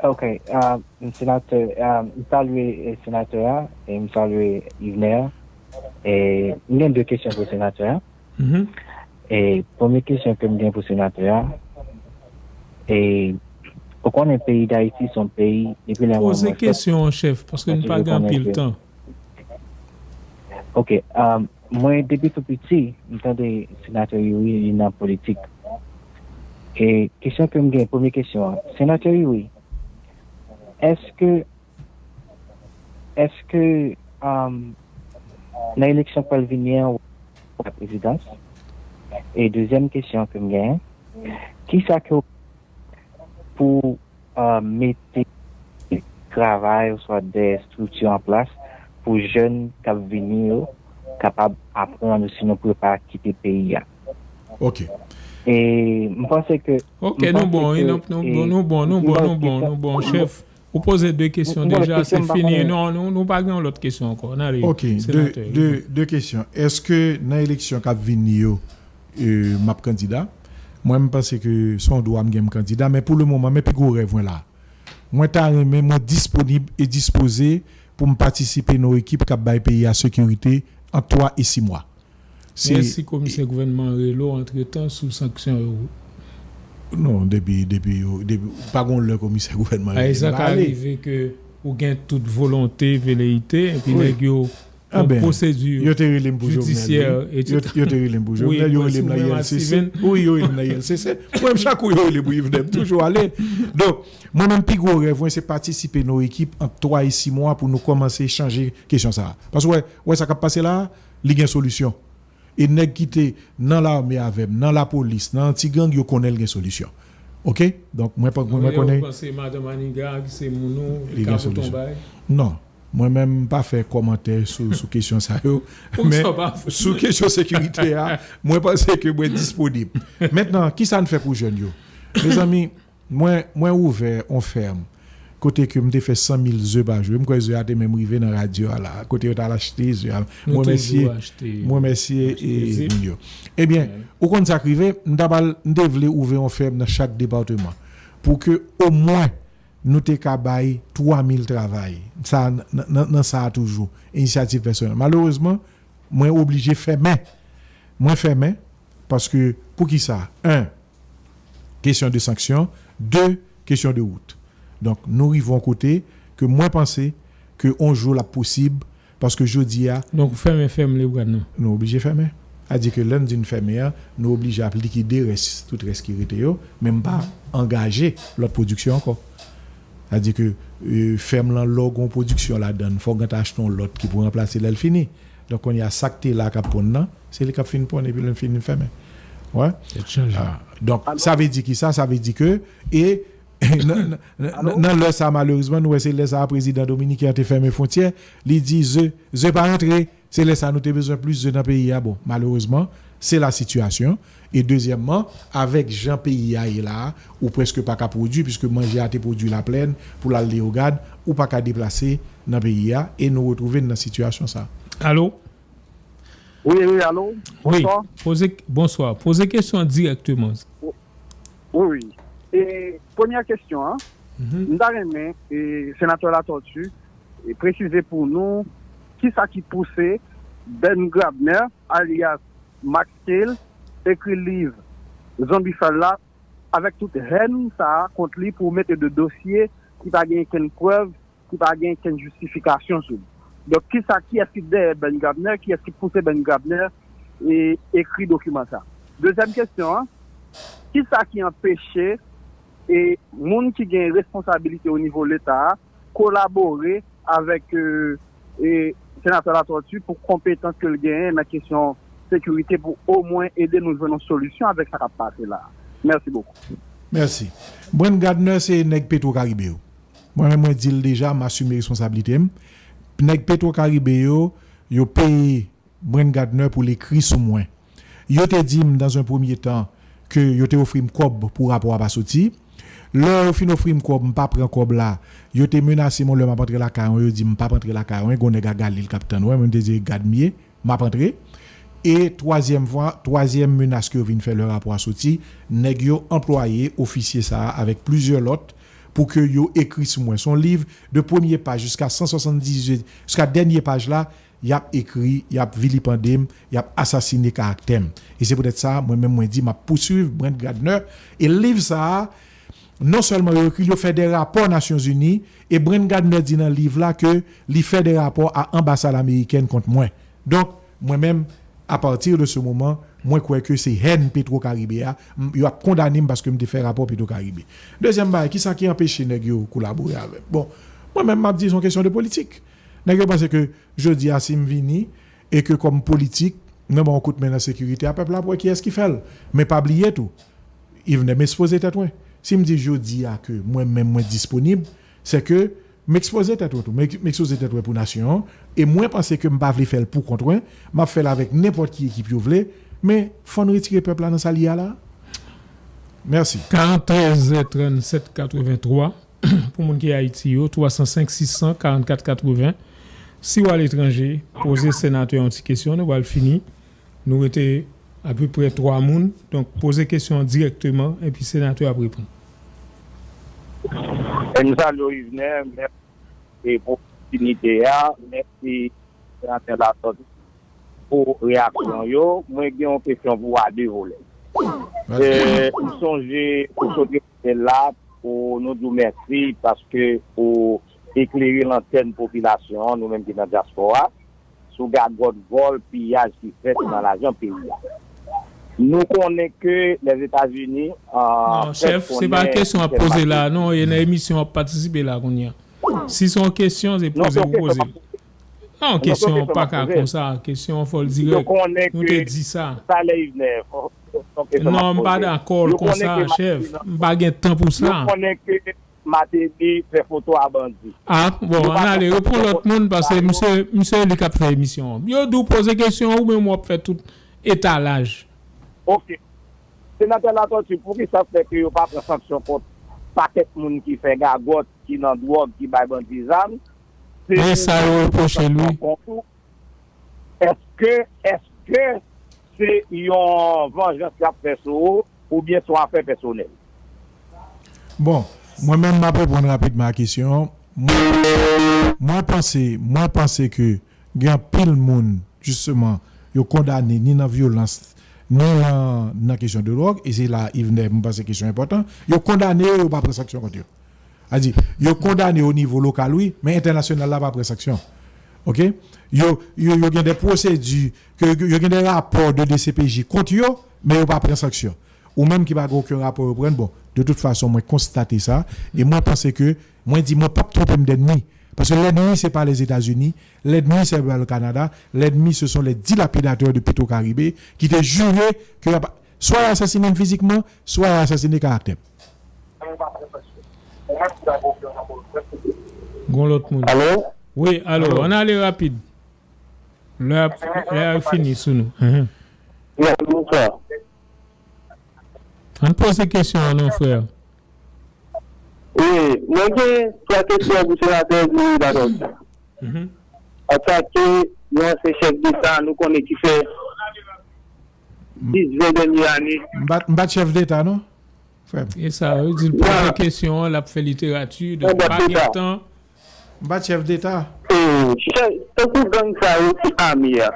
Ok, ah, senatè, ah, m salye, eh, senatè a, e m salye Yvenè a. E m gen de kesyon pou senatè a. Mhm. E premye kesyon ke m gen pou senatè a, e ou konnen peyi Dayiti se yon peyi, depi lè mwen, mwen fèt, kesyon an, chèf, paske nou pa gen anpil tan. Ok, ah, mwen, depi tou piti, m tande senatè Youri, li nan politik. E kesyon ke m gen, premye kesyon an, senatè Youri, èske, èske, um, nan eleksyon k pral vini an, w a prezidans? E dezyèm kesyon ke m gen, kisa ke w pou, euh, mete travay oswa de estrikti an plas pou jèn k ap vini yo kapab aprann, osinon pou yo pa kite peyi a. Ok. E m panse ke. Ok, nou bon, nou bon, nou bon, nou bon, chèf. Ou poze de kesyon deja, se fini. Non, nou, nou pa gen yon lòt kesyon ankò. N ale, ok, de, de, de kesyon. Èske nan eleksyon k ap vini yo, e, m ap kandida? Mwen, m panse ke se yon dwa m gen m kandida, men pou le moman, men pi gwo rèv mwen la. Mwen ta renmen, mwen disponib e dispoze pou m patisipe nan yon ekip k ap bay peyi a sekirite ant twa e sis mwa. Men si komisè gouvènman an rele w antretan sou sanksyon yo? Non, depi, depi yo, depi, pa gon lè komisè gouvènman rele m, m pa ale. Sa ka rive ke ou gen tout volonte, veleyite, epi nèg yo, pwosedi jidisyè, etsetera. Yo te rele m pou Jovenel, yo rele m nan I L C C. Wi, yo rele m nan I L C C. Mwen menm, chak kou yo rele m pou Yvenè, m toujou ale. Donk, mwen menm, pi gwo rèv mwen, se patisipe nan yon ekip ant twa e sis mwa pou nou kòmanse chanje kesyon sa a. Paske, w wè, w wè sa k ap pase la a, li gen solisyon. E nèg ki te nan lame avè m, nan lapolis, nan anti-gang, yo konnen l gen solisyon. Ok? Donk, mwen pa, mwen, mwen konnen. Ou panse madan Maniga, ki se moun ou, li ka pote yon bagay? Non. Mwen menm m pa fè kòmantè sou, sou kesyon sa yo. Men sou kesyon sekirite a, mwen panse ke mwen disponib. Mentnan, kisa n fè pou jèn yo? Mezanmi, mwen, mwen ouvè on fèm kote ke m te fè san mil ze pa jou. M kwè ze a te menm rive nan radyo a la, kote yo t al achte ze a. Mwen remèsye, mwen remèsye e moun yo. Ebyen, ou konn sa k rive, m ta pral, m te vle ouvè on fèm nan chak depatman pou ke omwen nou te ka bay twa mil travay. Sa, nan, nan, nan sa a toujou, inisyativ pèsonèl. Malerezman, mwen oblije fèmen. Mwen fèmen, paske, poukisa? En, kesyon de sanksyon. De, kesyon de wout. Donk, nou rive yon kote ke mwen panse ke on jou l ap posib, paske jodi a, Donk, ou fèmen fèm Lebrann nan? Nou oblije fèmen. Sa di ke lè n di n fèmen an, nou oblije ap likide rès, tout rès ki rete yo, men m pa angaje lòt pwodiksyon ankò. Sa di ke, e, fèm lan, lè w gen yon pwodiksyon ladan l, fòk w gentan achte yon lòt ki pou ranplase lè l fini. Donk, kounye a, sa k te la k ap ponn nan, se li k ap fin ponn epi lè l fini fèmen. Wè. Tèt chanje. Ah, donk, sa vle di ki sa? Sa vle di ke, e, nan, nan, nan, nan lè sa, malerezman, nou wè se lè sa a prezidan dominiken an te fèmen fwontyè, li di ze, ze pa rantre. Se lè sa a nou te bezwen plis ze nan peyi a. Bon, malerezman, se la sitiyasyon. E dezyèmman, avèk jan peyi a ye la a, ou prèske pa ka pwodui, piske manje a te pwodui Laplèn pou l al Leyogad, ou pa ka deplase nan peyi a, e nou retwouve n nan sitiyasyon sa a. Alo? Wi, wi, alo? Wi, bonswa. Poze, bonswa. Poze kesyon an dirèkteman. Wi, wi. E, premyè kesyon an, m ta renmen, e, Senatè Latortue, e, presize pou nou kisa ki pouse Ben Grabner, alyas Max Cale, ekri liv Zonbi Fèl la, avèk tout hèn sa a kont li pou mete de dosye ki pa gen kenn prèv, ki pa gen kenn jistifikasyon sou li. Donk, kisa, kiyès ki dèyè Ben Grabner, kiyès ki pouse Ben Grabner e ekri dokiman sa? Dezyèm kesyon an, kisa ki anpeche e moun ki gen responsabilite o nivo Leta a kolabore avèk, e, e, Senatè Latortue pou konpetans ke l genyen nan kesyon sekirite pou omwen ede nou jwenn yon solisyon avèk sa k ap pase la a? Mèsi bokou. Mèsi. Brent Gardner se nèg Petro Caribe yo. Mwen menm, mwen di l deja, m asime responsablite m. Nèg Petro Caribe yo, yo peye Brent Gardner pou l ekri sou mwen. Yo te di m, dans un premier temps, ke yo te ofri m kòb pou rapò a pa soti. Lè yo fin ofri m kòb, m pa pran kòb la. Yo te menase mwen lè m ap antre lakay mwen, yo di m p ap antre lakay mwen, gen yon nèg a Galil k ap tann mwen, mwen m te di gad m ye, m ap antre. E twazyèm fwa, twazyèm menas ke yo vin fè lè rapò a soti, nèg yo anplwaye ofisye sa a avèk plizyè lòt pou ke yo ekri sou mwen. Se yon liv de premye paj jiska san swasanndizuit, jiska dènye paj la, y ap ekri, y ap vilipande m, y ap asasine karaktè m. E se poutèt sa, mwen menm mwen di m ap pouswiv Brent Gardner. E liv sa a, non sèlman yo ekri l, yo fè de rapò Nasyonzini, e Brent Gardner di nan liv la ke li fè de rapò a anbasad amerikèn kont mwen. Donk, mwen menm, à partir de ce moment, mwen kwè ke se hèn Petro Caribe a, m, yo ap kondane m paske m te fè rapò Petro Caribe. Dezyèm bagay, kisa ki anpeche nèg yo kolabore avè m? Bon, mwen menm, m ap di se yon kesyon de politik. Nèg yo panse ke jodi a, si m vini, e ke kòm politik, mwen ba yon kout men nan sekirite a, pèp la ap wè kiyès ki fè l. Men pa bliye tou, Yvener, m ekspoze tèt mwen. Si m di jodi a ke mwen menm mwen disponib, se ke m ekspoze tèt mwen tou. M ek-, m ekspoze tèt mwen pou nasyon an. E mwen panse ke m pa vle fè l pou kont mwen. M ap fè l avèk nenpòt ki ekip yo vle. Men fò n retire pèp la nan sa l ye a la. Mèsi. Karant trèz trannsenk katreventwa. Pou moun ki Ayiti yo, twa san senk sis san karannkat katreven. Si w aletranje, poze senatè yon ti kesyon, nou pral fini. Nou rete apeprè twa moun. Donk, poze kesyon an dirèkteman, epi senatè ap reponn. E m salye w, Yvener, mèsi pou opòtinite a, mèsi senatè Latortue pou reyaksyon yo. Mwen gen yon kesyon pou w a de volè. E, m sonje ou sot repete la pou nou di w mèsi paske ou eklere lantèn popilasyon an, nou menm ki nan dyaspora, sou gagòt vòl, piyaj ki fèt nan lajan peyi a. Nou konnen ke Lèzetazini, a, Non, chèf, se pa kesyon w ap poze la, non, e nan emisyon w ap patisipe la kounye a. Si se yon kesyon, se poze pou poze. Non, kesyon pa ka konsa. Kesyon fò l dirèk. Nou te di sa. Non, m pa dakò l konsa, chèf. M pa gen tan pou sa. Martelly fè foto a bandi. Ah, bon, ann ale, yo pran lòt moun, paske misye, misye li k ap fè emisyon an. Yo di w poze kesyon an, ou menm w ap fè tout etalaj. Ok. Senatè Latortue, poukisa fè ke yo pa pran sanksyon kont pakèt moun ki fè gagòt, ki nan dwòg, ki bay bandi zam? Se pou sa yo repwoche l, wi. Èske, èske se yon vanjans y ap fè sou ou, oubyen se yon afè pèsonèl? Bon, mwen menm m ap reponn rapidman a kesyon an. Mwen, mwen panse, mwen panse ke gen anpil moun, jisteman, yo kondane ni nan vyolans, ni nan, nan kesyon de dwòg, e se la, Yvener, mwen panse kesyon enpòtan, yo kondane yo, yo pa pran sanksyon kont yo. A di, yo kondane o nivo lokal, wi, men entènasyonal la pa pran sanksyon. Ok? Yo, yo, yo gen de pwosedi, ke, yo gen de rapò de D C P J kont yo, men yo pa pran sanksyon. Ou menm ki pa gen okenn rapò yo pran, bon, de tout fason, mwen konstate sa, e mwen panse ke, mwen di, mwen p ap twonpe m dènmi. Paske lènmi, se pa Lèzetazini, lènmi, se pa le Canada, lènmi, ce sont les dilapidateurs de Petro-Caribe ki te jire ke y ap, swa y asasinen m fizikman, swa y asasinen karaktè m. Gon lòt moun. Alo? Wi, alo, ann ale rapid. Lè a, lè a fini sou nou. Enhen. Yes, bonswa. Ann poze kesyon an non, frè. Wi, mwen gen twa kesyon pou senatè Guy Dadon. Antanke yon ansyen chèf deta, nou konnen ki fè dis, ven dènye ane. M pa t, m pa t chèf deta, non, frè m. E sa, yo di l poze kesyon an, l ap fè literati, donk pa gen tan. M pa t chèf deta. E, chèf, tankou gang sa yo ki ame a,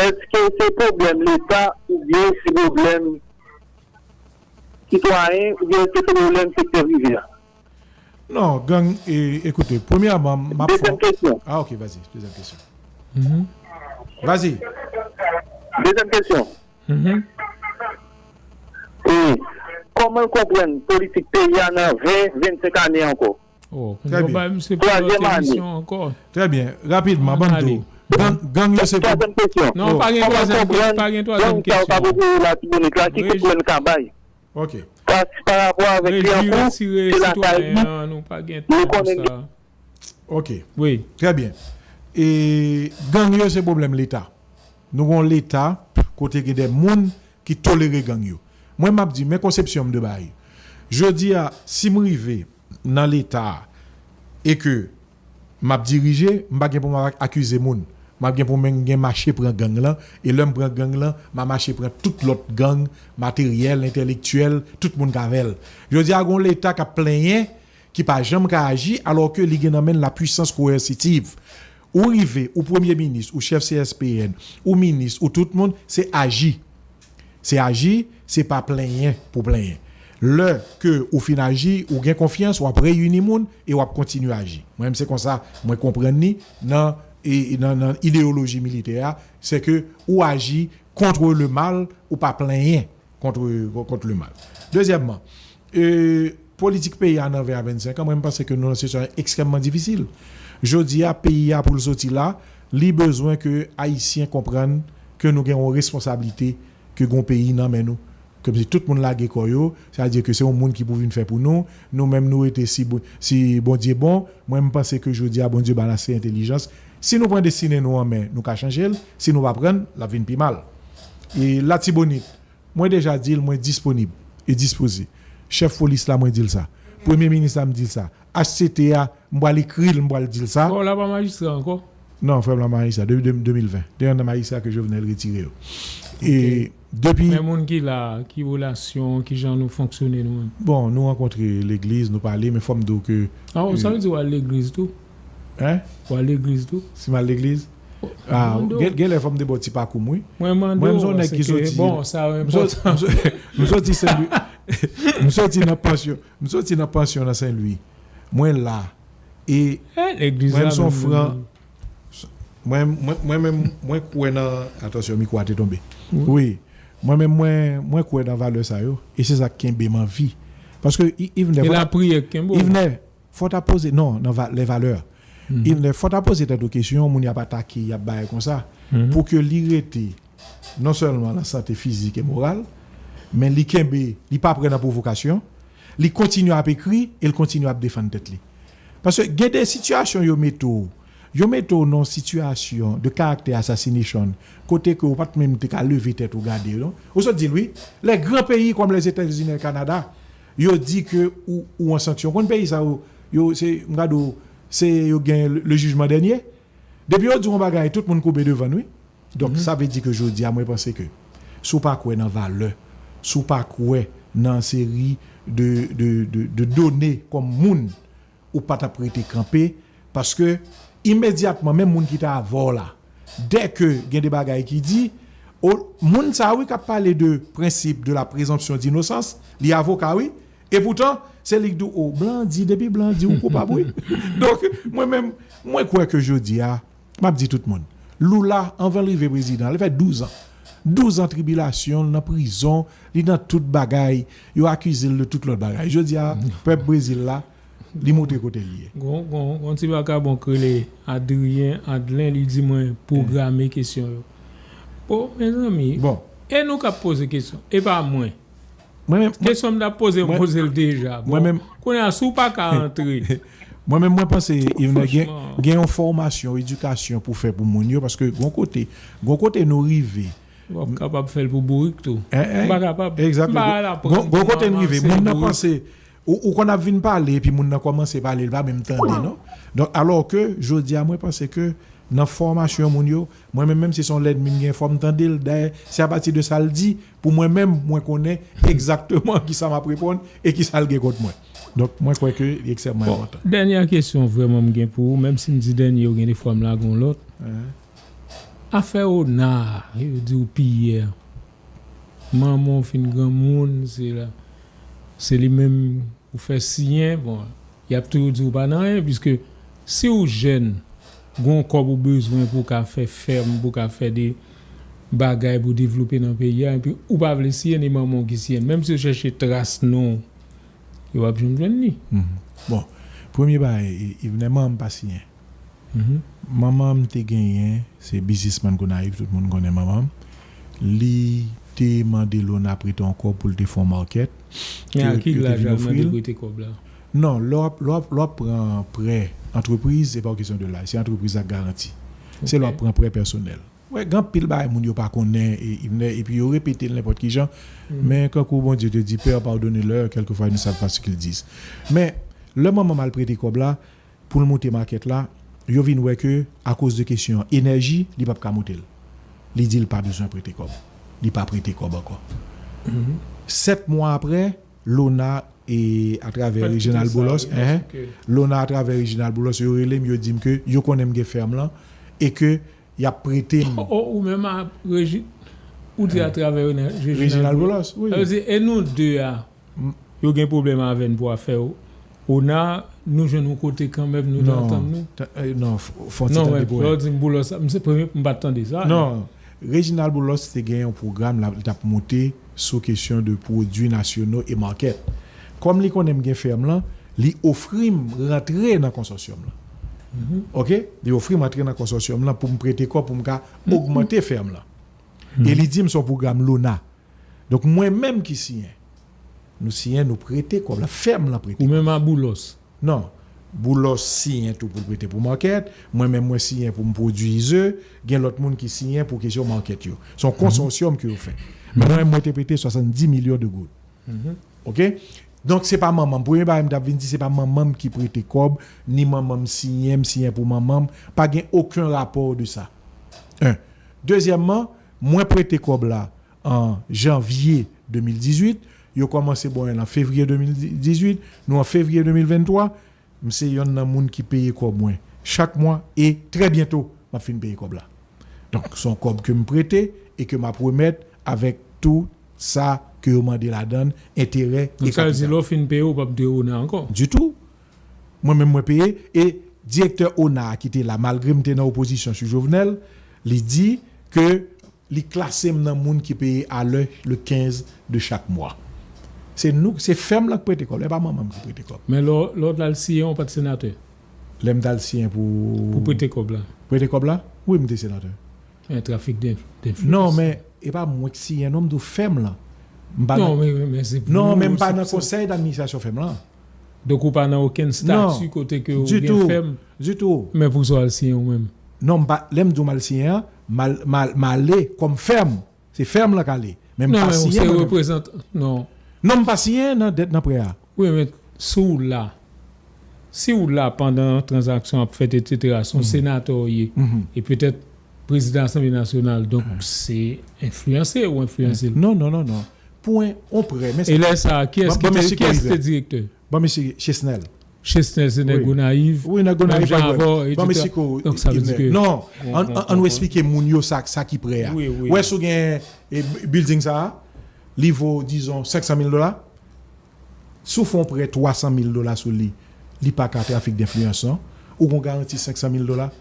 èske se pwoblèm leta oubyen se pwoblèm sitwayen oubyen èske se pwoblèm sektè prive a? Non, gang, e, ekoute, premyèman, m ap fè. Dezyèm kesyon. Ah, ok, vazi, dezyèm kesyon. Vazi. Dezyèm kesyon. E, kòman l konprann politik peyi a nan ven, vennsenk ane ankò? Oh, kounya w bay misye plizyè kesyon ankò. Trè byen. Rapidman, ban m di w. Gang, gang yo se pou. Twazyèm kesyon. Non, pa gen twazyèm kesyon. Pa gen twazyèm kesyon. Gang sa yo ka voye yo Latibonit la, ki kout men l ka bay? Ok. Pa, pa rapò avèk Lyankou, se lakay li, nou konnen li. Ok. Wi. Trè byen. E gang yo se pwoblèm Leta. Nou gen yon Leta kote gen de moun ki tolere gang yo. Mwen, m ap di, men konsepsyon m de bagay. Jodi a, si m rive nan Leta a e ke m ap dirije, m pa gen pou m akize moun. M ap gen pou m gen mache pran gang lan, e lè m pran gang lan, m a mache pran tout lòt gang, materyèl, entèlektyèl, tout moun k avè l. Jodi a, gen yon Leta k ap plenyen, ki pa janm ka aji, alò ke li gen nan men l la puissance coercitive. Ou rive, ou premye minis, ou chèf C S P N, ou minis, ou tout moun, se aji. Se aji, se pa plenyen pou plenyen. Lè ke ou fin aji, ou gen konfyans, w ap reyini moun e w ap kontinye aji. Mwen menm se konsa mwen konprann li nan, e, nan, nan ideyoloji militè a, se ke ou aji contre le mal, ou pa plenyen contre, contre le mal. Dezyèmman, e, politik peyi a nan ven a vennsenk an, mwen, m panse ke nou nan sitiyasyon ekstrèmman difisil. Jodi a, peyi a, pou l soti la, li bezwen ke Ayisyen konprann ke nou gen yon responsablite ke gen yon peyi nan men nou. Kòmsi tout moun lage kò yo, sa vle di ke se yon moun ki pou vin fè pou nou. Nou menm, nou rete si, si Bondye bon. Mwen, m panse ke jodi a, Bondye ba n ase entèlijans. Si nou pran destine nou an men, nou ka chanje l. Si nou pa pran l, l ap vin pi mal. E Latibonit, mwen deja di l, mwen disponib e dispoze. Chèf polis la, mwen di l sa. Premye minis la, m di l sa. H C T a, m pral ekri l, m pral di l sa. Frè w la pa majistra ankò? Non, frè m la majistra depi de, de mil ven. Depi nan majistra ke Jovenel retire yo. E depi. Men moun ki la, ki relasyon, ki jan nou fonksyone nou menm? Bon, nou rankontre legliz, nou pale, men fò m di w ke. Ah, sa vle di w al legliz tou? Hein? W al legliz tou? Si m al legliz? Ah, gen, gen lè fò m te ba w ti pakou m, wi. Mwen mande w, paske, bon, sa enpòtan. M soti Senlwi. M soti nan pansyon. M soti nan pansyon nan Senlwi. Mwen la. E mwen menm se yon fran. Mwen, mwen, mwen menm, mwen kwè nan, atansyon, mikwo a te tonbe. Wi. Mwen menm, mwen, mwen kwè nan valè sa yo. E se sa k kenbe m an vi. Paske, Yvener, fò ta poze, non, nan va, les valeurs. Yvener, fò ta poze tèt ou kesyon, moun y ap atake, y ap bagay konsa. Pou ke li rete non sèlman nan sante fizik e moral, men li kenbe, li pa prè nan pwovokasyon, Li kontinye ap ekri e l kontinye ap defann tèt li. Paske gen de sitiyasyon yo mete w, yo mete w nan sitiyasyon de character assassination, kote ke w pa t menm te ka leve tèt ou gade, non? Ou sot di l, wi. Lè gran peyi kòm Lèzetazini, Kanada, yo di ke ou, ou an sanksyon. Konn peyi sa yo, yo, se, m gade w, se yo gen le, le jugement dernier. Depi yo di w yon bagay, tout moun koube devan l, wi. Donk, sa vle di ke jodi a, mwen panse ke si w pa kwè nan valè, si w pa kwè nan seri de, de, de, de done kòm moun, ou pa t ap rete kanpe, paske imedyatman, menm moun ki te avè w la, dèke gen de bagay ki di, o, moun sa a, wi, k ap pale de prensip de la présomption d'innocence, li avoka, wi, e poutan, se li k di w, o, blan di, depi blan di, ou koupab, wi. Donk, mwen menm, mwen kwè ke jodi a, m ap di tout moun, Lula, anvan l rive prezidan, li fè douz an. Douz an tribilasyon, l nan prizon, li nan tout bagay, yo akize l de tout lòt bagay. Jodi a, pèp Brezil la, li montre kote l ye. Gon, gon, gon ti vakabon k rele Adrien Adlen, li di mwen pwograme kesyon yo. Bon, mezanmi, bon, e nou k ap poze kesyon, e pa mwen. Mwen menm, mwen, kesyon m t ap poze, m mwen, poze l deja. Mwen bon, menm, kounye a, si w pa ka antre, mwen menm, mwen panse, Yvner, gen, franchman, gen yon fòmasyon, edikasyon pou fè pou moun yo, paske gon kote, gon kote nou rive. W ap kapab fè l pou bourik tou. Hein, hein. M pa kapab. Exactly. M pa la pran, gon, gon kote nou rive, moun nan panse, ou, ou konn ap vin pale, epi moun nan kòmanse pale, li pa menm tande, non? Donk, alò ke, jodi a, mwen panse ke nan fòmasyon moun yo, mwen menm, menm si se yon lènmi m gen, fò m tande l. Dayè, se apati de sa l di, pou mwen menm, mwen konnen egzakteman kisa m ap reponn e kisa l gen kont mwen. Donk, mwen kwè ke li ekstrèmman enpòtan. Bon, dènyè kesyon vrèman m gen pou ou, menm si m di dènyè, ou gen de fwa m lage yon lòt. Hein? Afè Ona, yo di w piyè. Manman w fin granmoun, se la, se li menm ou fè siyen, bon, y ap toujou di w pa nan anyen, piske si w jèn, gon kòb ou bezwen pou w ka fè fèm, pou w ka fè de bagay pou w devlope nan peyi a, epi ou pa vle siyen, ni manman w ki siyen. Menm si yo chèche tras non w, yo p ap janm jwenn li. Mhm. Bon, premye bagay, Yvner, manman m pa siyen. Mhm. Manman m te genyen, se biznismann Gonayiv, tout moun konnen manman m. Li te mande Lona prete yon kòb pou l te fè yon makèt. Men a ki laj a l mande prete kòb la? Non, lè w ap, lè w ap, lè w ap pran prè antrepriz, se pa yon kesyon de laj, se antrepriz la k garanti. Se lè w ap pran prè pèsonèl. Wè, gen anpil bagay moun yo pa konnen, e, Yvner, epi yo repete l nenpòt ki jan. Men kankou Bondye te di, Père, pardonnez-leur, quelquefois ils ne savent pas ce qu'ils disent. Men, lè manman m al prete kòb la, pou l moute makèt la, yo vin wè ke, akoz de kesyon enèji, li p ap ka moute l. Li di l pa bezwen prete kòb. Li pa prete kòb ankò. Sèt mwa apre, Lona, e atravè Reginald Boulos, hein, Lona atravè Reginald Boulos, yo rele m, yo di m ke yo konnen m gen fèm lan e ke y ap prete m. O, o, ou menm a Regi-, ou di atravè Reginald Boulos, wi. Sa vle di, e nou de a, yo gen pwoblèm avè n pou afè Ona, nou jwenn yon kote kanmenm, nou te antann nou. Non, fò n ti tande pou wè. Lè w di m Boulos, m se premye m pa t tande sa. Non, Reginald Boulos te gen yon pwogram la, li t ap monte sou kesyon de pwodui nasyono e makèt. Kòm li konnen m gen fèm lan, li ofri m rantre nan konsòsyòm lan. Oke? Li ofri m rantre nan konsòsyòm lan pou m prete kòb pou m ka ogmante fèm lan. E li di m se yon pwogram Lona. Donk, mwen menm ki siyen. Nou siyen, nou prete kòb la, fèm lan prete kòb la. Ou menm a Boulos? Non. Boulos siyen tou pou l prete pou makèt. Mwen menm, mwen siyen pou m pwodui ze. Gen lòt moun ki siyen pou kesyon makèt yo. Se yon konsòsyòm ke yo fè. Mwen, mwen te prete swasanndis milyon de goud. Oke? Donk, se pa manman m. Premye bagay m t ap vin di, se pa manman m ki prete kòb, ni manman m siyen, m siyen pou manman m. Pa gen okenn rapò de sa. En. Dezyèmman, mwen prete kòb la an janvye de mil dizuit, yo kòmanse ba w l an fevriye de mil dizuit, nou an fevriye de mil venntwa, m se yonn nan moun ki peye kòb mwen chak mwa e trè byento, m ap fin peye kòb la. Donk, se yon kòb ke m prete e ke m ap remèt avèk tou sa ke yo mande ladan l, enterè e kapital. Donk, sa vle di, lè w fin peye, ou p ap dwe Ona ankò? Ditou. Mwen menm, mwen peye. E direktè Ona a ki te la, malgre m te nan opozisyon sou Jovenel, li di ke li klase m nan moun ki peye a lè le kenz de chak mwa. Se nou, se fèm lan k prete kòb, e pa manman m ki prete kòb. Men lè w, lè w t al siyen, ou pa t senatè? Lè m t al siyen pou... Pou prete kòb la? Prete kòb la? Wi, m te senatè. Men trafik d-, denfliyans. Non, men e pa mwen k siyen, non, m di w fèm lan. M pa nan, men, men, men se pou non, men m pa nan konsèy d'administrasyon fèm lan. Donk ou pa nan okenn stati kote ke ou gen fèm. Ditou. Men pou sa w al siyen ou menm. Non, m pa, lè m di w m al siyen an, m al, m al, m ale kòm fèm. Se fèm lan k ale. Men m pa siyen mwen menm. Non, men ou se reprezantan, non. Non, m pa siyen nan dèt nan prè a. Wi, men si w la, si w la pandan tranzaksyon ap fèt, etsetera, se yon senatè w ye, e petèt prezidan Asanble Nasyonal, donk se enfliyanse ou enfliyanse l. Non, non, non, non. Pou en, on prè, men e lè sa a, kiyès ki te, kiyès ki te direktè? Ban mesye Chesnel. Chesnel se nèg Gonayiv. Wi, nèg Gonayiv. Menm jan avè w, etsetera. Donk sa vle di ke non, ann, ann, ann eksplike moun yo sa, sa ki prè a. Ou wè si w gen e, building sa a, li vo, dizon, senk san mil dola. Si w fè yon prè twa san mil dola sou li, li pa ka trafik denfliyans, non. Ou gon garanti senk san mil dola.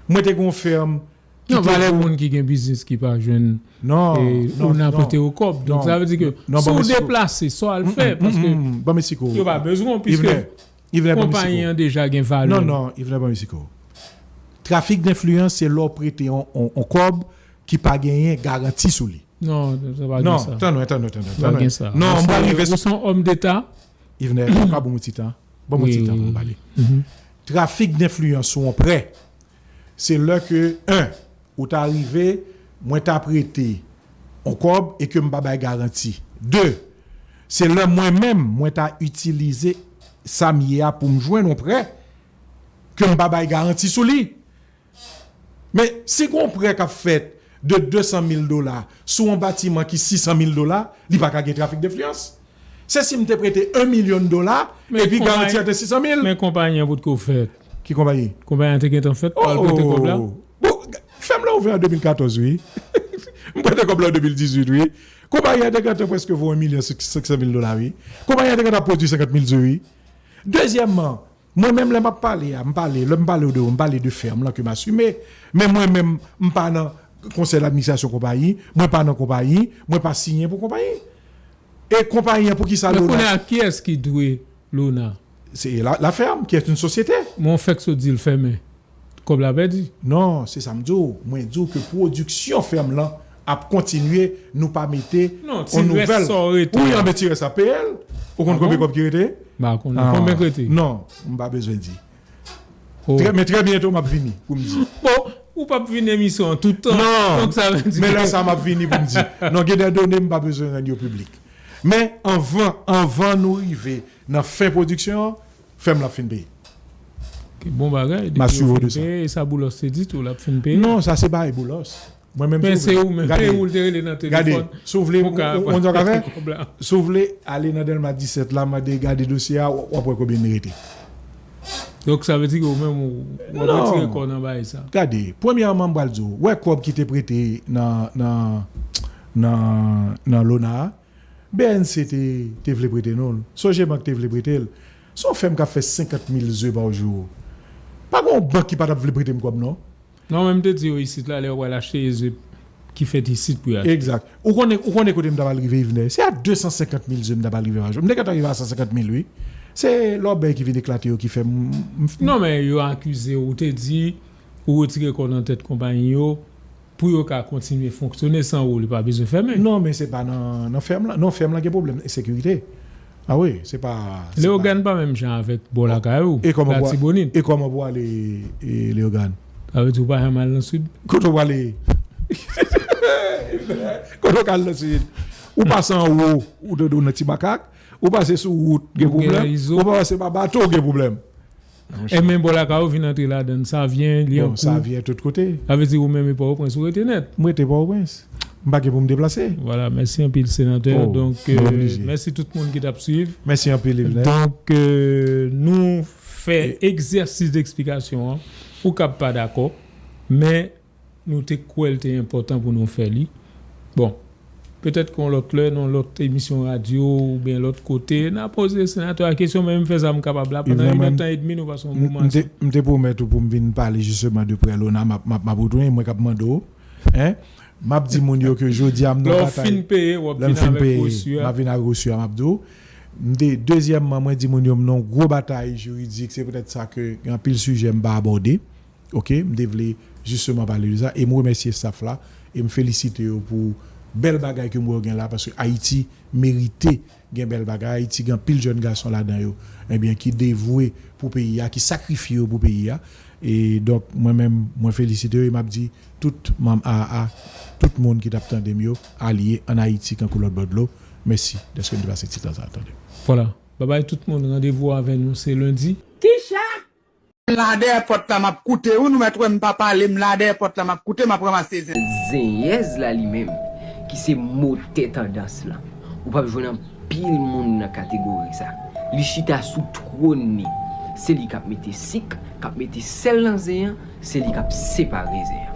Mwen te gon fèm ki te vo. Non, valè moun ki gen biznis ki pa jwenn, non, e, non, ou nan prete yo kòb. Donk sa vle di ke si w deplase, sa w al fè, paske yo pa bezwen w, piske konpayi an deja gen valè. Non, non, Yvenè, ban m eksplike w. Trafik denfliyans se lè w prete yon, yon, yon kòb ki pa genyen garanti sou li. Non, sa pa gen sa. Non, tann, tann, tann, tann. Pa gen sa. Non, m pral rive sou. Ou se yon òm deta. Yvenè, pa ban m yon ti tan. Ban m yon ti tan pou m pale. Trafik denfliyans sou yon prè, se lè ke, en, ou ta rive, mwen ta prete yon kòb e ke m pa bay garanti. De, se lè mwen menm, mwen ta itilize sa m ye a pou m jwenn yon prè ke m pa bay garanti sou li. Men si gon prè k ap fèt de de san mil dola sou yon batiman ki sis san mil dola, li pa ka gen trafik denfliyans. Se si m te prete yon milyon dola, epi garanti an te sis san mil. Men konpayi an potko fèt. Ki konpayi? Konpayi an te gentan fèt, pou al prete kòb la. Bon, fèm lan ouvè an de mil katòz, wi. M prete kòb la an de mil dizuit, wi. Konpayi an te gentan prèske vo yon milyon senk san mil dola, wi. Konpayi an te gentan pwodui senkant mil zo, wi. Dezyèmman, mwen menm, lè m ap pale a, m pale, lè m pale w de, m pale de fèm lan ke m asime, men mwen menm, m pa nan konsèy d'administrasyon konpayi, mwen pa nan konpayi, mwen pa siyen pou konpayi. E konpayi an, poukisa Lona? Men kounye a, kiyès ki dwe Lona? Se la, la fèm, ki est une société. Men w fèk sot di l fèmen. Kòb la pèdi. Non, se sa m di w. Mwen di w ke pwodiksyon fèm lan ap kontinye, nou pa mete yon nouvèl. Ti rès sa w rete. Wi, anben ti rès la peye l. Ou konn konbyen kòb ki rete? M pa konnen. Konbyen k rete? Non, m pa bezwen di. Trè, men trè byento, m ap vini pou m di. Bon, ou p ap vin emisyon an tout tan. Non, donk sa vle di men lè sa m ap vini pou m di. Non, gen de done m pa bezwen rann yo piblik. Men anvan, anvan nou rive nan fen pwodiksyon an, fèm lan ap fin peye. Bon bagay, depi yo fin peye, e sa Boulos te di tou, l ap fin peye. Non, sa se bagay Boulos. Mwen menm, men se ou menm, se ou l te rele nan telefòn. Gade, si w vle, ou konn sa w ka fè? Si w vle, ale nan Dèlma disèt la, mande gade dosye a, w ap wè konbyen li rete. Donk, sa vle di ke ou menm, ou, w ap retire kò w nan bagay sa. Gade, premyèman, m pral di w, wè kòb ki te prete nan, nan, nan, nan Lona a, B N C te, te vle prete nou l. Sogebank te vle prete l. Se yon fèm k ap fè senkant mil ze pa jou. Pa gen yon bank ki pa t ap vle prete m kòb, non. Non, men m te di yo isit la, lè yo pral achte, e ze ki fèt isit pou yo achte. Egzak. Ou konnen, ou konnen kote m ta pral rive, Yvenè? Se a de san senkant mil ze m ta pral rive pa jou. M te gentan rive a san senkant mil, wi. Se lòbèy ki vin eklate yo ki fè m, m, m. Non, men yo akize w, ou te di, ou retire kò w nan tèt konpayi yo, pou yo ka kontinye fonksyone san ou, li pa bezwen fèmen. Non, men se pa nan, nan fèm lan. Non, fèm lan gen pwoblèm ensekirite. A wi, se pa, se pa. Leyogàn pa menm jan avèk bò lakay ou, Latibonit. E kòman pou ale, e, Leyogàn? Sa vle di ou pa janm al nan sid? Kote w prale? Kote w ka al nan sid? Ou pase anwo, ou nan, ou nan Ti Makak, ou pase sou wout, gen pwoblèm. Ou pa pase pa bato, gen pwoblèm. Monchè. E men bò lakay ou vin antre ladan l, Savyen, Lyankou. Bon, Savyen tout kote. Sa vle di ou menm e Pòtoprens ou rete nèt. M rete Pòtoprens. M pa gen pou m deplase. Vwala, mèsi anpil, senatè. Donk, mèsi tout moun ki t ap swiv. Mèsi anpil, Yvenè. Donk, euh, nou fè egzèsis deksplikasyon an. Ou kab pa dakò, men nou te kwè l te enpòtan pou nou fè li. Bon, petèt ke yon lòt lè, nan yon lòt emisyon radyo oubyen lòt kote, n a poze senatè a kesyon, men m fè sa m kapab la. Pandan inèdtan edmi, nou pase yon bon moman ansanm. M te, m te pwomèt ou pou m vin pale jisteman de prè Lona, m ap, m ap, m ap retounen, mwen k ap mande w. Hein? M ap di moun yo ke jodi a m nan batay. Lè w fin peye, w ap vin avèk resu a. M ap vin avèk resu a, m ap di w. M te, dezyèmman, mwen di moun yo m nan yon gwo batay jiridik, se poutèt sa ke gen anpil sijè m pa abòde. Oke, m te vle jisteman pale de sa e m remèsye staff la e m felisite yo pou Bèl bagay ke m wè w gen la, paske Ayiti merite gen bèl bagay. Ayiti gen anpil jèn gason ladan yo, ebyen, ki devwe pou peyi a, ki sakrifye yo pou peyi a. E donk, mwen menm, mwen felisite yo e m ap di tout manm A A, tout moun ki t ap tande m yo, alye ann Ayiti kankou lòt bò dlo. Mèsi dèske n te pase ti tan sa a tande m. Vwala. Babay tout moun, randevou avè nou se lendi. Kicha! M la dèyè pòt la, m ap koute. Wi, nou mèt wè m pa pale, m la dèyè pòt la, m ap koute, m ap ranmase zen. Zenyèz la li menm, ki se motè tandans lan. Ou p ap jwenn anpil moun nan kategori sa. Li chita sou twòn li. Se li k ap mete sik, k ap mete sèl nan zen an, se li k ap separe zen an.